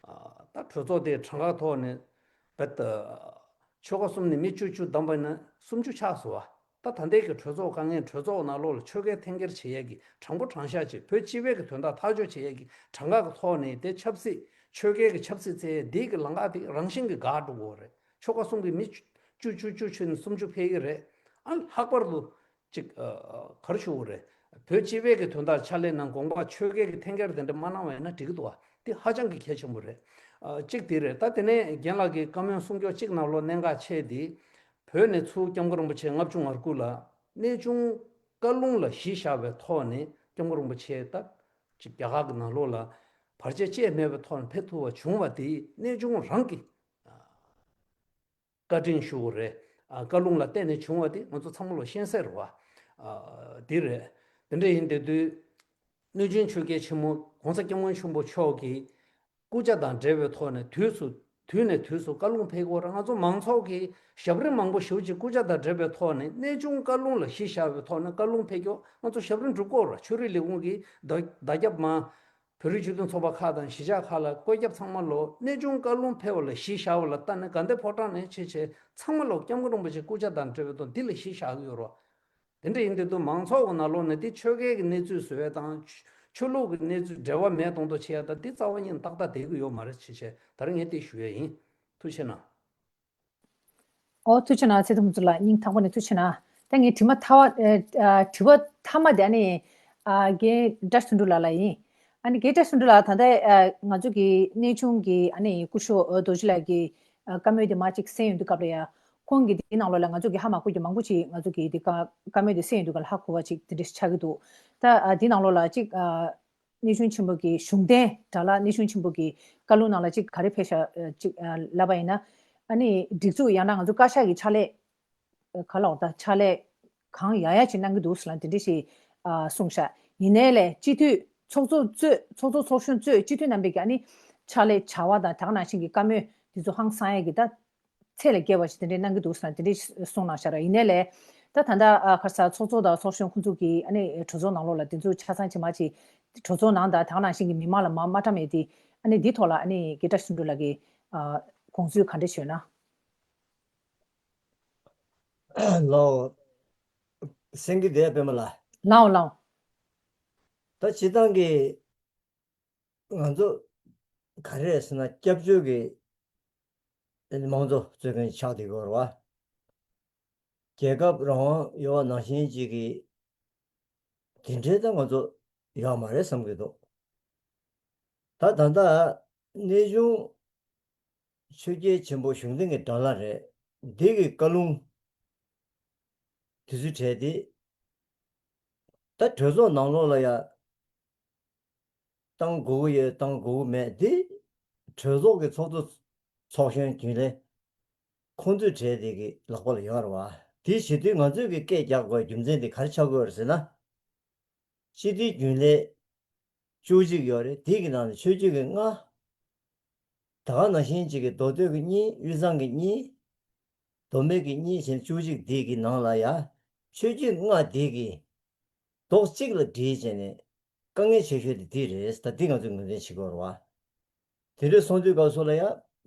ད་གྲོས་ཚོགས་དེ་གྲངས་ཀ་ཐོག་ནས་རྦད་ཆོལ་ཁ་གསུམ་ནས་མི་བཅུ་བཅུ་བདམས་པ་ཡིན་ན་སུམ་ཅུ་ཆགས་སོང་བ། ད་ད་ལྟའི་གི་གྲོས་ཚོགས་དཀའ་ངལ། གྲོས་ཚོགས་ནང་ལོགས་ལ་ཆོལ་ཁའི་འཐེན་འཁྱེར་བྱེད་ཡས་ཀྱི། དྲང་པོ་དྲང་བཞག་ཅིག་བོད་སྤྱི་པའི་གི་དོན་དག་ཐག་གཅོད་བྱེད་ཡས་ཀྱི་གྲངས་ཀ་གི་ཐོག་ནས་དེ་ཆབ་སྲིད། ཆོལ་ཁའི་གི་ཆབ་སྲིད་བཙལ་ཡས་འདི་གི་ལམ་ཁ་དེ་རང་བཞིན་གྱིས་འགག་འགྲོ་གི་ཡོད་རེད། ཆོལ་ཁ་གསུམ་གྱི་མི་བཅུ་བཅུ་བཅུ་བཅུ་ནས་སུམ་ཅུ་ཕེབས་ཀྱི་རེད། ཨ། ལྷག་པར་དུ་ཅིག་ག་རེ་ཞུ་དགོས་རེད། བོད་སྤྱི་པའི་གི་དོན་དག་ཕྱག་ལས་གནང་། དགོངས་པ། ཆོལ་ཁའི་གི་འཐེན་འཁྱེར་དེ་འདྲ་མ་གནང་བ་ཡིན་ན་འགྲིག་གི་འདུག་བ། དེ་ཧ་ཅང་གི་གལ་ཆེན་པོ་རེད། གཅིག་དེ་རེད། ད་དེ་ནས་རྒན་ལགས་ཀྱིས་བཀའ་མོལ་གསུང་རྒྱུ་གཅིག་ནང་ལོགས་གནད་འགག་ཆེ་དེ། བོད་ནས་ཚུར་སྐྱབས་མགོན་རིན་པོ་ཆེ་ལྔ་བཅུ་ང་དགུ་ལ་གནས་ཆུང་བཀའ་ལུང་ལ་གཞི་བཞག་པའི་ཐོག་ནས་སྐྱབས་མགོན་རིན་པོ་ཆེ་ད་ཅིག་རྒྱ་གར་གྱི་ནང་ལོགས་ལ་བར་ཆད་ཅི་ཡང་མེད་པའི་ཐོག་ནས་ཕེབས་ཐུབ་པ་བྱུང་བ་དེ་གནས་ཆུང་རང་གི་བཀའ་དྲིན་ཞུ་དགོས་རེད། ཨ། བཀའ་ལུང་ལ་བརྟེན་ནས་བྱུང་བ་དེ་ང་ཚོ་ཚང་མ་ལོ་ཤེས་གསལ་རེད་བ། ཨ། དེ་རེད། དེ་འདྲ་ཡིན་དེ་དུས། གནས་ཆུང་ཆོས་རྒྱལ་ཆེན་མོ་༸གོང་ས་༸སྐྱབས་མགོན་ཆེན་པོ་མཆོག་གི་སྐུ་ཕྱྭ་དང་འབྲེལ་བའི་ཐོག་ནས་དུས་སུ། དུས་ནས་དུས་སུ་བཀའ་ལུང་ཕེབས་དགོས་རེད། ང་ཚོ་མང་ཚོགས་ཀྱི་ཞབས་རིམ་མང་པོ་ཞེ་པོ་ཅིག་སྐུ་ཕྱྭ་དང་འབྲེལ་བའི་ཐོག་ནས། གནས་ཆུང་བཀའ་ལུང་ལ་གཞི་བཞག་པའི་ཐོག་ནས་བཀའ་ལུང་ཕེབས་རྒྱུ་ང་ཚོ་ཞབས་རིམ་སྒྲུབ་དགོས་རེད། ཆོས་རིག་ལས་ཁུངས་ཀྱི་བརྡ་བརྡ་ཁྱབ་མ། བོད་རིགས་སྤྱི་མཐུན་ཚོགས་པ་ཁག་དང་གཞིས་ཆགས་ཁག་ལ་བཀོད་ཁྱབ་ཚང་མ་ལོ། གནས་ཆུང་བཀའ་ལུང་ཕེབས་པ་ལ་གཞི་བཞག་པ་ལ་བལྟས་ནས། དགའ་ལྡན་ཕོ་བྲང་ནས་བྱས་བྱས་ཚང་མ་ལོ་སྐྱབས་མགོན་རིན་པོ་ཆེ་སྐུ་ཕྱྭ་དང་འབྲེལ་བའི་ཐོག་འདི་ལ་གཞི་བཞག་གི་ཡོད་རེད། དེ་འདྲ་ཡིན་དུས་དུས་མང་ཚོགས་ཀྱི་ནང་ལོགས་ནས་དེ་ཆོལ་ཁའི་གི་གནས་ཚུལ་བཟོ་ཡ་དང་། ཆོས་ལུགས་ཀྱི་གནས་ཚུལ་འབྲེལ་བ་མེད་མདོག་མདོག་བྱེད་ཡ་དང་། དེ་རྩ་བ་ཉིད་ནས་ཏག་ཏག་བསྡད་ཀྱི་ཡོད་མ་རེད། བྱས་བྱས་ད་རིང་ངས་དེ་ཞུ་ཡ་ཡིན། ཐུགས་རྗེ་གནང་། ཨོ། ཐུགས་རྗེ་གནང་། ཚེ་རིང་ཕུན་ཚོགས་ལགས། སྙིང་ཐག་པ་ནས་ཐུགས་རྗེ་གནང་། ད་ངའི་དྲི་མ་ཐ་བ། ཨ། དྲི་བ་མཐའ་མ་དེ་ཨ་ནི། ཨ། རྒན་བཀྲ་ཤིས་དོན་གྲུབ་ལགས་ལ་ཡིན། ཨ་ནི་རྒན་བཀྲ་ཤིས་དོན་གྲུབ་ལགས། ད་ལྟ་ཨ་ང་ཚོ་གི་གནས་ཆུང་གི་ཨ་ནི་སྐུ་ཞབས་རྡོ་རྗེ་ལགས་ཀྱི་ཨ་བཀའ་མོལ་དེ་མར་ཅིག་གསན་ཡོང་དུས་སྐབས་ལ་ཡ། ཁོང་གིས་དེའི་ནང་ལོགས་ལ་ང་ཚོ་གི་ཧ་མ་གོ་རྒྱུ་མང་པོ་ཅིག་ང་ཚོ་གི་དེ་བཀའ་བཀའ་མོལ་དེ་གསན་ཡོང་དུས་སྐབས་ལ་ཧ་གོ་བ་ཅིག་དེ་འདྲ་ཆགས་ཀྱི་འདུག་ད་ཨ་དེའི་ནང་ལོགས་ལ་ཅིག་ཨ། གནས་ཆུང་ཆེན་པོ་གི་གཞུང་འབྲེལ་དྲ་ལམ། གནས་ཆུང་ཆེན་པོ་གི་བཀའ་ལུང་ནང་ལ་ཅིག་ག་རེ་ཕེབས་ཤག་ཅིག་ལབ་པ་ཡིན་ན། ཨ་ནི་སྒྲིག་འཛུགས་ཡང་ན་ང་ཚོ་བཀའ་ཤག་གི་ཕྱག་ལས། ག་ལབ་དགོས་རེད། ད་ཕྱག་ལས་གང་ཡག་ཡག་ཅིག་གནང་གི་འདུག་ཟེར་ལབ་དེ་འདྲ་ཞིག་གསུངས་ཤག་ཡིན་ནའི་ལས་སྤྱི་འཐུས་ཚོགས་གཙོ་གཙོས། ཚོགས་གཙོ་ཚོགས་གཞོན་གཙོས་སྤྱི་འཐུས་རྣམ་པས་ཀྱི་ཨ་ནི་ཕྱག་ལས་བྱ་བ་དང་དེ་ག་ནང་བཞིན་གྱི་བཀའ་མོལ་དེ་ཚོ་ཧང་སང་ཡག་གི་ད། ཚད་ལས་བརྒལ་བ་ཞིག་དེ་འདྲའི་གནང་གི་འདུག་ཟེར་ན་དེ་འདྲའི་གསུངས་གནང་ཤག་ར། ཡིན་ནའི་ལས་ད་ད་ལྟ་ཨ་ག་རེ་ཟེར། ཚོགས་གཙོ་དང་ཚོགས་གཞོན་ཁོང་ཚོ་གིས་ཨ་ནི་གྲོས་ཚོགས་ནང་ལོགས་ལ་དེ་ཚོ་ཆ་ཚང་ཅིག་མར་ཅིག་གྲོས་ཚོགས་ནང་དང་དེ་ག་ནང་བཞིན་གྱི་མི་མང་ལ་མར་མ་བཀྲམ་ཡས་དེ། ཨ་ནི་འདི་ཐོག་ལ་ཨ་ནི་རྒན་བཀྲ་ཤིས་དོན་གྲུབ་ལགས་ཀྱི་ཨ་དགོངས་ཚུལ་ག་འདྲ་ཞིག་ཡོད་ན། ལའོ། སེང་གེ་དེ་པད་མ་ལགས། ལའོ་ལའོ། ད་སྤྱིར་བཏང་གི་ང་ཚོ་ག་རེ་རེད་ཟེར་ན། སྐྱབས་བཅོལ་གྱི་དམངས་གཙོ་རྩོད་མཁན་ཆགས་བསྡད་ཡོད་རེད་བ། རྒྱལ་ཁབ་རང་དབང་ཡོད་པ་ནང་བཞིན་ཅིག་གི་དེ་འདྲའི་ད་ང་ཚོ་ཡོད་མ་རེད་བསམ་གྱི་འདུག་ད་ད་ལྟ་གནས་ཆུང་ཆོས་རྒྱལ་ཆེན་པོ་གཞུང་འབྲེལ་གྱི་དྲ་ལམ་རེད། འདི་གི་བཀའ་ལུང་དེ་ཚོའི་གྲས་དེ་ད་གྲོས་ཚོགས་ནང་ལོགས་ལ་ཡ་བཏང་དགོས་ཀྱི་ཡོད་བཏང་དགོས་ཀྱི་མེད་དེ། གྲོས་ཚོགས་ཀྱི་ཚོགས་གཙོ་ཚོགས་གཞོན་རྒྱུན་ལས་ཁོང་ཚོའི་གྲས་དེ་གི་ལག་པ་ལ་ཡོད་རེད་བ། དེ་བྱེད་དུས་ང་ཚོས་ཀྱི་སྐད་རྒྱག་དགོས་རྒྱུ་མཚན་དེ་ག་རེ་ཆགས་ཀྱི་ཡོད་རེད་ཟེར་ན། སྤྱི་འཐུས་རྒྱུན་ལས་བཅུ་གཅིག་ཡོད་རེད། དེ་གི་ནང་ནས་ཆོས་བརྒྱུད་ཀྱི་ལྔ། ད་ག་ནང་བཞིན་ཅིག་གི་མདོ་སྟོད་ཀྱི་གཉིས། དབུས་གཙང་གི་གཉིས། མདོ་སྨད་ཀྱི་གཉིས་བྱས་ནས་བཅུ་གཅིག་དེ་གི་ནང་ལ་ཡ། ཆོས་བརྒྱུད་ལྔ་དེ་གི་རྡོག་གཅིག་ལ་སྒྲིལ་བྱས་ནས་དཀའ་ངལ་ཆེ་ཤོས་དེ་དེ་རེད། ད་འདི་ང་ཚོས་ངོས་འཛིན་བྱེད་དགོས་རེད་བ། དེ་འདྲ་སོང་དུས་སྐབས་སུ་ལ་ཡ།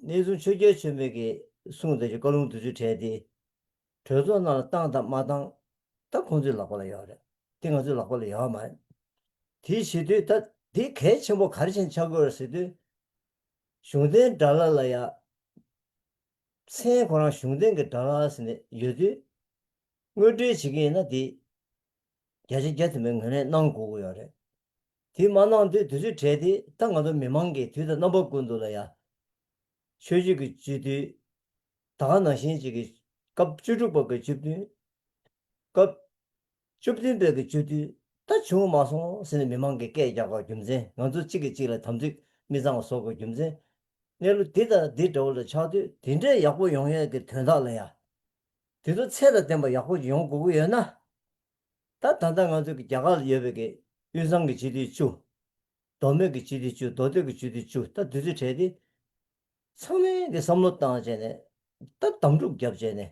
གནས་ཆུང་ཆོས་རྒྱལ་ཆེན་པོའི་གི་གསུང་དེ་ཚོ་བཀའ་ལུང་དེ་ཚོའི་གྲས་དེ་གྲོས་ཚོགས་ནང་ལ་བཏང་དང་མ་བཏང་ད་ཁོང་ཚོའི་ལག་པ་ལ་ཡོད་རེད། དེ་ང་ཚོའི་ལག་པ་ལ་ཡོད་མ་རེད། དེ་བྱེད་དུས་ད་དེ་གལ་ཆེན་པོ་ག་རེ་བྱས་ནས་ཆགས་ཀྱི་ཡོད་རེད་ཟེར་དུས། གཞུང་འབྲེལ་དྲ་ལམ་ལ་ཡ་ མཚན་ཁོ་རང་གཞུང་དོན་གྱི་སྒྲ་ལ་ཟེར་ནས་ཡོད་དུས། དངོས་འབྲེལ་བྱེད་ཀྱི་ཡིན་ན་དེ་བརྒྱ་ཆ་བརྒྱ་ཐམ་པའི་ངོས་ནས་གནང་དགོས་ཀྱི་ཡོད་རེད། དེ་མ་གནང་དུས་དུས་ཚོད་བྲལ་ཏེ། ད་ང་ཚོ་མི་མང་གིས་དུས་དང་རྣམ་པ་ཀུན་ཏུ་ལ་ཡ། ཆོས་བརྒྱུད་ཀྱི་སྤྱི་འཐུས། ད་ག་ནང་བཞིན་ཅིག་གི་སྐབས་བཅུ་དྲུག་པ་གི་སྤྱི་འཐུས། སྐབས་བཅུ་བདུན་པའི་གི་སྤྱི་འཐུས་ད་བྱུང་མ་སོང་ཟེར་ནས་མི་མང་གིས་སྐད་རྒྱག་པའི་རྒྱུ་མཚན། ང་ཚོ་གཅིག་གིས་གཅིག་ལ་དམ་ཚིག་མི་གཙང་བ་བཟོ་དགོས་རྒྱུ་མཚན། གནས་ལུགས་འདི་དང་འདི་འདྲ་བོ་ལ་ཆགས་དུས་དེ་འདྲའི་ཡག་པོ་ཡོང་ཡས་ཀྱི་དོན་དག་ལ་ཡ། དེ་ཚོ་ཚད་དང་ལྡན་པ་ཡག་པོ་ཡོང་དགོས་ཀྱི་ཡོད་ན། ད་ད་ལྟ་ང་ཚོ་གི་རྒྱ་གར་ལ་ཡོད་པའི་གི་དབུས་གཙང་གི་སྤྱི་འཐུས་བཅུ། མདོ་སྨད་ཀྱི་སྤྱི་འཐུས་བཅུ། མདོ་སྟོད་ཀྱི་སྤྱི་འཐུས་བཅུ། ད་དུས་ཚོད་བྲལ་ཏེ། ཚང་མས་ཀྱི་བསམ་བློ་བཏང་བྱས་ནས། ད་དམ་ཕྲུག་བརྒྱབ་བྱས་ནས།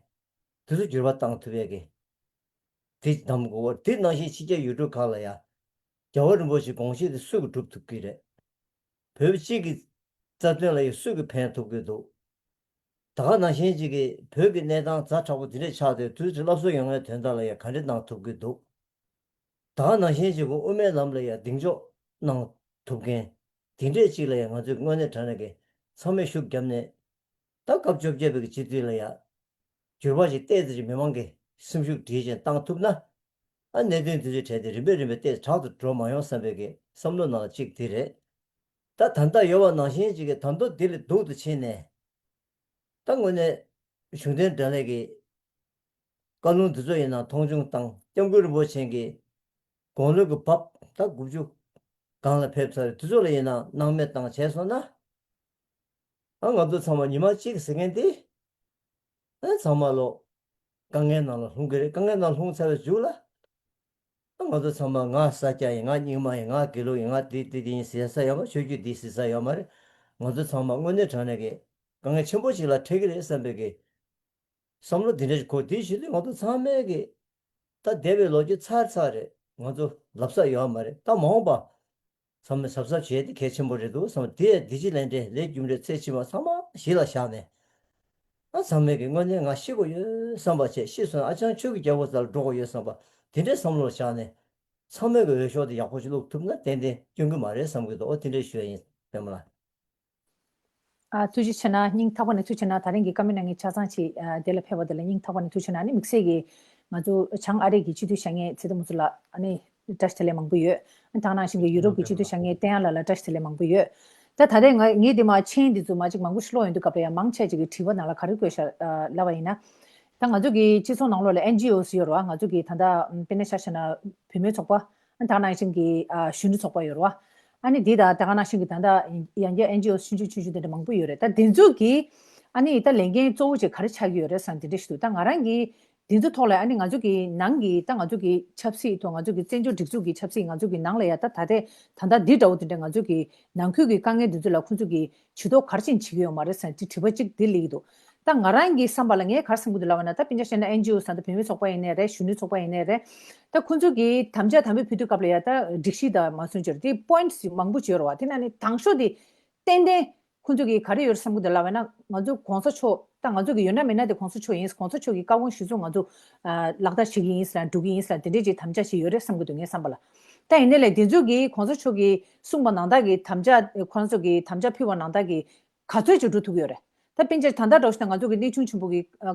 དུས་ཚོད་འགྱུར་བ་བཏང་ཐུབ་ཡས་ཀྱི་དེ་གདམ་དགོས་པ། དེ་ནང་བཞིན་ཕྱི་རྒྱལ་ཡུལ་གྲུ་ཁག་ལ་ཡ། རྒྱལ་བ་རིན་པོ་ཆེའི་དགོངས་གཞི་དེ་སུས་ཀྱིས་སྒྲུབ་ཐུབ་ཀྱི་རེད། བོད་སྤྱི་གི་རྩ་དོན་ལ་ཡ་སུས་ཀྱིས་ཕན་ཐུབ་ཀྱི་འདུག་ད་ག་ནང་བཞིན་ཅིག་གི་བོད་ཀྱི་གནས་སྟངས་ཛ་དྲག་པོ་འདི་འདྲས་ཆགས་དུས་དུས་ཚོད་སླར་གསོ་ཡོང་བའི་དོན་དག་ལ་ཡ་ག་འདྲས་གནང་ཐུབ་ཀྱི་འདུག་ད་ག་ནང་བཞིན་ཅིག་གི་དབུ་མའི་ལམ་ལ་ཡ་གདེང་འཇོག་གནང་ཐུབ་མཁན་དེ་འདྲས་ཅིག་ལ་ཡ་ང་ཚོས་དངོས་གནས་དྲང་གནས་ཀྱི་ཚང་མས་ཤུགས་བརྒྱབ་ནས། ད་སྐབས་བཅོ་བརྒྱད་པའི་གི་སྤྱི་འཐུས་ལ་ཡ། འགྱུར་བ་ཞིག་ཏོག་ཙམ་ཞིག་མི་མང་གི་སེམས་ཤུགས་སྒྲིལ་ཅིང་བཏང་ཐུབ་ན། ཨ་གནད་དོན་དེ་ཚོའི་གྲས་དེ་རིམ་པས་རིམ་པས་ཏོག་ཙམ་དྲག་ཏུ་འགྲོ་མ་ཡོང་བསམ་པའི་གི་བསམ་བློ་ནང་ལ་གཅིག་དེ་རེད། ད་ད་ལྟ་ཡོད་པ་ནང་བཞིན་ཅིག་གི་ད་དུང་དེ་ལས་སྡུག་ཏུ་ཕྱིན་ནས། ད་དངོས་གནས་གཞུང་དོན་དགྲ་ལས་ཀྱི་བཀའ་ལུང་འདི་ཚོ་ཡིན་ན་མཐོང་ཆུང་བཏང་། སྐྱབས་མགོན་རིན་པོ་ཆེ་གི་དགུང་ལོ་གི་བབ་ད་དགུ་བཅུ་སྒང་ལ་ཕེབས་ཚར་དུས་ཚོད་ལ་ཡིན་ན་སྣང་མེད་བཏང་བྱས་སོང་ན། ཨ་ང་ཚོ་ཚང་མ་ཉི་མ་གཅིག་ཟེར་མཁན་དེ། ཨ་ཚང་མ་ལོ་དཀའ་ངལ་ནང་ལ་ལྷུང་གི་རེད། དཀའ་ངལ་ནང་ལྷུང་ཚར་བའི་མཇུག་ལ། ཨ་ང་ཚོ་ཚང་མ་ང་ས་སྐྱ་ཡིན། ང་རྙིང་མ་ཡིན། ང་དགེ་ལུགས་ཡིན། ང་དེ་དེ་དེ་ཡིན་ཟེར་ས་ཡོད་མ། ཆོས་བརྒྱུད་འདི་ཟེར་ས་ཡོད་མ་རེད། ང་ཚོ་ཚང་མ་དངོས་གནས་དྲང་གནས་ཀྱི་དཀའ་ངལ་ཆེན་པོ་ཞིག་ལ་འཕྲད་ཀྱི་རེད་བསམ་པའི་གི་བསམ་བློ་འདི་འདྲ་ཞིག་འཁོར། དེ་བྱེད་དུས་ང་ཚོ་ཚང་མས་ཀྱི་ད་འདས་པའི་ལོ་རྒྱུས་ཚར་ཚར་རེད། ང་ཚོ་ལབ་ས་ཡོད་མ་རེད། ད་མ་འོངས་པ་ཚང་མས་གཟབ་གཟབ་བྱེད་དེ་གལ་ཆེན་པོ་རེད་འདུག་བསམ། དེ་འདི་ཕྱི་ལས་འབྲས་ལས་རྒྱུ་འབྲས་ཚེ་ཕྱི་མ་ཚང་མ་གཞི་ལ་བཞག་ནས། ཨ་ཚང་མས་ཀྱི་དངོས་གནས་ང་ཤི་དགོས་ཡོད་བསམ་པ་བྱས། ཤི་སོང་ཨ་ཅང་ཆོས་ཀྱི་རྒྱལ་པོ་རྩ་ལ་འགྲོ་དགོས་ཡོད་བསམ་པ་དེ་འདྲའི་བསམ་བློ་བཞག་ནས། ཚང་མས་ཀྱི་འོས་ཤོག་དེ་ཡག་པོ་ཞིག་བླུག་ཐུབ་ན་ཏན་ཏན་སྐྱོན་གྱི་མ་རེད་བསམ་གྱི་འདུག་འོ་དེ་འདྲ་ཞུ་ཡ་ཡིན་པད་མ་ལགས། ཨ་ཐུགས་རྗེ་ཆེ་གནང་། སྙིང་ཐག་པ་ནས་ཐུགས་རྗེ་གནང་། ད་རིང་གི་བཀའ་མོལ་གནང་མཁན་ཆ་ཚང་ཅིག་ཨ་དེ་ལ་ཕེབས་པ་དེ་ལ་སྙིང་ཐག་པ་ནས་ཐུགས་རྗེ་ཆེ་གནང་། ཨ་ནི་དམིགས་བསལ་གྱིས་ང་ཚོ་བྱང་ཨ་རི་གི་སྤྱི་འཐུས་བཞེངས་མཁན་ཚེ་བརྟན་མུ་ཛུ་ལགས་ཨ་ནི་བཀྲ་ཤིས་བདེ་ལེགས་མང་པོ་ཡོད། ཨ་ནི་ད་ག་ནང་བཞིན་གྱི་ཡུ་རོབ་ཀྱི་སྤྱི་འཐུས་བཞེངས་མཁན་བསྟན་དབྱངས་ལགས་ལ་བཀྲ་ཤིས་བདེ་ལེགས་མང་པོ་ཡོད། ད་ད་ལྟའི་ང་ངས་འདི་མ་མཆན་འདི་ཚོ་མ་ཅིག་མང་པོ་ཞིག་ཀློག་ཡོང་དུས་སྐབས་ལ་ཡང་མང་ཆེ་ཅིག་གི་དྲི་བ་ནང་ལ་ག་རེ་བཀོད་ཤག་ཨ་ལབ་པ་ཡིན་ན། ད་ང་ཚོ་གི་སྤྱི་ཚོགས་ནང་ལོགས་ལ་ཨེན་ཇི་ཨོ་ཡོད་རེད་བ། ང་ཚོ་གི་ད་ལྟ་དཔེར་ན་ཆ་བཞག་ན་བུད་མེད་ཚོགས་པ། ཨ་ད་ག་ནང་བཞིན་གྱི་ཨ་གཞོན་ནུ་ཚོགས་པ་ཡོད་རེད་བ། ཨ་ནི་འདི་དང་ད་ག་ནང་བཞིན་གྱི་ད་ལྟ་ཡང་བསྐྱར་ཨེན་ཇི་ཨོ་ཆུང་ཆུང་ཆུང་ཆུང་དེ་འདྲ་མང་པོ་ཡོད་རེད། ད་དེ་ཚོ་གི་ཨ་ནི་ད་ལས་འགན་གཙོ་བོ་ཅིག་ག་རེ་ཆགས་ཀྱི་ཡོད་རེད་བསམ་དེ་འདྲ་ཞིག་འདུག་ད་ང་རང་གི་དེ་ཚོ་ཐོག་ལ་ཨ་ནི་ང་ཚོ་གི་ནང་གི་ད་ང་ཚོ་གི་ཆབ་སྲིད་ཐོག་ང་ཚོ་གི་བཙན་བྱོལ་སྒྲིག་འཛུགས་ཀྱི་ཆབ་སྲིད་ང་ཚོ་གི་ནང་ལ་ཡ་ད་ད་ལྟའི་ད་ལྟ་འདི་འདྲ་བོ་དེ་འདྲ་ང་ཚོ་གི་ནང་ཁུལ་གྱི་དཀའ་ངལ་འདི་ཚོ་ལ་ཁོང་ཚོ་གི་ཇུས་གཏོགས་ག་རེ་བྱས་ནས་བྱེད་ཀྱི་ཡོད་མ་རེད་ཟེར་ནས་དྲི་བ་གཅིག་འདི་སླེབས་ཀྱི་འདུག་ད་ང་རང་གི་བསམ་པ་ལ་ངས་ག་རེ་བསམ་གྱི་འདུག་ལབ་པ་ན། ད་སྤུན་ཀྱག་བཤད་ན་ཨེན་ཇི་ཨོ་ཟེར་ན་ད་བུད་མེད་ཚོགས་པ་ཡིན་ནའི་རེད། གཞོན་ནུ་ཚོགས་པ་ཡིན་ནའི་རེད། ད་ཁོང་ཚོ་གིས་དམ་བཅའ་དམ་པའི་ཕུལ་དུས་སྐབས་ལ་ཡ་ད་སྒྲིག་གཞི་དང་མ་སུན་ཅིར་དེ་པོ་ཡིན་ཊི་སི་མང་པོ་ཅིག་ཡོད་རེད་བ། དེ་ནང་ནས་དང་ཤོས་དེ་ཏན་ཏན་ཁོང་ཚོ་གིས་ག་རེ་ཡོད་རེད་བསམ་གྱི་འདུག་ལབ་པ་ན། ང་ཚོ་གོང་ས་མཆོག་ད་ང་ཚོ་གི་ཡོད་ན་མེད་ན་དེ་གོང་ས་མཆོག་ཡིན། གོང་ས་མཆོག་གི་བཀའ་དགོངས་གཞི་བཟུང་ང་ཚོ་ལག་བསྟར་བྱེད་ཀྱི་ཡིན་ཟེར་ལ་འགྲོ་གི་ཡིན་ཟེར་ལ་དེ་འདྲས་ཅིག་དམ་བཅའ་ཞིག་ཡོད་རེད་བསམ་གྱི་འདུག་ངའི་བསམ་པ་ལ། ད་ཡིན་ནའི་ལས་དེ་ཚོ་གིས་གོང་ས་མཆོག་གིས་གསུངས་པ་ནང་བཞིན་གྱི་དམ་བཅའ་ཁོ་རང་ཚོ་གིས་དམ་བཅའ་ཕུལ་བ་ནང་བཞིན་གྱི་ག་ཚོད་ཅིག་འགྲོ་ཐུབ་ཀྱི་ཡོད་རེད། ད་སྤུན་ཀྱག་ད་ལྟ་འདྲ་བོ་ཞིག་ན་ང་ཚོ་གི་གནས་ཆུང་ཆེན་པོ་གི་ཨ་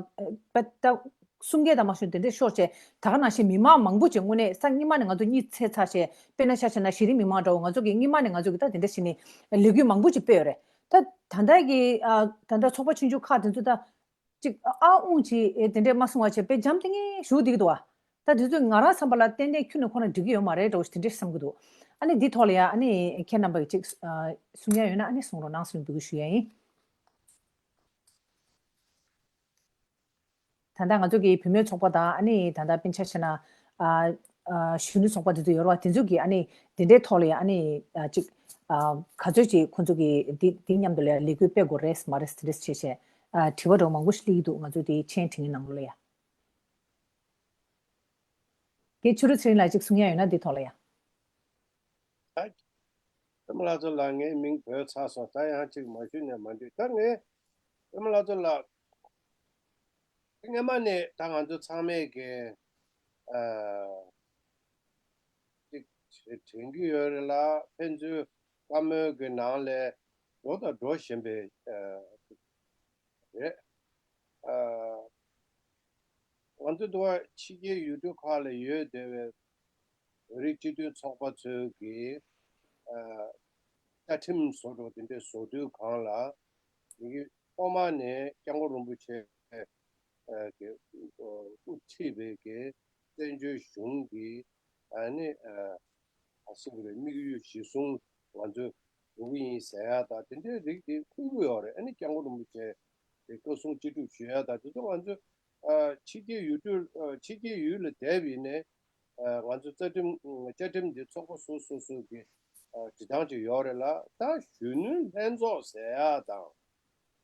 ཨ་ད་གསུང་སྐད་དང་མ་ཞུ་དེ་འདྲས་ཤོར་བྱས། ད་ག་ནང་བཞིན་མི་མང་མང་པོ་ཅིག་དངོས་གནས་སང་ཉི་མ་ནས་ང་ཚོ་གཉིད་སད་ཚར་བྱས། དཔེར་ན་ཆ་བཞག་ན་གཞི་རིམ་མི་མང་འདྲ་བོ་ང་ཚོ་གི་སྔོན་མ་ནས་ང་ཚོ་གི་ད་དེ་འདྲ་བྱས་ནས་ལས་འགུལ་མང་པོ་ཅིག་སྤེལ་ཡོད་རེད། ད་ད་ལྟ་གི་ཨ་ད་ལྟ་ཚོགས་པ་ཆུང་ཆུང་ཁག་དེ་ཚོ་ད་ཅིག་ཨ་ཨ་ཨུང་ཅིག་ཨེ་དེ་འདྲས་མ་གསུང་བ་བྱས་དཔེ་འཇམ་ཐིང་ངེ་བཞུགས་བསྡད་ཀྱི་འདུག་བ། ད་དེ་ཚོས་ང་རང་བསམ་པ་ལ་ཏན་ཏན་ཁྱོན་ནས་ཁོ་རང་འགྲིག་གི་ཡོད་མ་རེད་འདྲ་བོ་ཞིག་དེ་འདྲས་བསམ་གྱི་འདུག་ཨ་ནི་འདི་ཐོག་ལ་ཡ་ཨ་ནི་ཁྱེད་རྣམ་པ་གི་ཅིག་ཨ་གསུང་ཡ་ཡོད་ན་ཨ་ནི་གསུང་རོགས་གནང་ཟེར་འབོད་སྐུལ་ཞུ་ཡ་ཡིན། ད་ལྟ་ང་ཚོ་གི་བུད་མེད་ཚོགས་པ་དང་ཨ་ནི་ད་ལྟ་སྤུན་ཆ་བཤད་ན་ཨ་ཨ་གཞོན་ནུ་ཚོགས་པ་དེ་ཚོ་ཡོད་རེད་བ། དེ་ཚོ་གི་ཨ་ནི་དེ་འདྲའི་ཐོག་ལ་ཡང་ཨ་ནི་ཨ་ཅིག་ཨ་ག་ཚོད་ཅིག་ཁོང་ཚོ་གི་འདི་འདི་མཉམ་དུ་ལ་ཡང་ལས་འགུལ་སྤེལ་དགོས་རེད་མ་རེད་དེ་འདྲས་བྱས་བྱས་ཨ་དྲི་བ་འདྲ་བོ་མང་པོ་ཞིག་སླེབས་ཀྱི་འདུག་ང་ཚོ་དེ་མཆན་འབྲི་མཁན་ནང་ལོགས་ལ་ཡ། དེ་ཆུ་རུ་ཚེ་རིང་ལགས་ཅིག་གསུང་ཡ་ཡོད་ན་འདི་ཐོག་ལ་ཡ། ཨ། པད་མ་ལྷ་མཚོ་ལགས་ངའི་མིང་བོས་ཚར་སོང་། ད་ཡང་ཅིག་མ་ཞུས་ནས་མ་འགྲིག་ད་ངས་པད་མ་ལྷ་མཚོ་ལགས་སྔོན་མ་ནས་ད་ང་ཚོ་ཚང་མས་ཀྱི་ཨ་ཅིག་དྲན་གྱི་ཡོད་རེད་ལ། ཕན་ཚུན་བཀའ་མོལ་གྱི་ནང་ལས་འགྲོ་དང་འགྲོ་བཞིན་པའི་ཨ་རེད། ཨ་ང་ཚོ་འདི་བ་ཕྱི་རྒྱལ་ཡུལ་གྲུ་ཁག་ལ་ཡོད་བསྡད་པའི་བོད་རིགས་སྤྱི་མཐུན་ཚོགས་པ་ཚོའི་གི་ཨ་བཅའ་ཁྲིམས་བཟོ་འདྲ་དེ་འདྲའི་བཟོ་དུས་གང་ལ་མི་གི་ཐོག་མ་ནས་སྐྱབས་མགོན་རིན་པོ་ཆེ་ཨ་གི་དབུ་ཁྲིད་པའི་གི་བཙན་བྱོལ་གཞུང་གི་ཨ་ནི་ཨ་ཨ་སི་གི་དམིགས་ཡུལ་གཞི་བཟུང་ང་ཚོས་འགྲོ་གི་ཡིན་ཟེར་ཡ་དང་དེ་འདྲའི་རིགས་དེ་ཁུར་གི་ཡོད་རེད། ཨ་ནི་སྐྱབས་མགོན་རིན་པོ་ཆེ་དེ་བཀའ་གསུང་ཅི་སྒྲུབ་ཞུ་ཡ་དང་དེ་ཚོ་ང་ཚོས་ཨ་ཕྱི་རྒྱལ་ཡུལ་གྲུ་ཨ་ཕྱི་རྒྱལ་ཡུལ་ལ་བསྡད་པ་ཡིན་ནའི་ཨ་ང་ཚོ་རྩ་ཁྲིམས་བཅའ་ཁྲིམས་འདི་ཚོགས་པ་སོ་སོ་སོ་གི་ཨ་སྒྲིག་སྟངས་ཅིག་ཡོད་རེད་ལ། ད་གཞོན་ནུ་ལྷན་ཚོགས་ཟེར་ཡ་དང་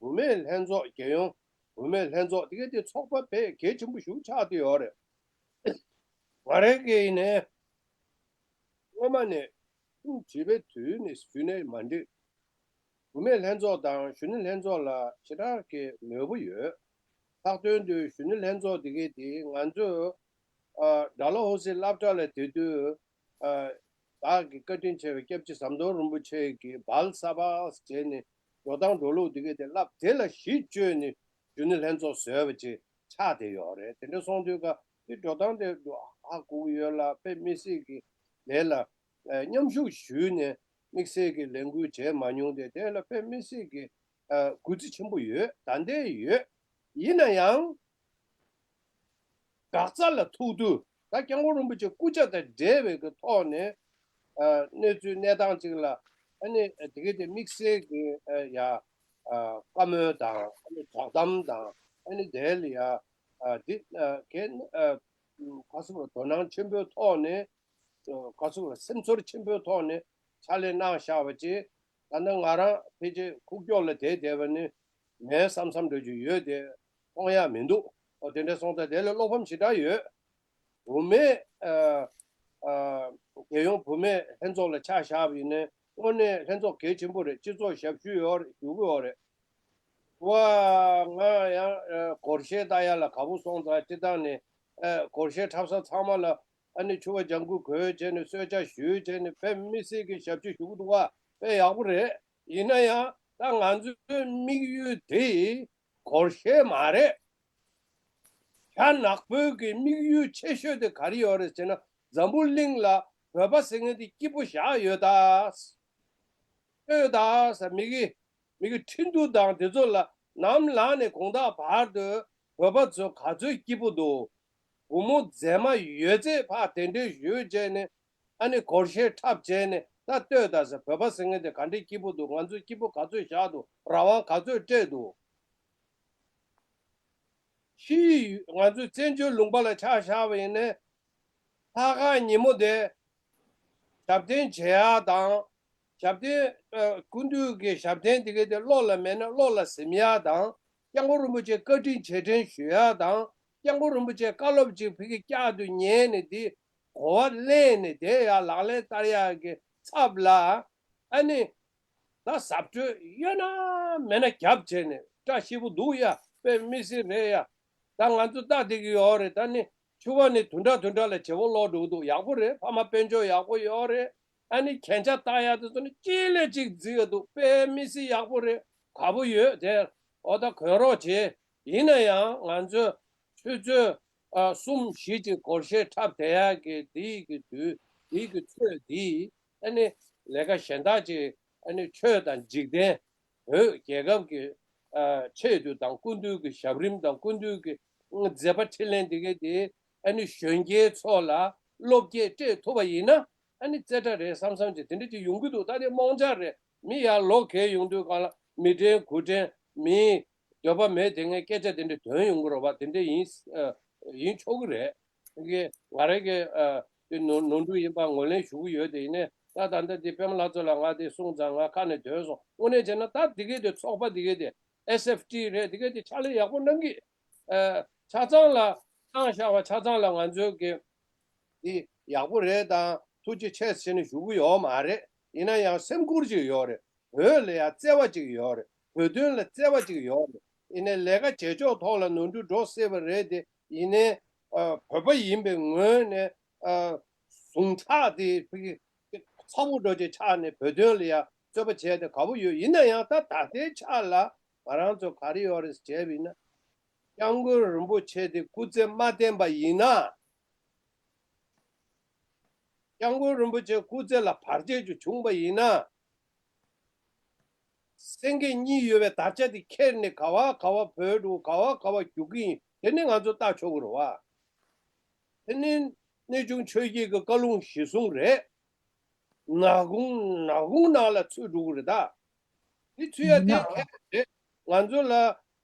བུད་མེད་ལྷན་ཚོགས་རྒྱལ་ཡོངས་བུད་མེད་ལྷན་ཚོགས་དེ་གའི་དེ་ཚོགས་པ་དཔེ་གལ་ཆེན་པོ་ཞིག་ཆགས་བསྡད་ཡོད་རེད། ང་རང་གིས་ཡིན་ནའི་སྔོན་མ་ནས་ཁུངས་བྱེད་པའི་དུས་ནས་ཞུས་ནའི་མ་འགྲིག་བུད་མེད་ལྷན་ཚོགས་དང་གཞོན་ནུ་ལྷན་ཚོགས་ལ་ཞེ་དྲག་གི་མོས་པོ་ཡོད། ལྷག་དོན་དུ་གཞོན་ནུ་ལྷན་ཚོགས་དེ་གའི་དེ་ང་ཚོས་ཨ་ཌལ་ཧོ་སི་སློབ་གྲྭ་ལ་བསྡད་དུས་ཨ་བདག་གི་བཀའ་དྲིན་ཆེ་བའི་སྐྱབས་རྗེ་ཟམ་གདོང་རིན་པོ་ཆེ་གིས་བལ་ས་བག་བྱས་ནས་འགྲོ་སྟངས་འགྲོ་ལུགས་དེ་གའི་དེ་བསླབ་དེ་ལ་གཞི་བཅོལ་ནས་གཞོན་ནུ་ལྷན་ཚོགས་བཟོས་པ་ཅིག་ཆགས་བསྡད་ཡོད་རེད། དེ་འདྲ་སོང་དུས་ཀ་དེ་འགྲོ་སྟངས་དེ་ཧ་གོ་གི་ཡོད་ལ་དཔེ་མི་སྲིད་ཀྱི་ལས་ལ་ཨ་མཉམ་ཞུགས་ཞུས་ནས་དམིགས་བསལ་གྱི་ལས་འགུལ་བྱས་མ་མྱོང་སྟེ་དེ་ལ་དཔེ་མི་སྲིད་ཀྱི་ཨ་གུས་བརྩི་ཆེན་པོ་ཡོད། ད་ལྟའི་ཡོད། ཡིན་ན་ཡང་འགག་རྩ་ལ་ཐུག་དུས་ད་སྐྱབས་མགོན་རིན་པོ་ཆེ་སྐུ་ཕྱྭ་དང་འབྲེལ་བའི་གི་ཐོག་ནས་ཨ་གནས་ཚུལ་གནས་སྟངས་ཅིག་ལ་ཨ་ནི་དེ་གའི་དེ་དམིགས་བསལ་གྱི་ཨ་ཡ་ཨ་བཀའ་མོལ་དང་ཨ་ནི་བསྒྲགས་གཏམ་དང་ཨ་ནི་དེ་ལ་ཡ་ཨ་འདི་ཨ་གན་ཨ་ག་སོ་དོ་སྣང་ཆེན་པོའི་ཐོག་ནས་ག་སོ་སེམས་ཚོར་ཆེན་པོའི་ཐོག་ནས་ཕྱག་ལས་གནང་བཞག་པ་ཅིག་ད་ནི་ང་རང་ཕལ་ཆེར་ཁུག་ཀྱོག་ལ་བསྡད་བསྡད་པ་ནི་མེད་བསམ་བསམ་འདྲ་ཅིག་ཡོད་དེ། མཐོང་ཡག་མི་འདུག་ཨོ་དེ་འདྲ་སོང་ཙང་དེ་ལ་བློ་ཕམ་ཞེ་དྲག་ཡོད། བུད་མེད་ཨ་ཨ་རྒྱལ་ཡོངས་བུད་མེད་ལྷན་ཚོགས་ལ་ཆ་བཞག་པ་ཡིན་ན་དངོས་གནས་ལྷན་ཚོགས་གལ་ཆེན་པོ་རེད། སྤྱི་ཚོགས་ཞབས་ཞུ་ཡོད་རེད་ཞུ་གི་ཡོད་རེད། ཝ་ང་ཡང་ཨ་སྒོར་གཞས་ལྟ་ཡག་ལ་དགའ་པོ་སོང་ཙང་སྤྱི་བཏང་ནས་ཨ་སྒོར་གཞས་འཁྲབ་ས་ཚང་མ་ལ་ཨ་ནི་ཕྱུ་པ་ལྗང་ཁུ་གོན་བྱས་ནས་གསོལ་ཇ་ཞུས་བྱས་ནས་དཔེ་མི་སྲིད་ཀྱི་ཞབས་ཕྱི་ཞུ་གི་འདུག་བ། དཔེ་ཡག་པོ་རེད། ཡིན་ན་ཡང་ད་ང་ཚོའི་དམིགས་ཡུལ་དེ་སྒོར་གཞས་མ་རེད། རྒྱ་ནག་པོའི་གི་དམིགས་ཡུལ་ཆེ་ཤོས་དེ་ག་རེ་ཡོད་རེད་ཟེར་ན་འཛམ་བུ་གླིང་ལ་བོད་པ་ཟེར་མཁན་དེ་སྐྱིད་པོ་བཞག་ཡོད་ད། ལྟོས་དང་ཟེར། མི་གི་མི་གི་ཁྲིན་ཏུ་དང་དེ་ཚོ་ལ་ནམ་ལངས་ནས་དགོང་དག་བར་དུ་བོད་པ་ཚོ་ག་ཚོད་སྐྱིད་པོ་འདུག་སྒོར་མོ་རྫས་མ་ཡོད་ཚད་ཕར་དེ་འདྲའི་ཡོད་བྱས་ནས་ཨ་ནི་སྒོར་གཞས་འཁྲབ་བྱས་ནས་ད་ལྟོས་དང་ཟེར། བོད་པ་ཟེར་མཁན་དེ་ག་འདྲའི་སྐྱིད་པོ་འདུག་ང་ཚོས་སྐྱིད་པོ་ག་ཚོད་བཞག་འདུག་རང་དབང་ག་ཚོད་སྤྲད་འདུག་ཕྱིའི་ང་ཚོའི་བཙན་བྱོལ་ལུང་པ་ལ་ཆ་བཞག་པ་ཡིན་ནའི་ལྷག་དཀར་ཉིན་མོ་དེ་ཞབས་བརྟན་བྱེད་ཡག་དང་། ཞབས་བརྟན་ཨ་སྐུ་མདུན་གྱི་ཞབས་བརྟན་དེ་གའི་དེ་བློ་ལ་མེད་ན་བློ་ལ་ཟིན་ཡག་དང་། སྐྱབས་མགོན་རིན་པོ་ཆེ་བཀའ་དྲིན་རྗེས་དྲན་ཞུ་ཡག་དང་། སྐྱབས་མགོན་རིན་པོ་ཆེ་བཀའ་སློབ་ཅིག་ཕ་གི་བསྐྱར་དུ་ཉན་ནས་དེ་གོ་བ་ལེན་ནས་དེ་ཡང་ལག་ལེན་བསྟར་ཡག་གི་ཚབ་ལ་ཨ་ནི། ད་གཟབ་སྤྲོས་ཡོད་ན་མེད་ན་རྒྱབ་བྱས་ནས་བཀྲ་ཤིས་པོ་འདུག་ཡ། དཔེ་མི་སྲིད་རེད་ཡ། ད་ང་ཚོ་ལྟ་བསྡད་ཀྱི་ཡོད་རེད། ད་ནི་ཕྱུ་པ་ནི་དུ་འདྲ་དུ་འདྲ་ལ་བྱེད་པོ་ལོག་འགྲོ་གི་འདུག་ཡག་པོ་རེད། ཕ་མ་དཔལ་འབྱོར་ཡག་པོ་ཡོད་རེད། ཨ་ནི་གན་ཆ་བཏགས་ཡ་དེ་ཚོ་ནི་གཅིག་ལས་གཅིག་བརྫིས་ཡོད་འདུག་དཔེ་མི་སྲིད་ཡག་པོ་རེད། དགའ་པོ་ཡོད་དེ། འོ་ད་གོན་རོགས་བྱེད། ཡིན་ན་ཡང་ང་ཚོས་ཆུ་ཚོད་ཨ་གསུམ་བཞི་ཅིག་སྒོར་གཞས་འཁྲབ་བསྡད་ཡག་གི་དེའི་གི་དུས་དེའི་གི་ཚོད་དེ་ཨ་ནི་ལས་ཀ་གཞན་དག་ཅིག་ཨ་ནི་ཆོས་དང་འཇིག་རྟེན་བོད་རྒྱལ་ཁབ་ཀྱི་ཨ་ཆེད་དུ་དང་སྐུ་མདུན་གྱི་ཞབས་རིམ་དང་སྐུ་མདུན་གྱི་མཛད་པ་འཕྲིན་ལས་འདི་གའི་དེ་ཨ་ནི་གཞོན་སྐྱེས་ཚོ་ལ་བློ་བསྐྱེད་སྤྲད་ཐུབ་པ་ཡིན་ན་ཨ་ནི་རྩེ་གྲ་རེད་བསམ་བསམ་ཅིག་དེ་འདྲ་ཅིག་ཡོང་གི་འདུག་ད་དེ་རྨོངས་འཆར་རེད། མི་ཡར་ལོ་རྒས་ཡོང་དུས་གང་ལ་མི་དྲན་དགུ་དྲན་མི་འདོད་པ་མེད་དེ་ངས་སྐད་ཆ་དེ་འདྲ་ཐོན་ཡོང་གི་རེད་བ། དེ་འདྲ་ཡིན་ཨ་ཡིན་ཆོག་གི་རེད། ངས་ང་རང་གི་ཨ་དེ་ནོར་ནོར་འཁྲུལ་ཡིན་པ་ངོས་ལེན་ཞུ་གི་ཡོད། དེ་ཡིན་ནའི་ད་ད་ལྟ་དེ་པད་མ་ལྷ་མཚོ་ལ་ང་དེ་གསུངས་ཙང་ང་ཁ་ནས་ཐོན་སོང་། དངོས་གནས་བྱས་ན་ད་དེ་གའི་དེ་ཚོགས་པ་དེ་གའི་དེ་ཨེས་ཨེཕ་ཊི་རེད། དེ་གའི་དེ་ཕྱག་ལས་ཡག་པོ་གནང་གི་ཨ་ཆ་ཚང་ལ་བཏང་བཞག་པ་ཆ་ཚང་ལ་ང་ཚོའི་གི་དེ་ཡག་པོ་རེད་དང་ཐུགས་རྗེ་ཆེ་ཟེར་ནས་ཞུ་གི་ཡོད་མ་རེད། ཡིན་ན་ཡང་སེམས་ཁུར་ཅིག་ཡོད་རེད། བོད་ལ་ཡང་བརྩེ་བ་ཅིག་ཡོད་རེད། བོད་དོན་ལ་བརྩེ་བ་ཅིག་ཡོད་རེད། ཡིན་ནའི་ལས་ཀ་བྱེད་ཕྱོགས་ཐོག་ལ་ནོར་འཁྲུལ་འགྲོ་སྲིད་པ་རེད་དེ། ཡིན་ནའི་ཨ་བོད་པ་ཡིན་པའི་ངོས་ནས་ཨ་ཟུངས་ཁྲག་དེ་ཕ་གི་ཚ་པོ་འགྲོ་ཅིག་ཆགས་ནས་བོད་དོན་ལ་ཡང་རྩོད་པ་བྱས་ཏེ་དགའ་པོ་ཡོད། ཡིན་ན་ཡང་ད་ད་ལྟའི་ཆ་ལ་ང་རང་ཚོ་ག་རེ་ཡོད་རེད་བྱས་པ་ཡིན་ན། སྐྱབས་མགོན་རིན་པོ་ཆེ་དེ་སྐུ་ཚེ་མ་བརྟན་པ་ཡིན་ན། སྐྱབས་མགོན་རིན་པོ་ཆེ་སྐུ་ཚེ་ལ་བར་ཆད་ཅིག་བྱུང་པ་ཡིན་ན། སེང་གེ་གཉིས་ཡོད་པའི་དར་ཆ་དེ་ཁྱེར་ནས་ག་བ་ག་བ་བུད་འགྲོ། ག་བ་ག་བ་རྒྱུག་གི་ཡིན། དེ་ནི་ང་ཚོ་ལྟ་ཆོག་གི་རེད་བ། དེ་ནི་གནས་ཆུང་ཆོས་རྒྱལ་གྱི་བཀའ་ལུང་གཞི་བཟུང་རེད། ནག་ཁུང་ནག་ཁུང་ནང་ལ་ཚུད་འགྲོ་གི་རེད་ད། དེ་ཚུད་ཡ་དེ་ཁྱད་རེད། ང་ཚོ་ལ་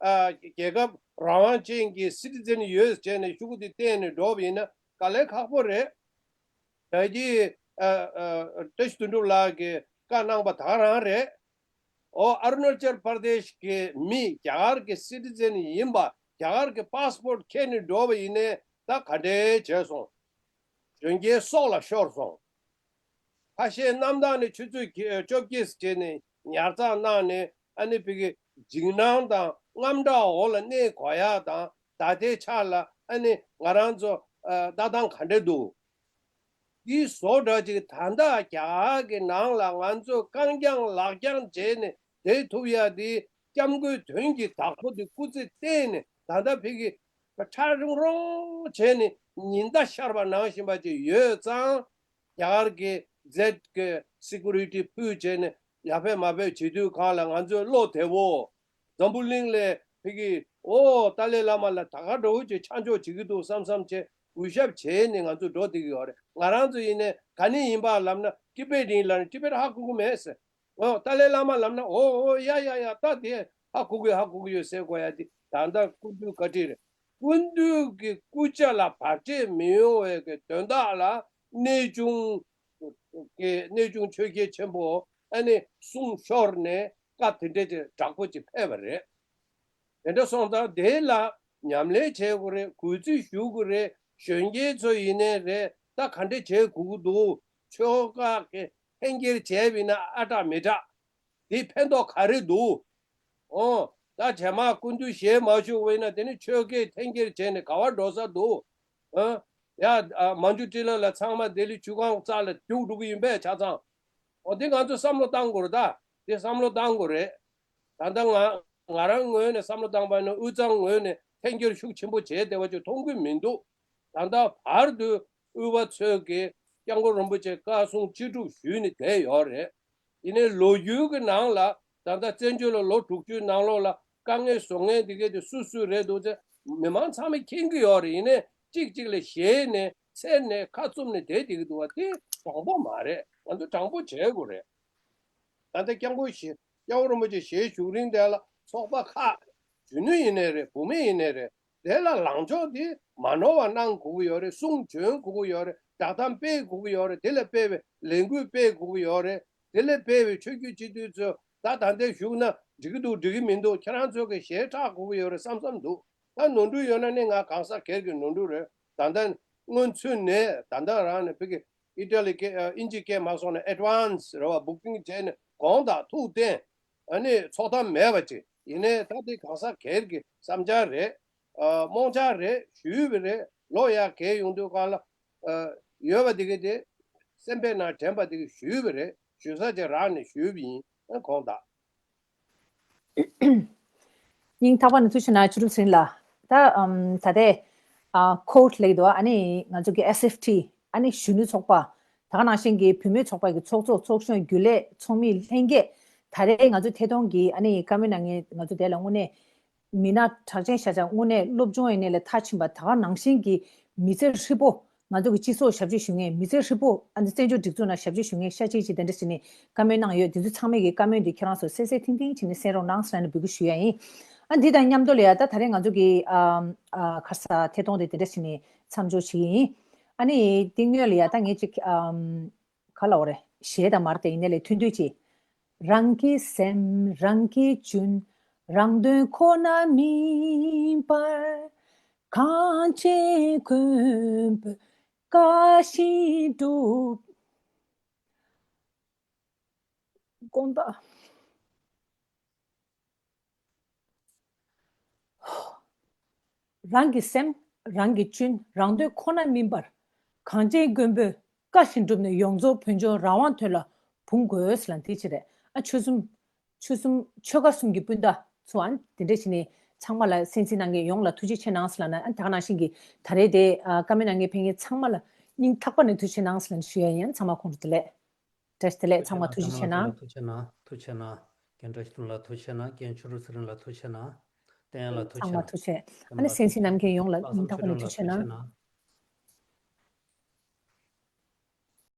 ཨ་རྒྱལ་ཁབ་རང་དབང་ཅན་གྱི་སི་ཊི་ཛེན་ཡོད་ཟེར་ནས་ཤོག་གུ་དེ་བསྟན་ནས་འགྲོ་བ་ཡིན་ན་དཀའ་ལས་ཁག་པོ་རེད། ད་གི་ཨ་ཨ་བཀྲ་ཤིས་དོན་གྲུབ་ལགས་ཀྱིས་བཀའ་གནང་པ་ད་ག་རང་རེད། ཨོ་ཨ་རུ་ན་ཅལ་པར་དེཤ་གི་མི་རྒྱ་གར་གྱི་སི་ཊི་ཛེན་ཡིན་པ། རྒྱ་གར་གྱི་པཱ་སི་པོར་ཊི་ཁྱེར་ནས་འགྲོ་བ་ཡིན་ནའི་ད་ག་འདྲས་བྱས་སོང་། གཞོན་སྐྱེས་སྲོག་ལ་ཤོར་སོང་། ཁ་ཤས་གནམ་ཐང་ནས་ཆུ་ཚོད་བཅོ་བརྒྱད་བྱས་ནས་ཉར་ཚགས་གནང་ནས་ཨ་ནི་ཕ་གི་འཇིགས་སྣང་དང་དངངས་སྐྲག་འོག་ལ་གནས་དགོས་ཡ་དང་། ད་ལྟའི་ཆ་ལ་ཨ་ནི་ང་རང་ཚོ་ཨ་ལྟ་སྟངས་ག་འདྲས་འདུག་འདི་བཟོ་འདྲ་ཅིག་ད་ལྟ་རྒྱ་གར་གྱི་ནང་ལ་ང་ཚོས་རྐང་རྐྱང་ལག་རྐྱང་བྱས་ནས་བསྡད་ཐུབ་ཡ་དེ། སྐྱབས་མགོན་དོན་གྱི་བདག་པོ་དེ་སྐུ་ཚེ་བརྟན་ནས་ད་ལྟ་ཕ་གི་ཁྲ་རོང་རོང་བྱས་ནས་ཉི་ཟླ་ཤར་བ་ནང་བཞིན་པ་ཅིག་ཡོད་ཙང་། རྒྱ་གར་གྱི་རྫས་ཀྱི་སི་ཀུ་རི་ཊི་ཕུལ་བྱས་ནས་ཡར་ཕེབས་མར་ཕེབས་བྱེད་དུས་སྒང་ལ་ང་ཚོས་བློ་བདེ་བོ། འཛམ་བུ་གླིང་ལ་ཕ་གི་ཨོ་ཏཱ་ལའི་བླ་མ་ལ་ད་ག་འདྲ་བོ་ཅིག་ཆ་འཇོག་བྱེད་ཀྱི་འདུག་བསམ་བསམ་བྱས་གུས་ཞབས་བྱས་ནས་ང་ཚོ་འགྲོ་བསྡད་ཀྱི་ཡོད་རེད། ང་རང་ཚོ་ཡིན་ནའི་ག་ནས་ཡིན་པ་ལབ་ན་ཊི་བེཊ་ཡིན་ལབ་ན་ཊི་བེཊ་ཧ་གོ་གི་མེད་ཟེར། ཨོ་ཏཱ་ལའི་བླ་མ་ལབ་ན་ཨོ་ཨོ་ཡ་ཡ་ཡ་ད་དེ་ཧ་གོ་གི་ཧ་གོ་གི་ཡོད་ཟེར་དགོས་ཡ་དེ་ད་ལྟ་སྐུ་མདུན་བཀའ་དྲིན་རེད། སྐུ་མདུན་གྱི་སྐུ་ཕྱྭ་ལ་བར་ཆད་མི་ཡོང་བའི་གི་དོན་དག་ལ་གནས་ཆུང་གི་གནས་ཆུང་ཆོས་རྒྱལ་ཆེན་པོ་ཨ་ནི་གསུང་ཤོར་ནས་བཀའ་དེ་འདྲ་ཅིག་དྲག་པོ་ཅིག་ཕེབས་པ་རེད། དེ་འདྲ་སོང་ཙང་དེ་ལ་ཉམས་ལེན་བྱེད་དགོས་རེད། གུས་བརྩི་ཞུ་དགོས་རེད། གཞོན་སྐྱེས་ཚོ་ཡིན་ནའི་རེད། ད་ག་འདྲ་བྱེད་དགོས་ཀྱི་འདུག་ཆོལ་ཁ་གི་འཐེན་འཁྱེར་བྱས་པ་ཡིན་ན་ཨ་དྲག་མི་དྲག་དེ་ཕན་ཐོགས་ག་རེ་འདུག་ཨོ། ད་རྗེས་མ་སྐུ་མདུན་ཞལ་མ་བཞུགས་པ་ཡིན་ན་དེ་ནི་ཆོལ་ཁའི་འཐེན་འཁྱེར་བྱས་ནས་ག་བར་འགྲོ་ས་འདུག་ཨ། ཡ། ཨ། མ་འཇུ་ཊི་ལ་ལ་ཚང་མ་ལྡི་ལི་ཆུ་སྒང་རྩ་ལ་རྒྱུགས་འགྲོ་གི་ཡིན་པས་ཆ་ཚང་། ཨོ་དེ་ང་ཚོས་བསམ་བློ་བཏང་དགོས་རེད་ད། དེ་བསམ་བློ་བཏང་དགོས་རེད། ད་ལྟ་ང་ང་རང་ངོས་ནས་བསམ་བློ་བཏང་པ་ཡིན་ན་དབུས་གཙང་ངོས་ནས་འཐེན་འཁྱེར་ཤུགས་ཆེན་པོ་བྱས་བསྡད་པ་ཅིག་མཐོང་གི་མི་འདུག་ད་ལྟ་བར་དུ་དབུས་པ་ཚོས་ཀྱི་སྐྱབས་མགོན་རིན་པོ་ཆེ་བཀའ་གསུང་ཅི་སྒྲུབ་ཞུས་ནས་བསྡད་ཡོད་རེད། ཡིན་ནའི་ལོ་རྒྱུས་ཀྱི་ནང་ལ་ད་ལྟ་བཙན་བྱོལ་ལ་ལོ་དྲུག་ཅུའི་ནང་ལོགས་ལ་དཀའ་ངལ་བཟོ་མཁན་དེ་གས་དེ་སུ་སུ་རེད་འདུག་ཟེར་མི་མང་ཚང་མས་མཁྱེན་གྱི་ཡོད་རེད། ཡིན་ནའི་གཅིག་གཅིག་ལ་ཞེད་ནས་འཚེར་ནས་ཁ་བཙུམ་ནས་བསྡད་བསྡད་ཀྱི་འདུག་བ་དེ་དྲང་པོ་མ་རེད། ང་ཚོ་དྲང་པོ་བྱེད་དགོས་རེད། ད་ལྟ་སྐྱབས་མགོན་ཞེ་སྐྱབས་མགོན་རིན་པོ་ཆེ་ཞལ་བཞུགས་རིང་དེ་ལ་ཚོགས་པ་ཁག་གཞོན་ནུ་ཡིན་ནའི་རེད། བུད་མེད་ཡིན་ནའི་རེད། དེ་ལ་ལངས་ཕྱོགས་དེ་མ་ནོར་བ་གནང་དགོས་ཀྱི་ཡོད་རེད། གསུང་འབྱོན་དགོས་ཀྱི་ཡོད་རེད། བསྒྲགས་གཏམ་སྤེལ་དགོས་ཀྱི་ཡོད་རེད། དེ་ལ་སྤེལ་བའི་ལས་འགུལ་སྤེལ་དགོས་ཀྱི་ཡོད་རེད། དེ་ལ་སྤེལ་བའི་ཆོས་བརྒྱུད་སྤྱི་འཐུས་ཚོ་ད་ད་ལྟའི་བཞུགས་ན་འགྲིག་གི་འདུག་འགྲིག་གི་མི་འདུག་ཁྱེད་རང་ཚོ་གི་ཞལ་ཁྲག་དགོས་ཀྱི་ཡོད་རེད་བསམ་བསམ་འདུག་ད་ནོར་འཁྲུལ་ཡོད་ན་ནི་ང་གང་ཟག་སྒེར་གྱི་ནོར་འཁྲུལ་རེད། ད་ལྟ་སྔོན་ཚུད་ནས་ད་ལྟ་རང་ནས་ཕ་གི་ཨི་ཊ་ལི་སྐད་ཨ་དབྱིན་ཇི་སྐད་མ་སོང་ན་ཨེཌ་ཝན་སི་རེད་བ། བུ་ཀིང་བྱས་ནས་དགོངས་དག་ཐུགས་བསྟན། ཨ་ནི་ཚོགས་གཏམ་མེད་པ་ཅིག་ཡིན་ནའི་ད་དེ་གང་ཟག་སྒེར་གྱི་བསམ་འཆར་རེད། ཨ་རྨོངས་འཆར་རེད། ཞུས་པ་རེད། ལོ་ཡར་རྒས་ཡོང་དུས་སྒང་ལ་ཨ་ཡོད་པ་དེ་ག་དེ་སེམས་པའི་ནང་དྲན་པ་དེ་ག་ཞུས་པ་རེད། ཞུ་ས་ཅིག་རག་ནས་ཞུས་པ་ཡིན། ཨ་དགོངས་དག་སྙིང་ཐག་པ་ནས་ཐུགས་རྗེ་གནང་བཅུ་དྲུག་ཚེ་རིང་ལགས། ད་ཨམ་ད་ལྟའི་ཨ་ཁོ་ཊི་ལབ་ཀྱི་འདུག་ཨ་ནི་ང་ཚོ་གི་ཨེསི་ཨེཕ་ཊི་ཨ་ནི་གཞོན་ནུ་ཚོགས་པ། ད་ག་ནང་བཞིན་གྱི་བུད་མེད་ཚོགས་པ་གི་ཚོགས་གཙོ་ཚོགས་གཞོན་རྒྱུན་ལས་ཚོགས་མི་ལྷན་རྒྱས། ད་རེས་ང་ཚོ་ཐད་གཏོང་གི་ཨ་ནི་བཀའ་མོལ་གནང་མཁན་ང་ཚོ་དེ་ལ་དངོས་གནས་མི་སྣ་གྲགས་ཅན་ཤ་ཆགས་དངོས་གནས་སློབ་སྦྱོང་ཡིན་ནའི་ལས་མཐར་ཕྱིན་པ། ད་ག་ནང་བཞིན་གྱི་མི་ཚེ་ཧྲིལ་པོ་ང་ཚོ་གི་སྤྱི་ཚོགས་ཞབས་ཕྱི་ཞུ་མཁན། མི་ཚེ་ཧྲིལ་པོ་ཨ་ནི་བཙན་བྱོལ་སྒྲིག་འཛུགས་ནང་ཞབས་ཕྱི་ཞུ་མཁན་ཤ་ཅིག་ཅིག་དེ་འདྲ་ཞིག་ནས་བཀའ་མོལ་གནང་ཡོད། དེ་ཚོ་ཚང་མས་ཀྱི་བཀའ་མོལ་འདི་ཁྱེད་རང་ཚོ་གསལ་གསལ་ཐིང་ཐིང་བྱས་ནས་གསན་རོགས་གནང་ཟེར་ནས་འབོད་སྐུལ་ཞུ་ཡ་ཡིན། ཨ་འདི་དང་མཉམ་དུ་ལ་ཡ་ད་ད་རེས་ང་ཚོ་གི་ཨ་ཨ་ཁ་ས་ཐད་གཏོང་དེ་དེ་འདྲ་ཞིག་ནས་མཚམས་འཇོག་བྱེད་ཀྱི་ཡིན། ཨ་ནི་དེ་སྔོན་ལ་ཡ་ད་ངས་ཅིག་ཨམ་ག་ལ་འོ་རེད། གཞས་དང་མར་དེ་ཡིན་ནའི་ལས་ཐུན་དུས་ཀྱི། རང་གི་སེམས་རང་གིས་འཇོན། རང་དོན་ཁོ་ན་མིན་པར། གངས་ཅན་མགོན་པོས་བཀའ་བཞིན་སྒྲུབ། དགོངས་དག་རང་གི་སེམས་རང་གིས་འཇོན། རང་དོན་ཁོ་ན་མིན་པར། གངས་ཅན་མགོན་པོས་བཀའ་བཞིན་བསྒྲུབས་ནས། ཡོངས་རྫོགས་བོད་ལྗོངས་རང་དབང་དོན་ལ་འབུངས་དགོས་ལ་འདི་ཅི་རེད། ཨ་ཆོལ་གསུམ་ཆོལ་གསུམ་ཆོལ་ཁ་གསུམ་གྱི་སྤུན་ཟླ་ཚོའང་དེ་འདྲ་བྱས་ནས་ ཚང་མ་ལ་གསན་གཟིགས་གནང་མཁན་ཡོངས་ལ་ཐུགས་རྗེ་ཆེ་གནང་ཟེར་ལབ་ན། ཨ་ད་ག་ནང་བཞིན་གྱི་ད་རེས་དེ་ཨ་བཀའ་མོལ་གནང་མཁན་ཕན་ཡོན་ཚང་མ་ལ་སྙིང་ཐག་པ་ནས་ཐུགས་རྗེ་ཆེ་གནང་ཟེར་ལབ་ནས་ཞུ་ཡ་ཡིན། ཚང་མ་ཁོང་ཁྲོ་བདེ་ལེགས། བཀྲ་ཤིས་བདེ་ལེགས། ཚང་མ་ཐུགས་རྗེ་ཆེ་གནང་། ཐུགས་ཆེ་གནང་། ཐུགས་ཆེ་གནང་། རྒན་བཀྲ་ཤིས་ལགས་ལ་ཐུགས་ཆེ་གནང་། རྒན་ཆུ་རུ་ཚེ་རིང་ལ་ཐུགས་ཆེ་གནང་། བསྟན་ཡ་ལ་ཐུགས་ཆེ་གནང་། ཚང་མ་ཐུགས་ཆེ། ཨ་ནི་གསན་གཟིགས་གནང་མཁན་ཡོངས་ལ་སྙིང་ཐག་པ་ནས་ཐུགས་ཆེ་གནང་།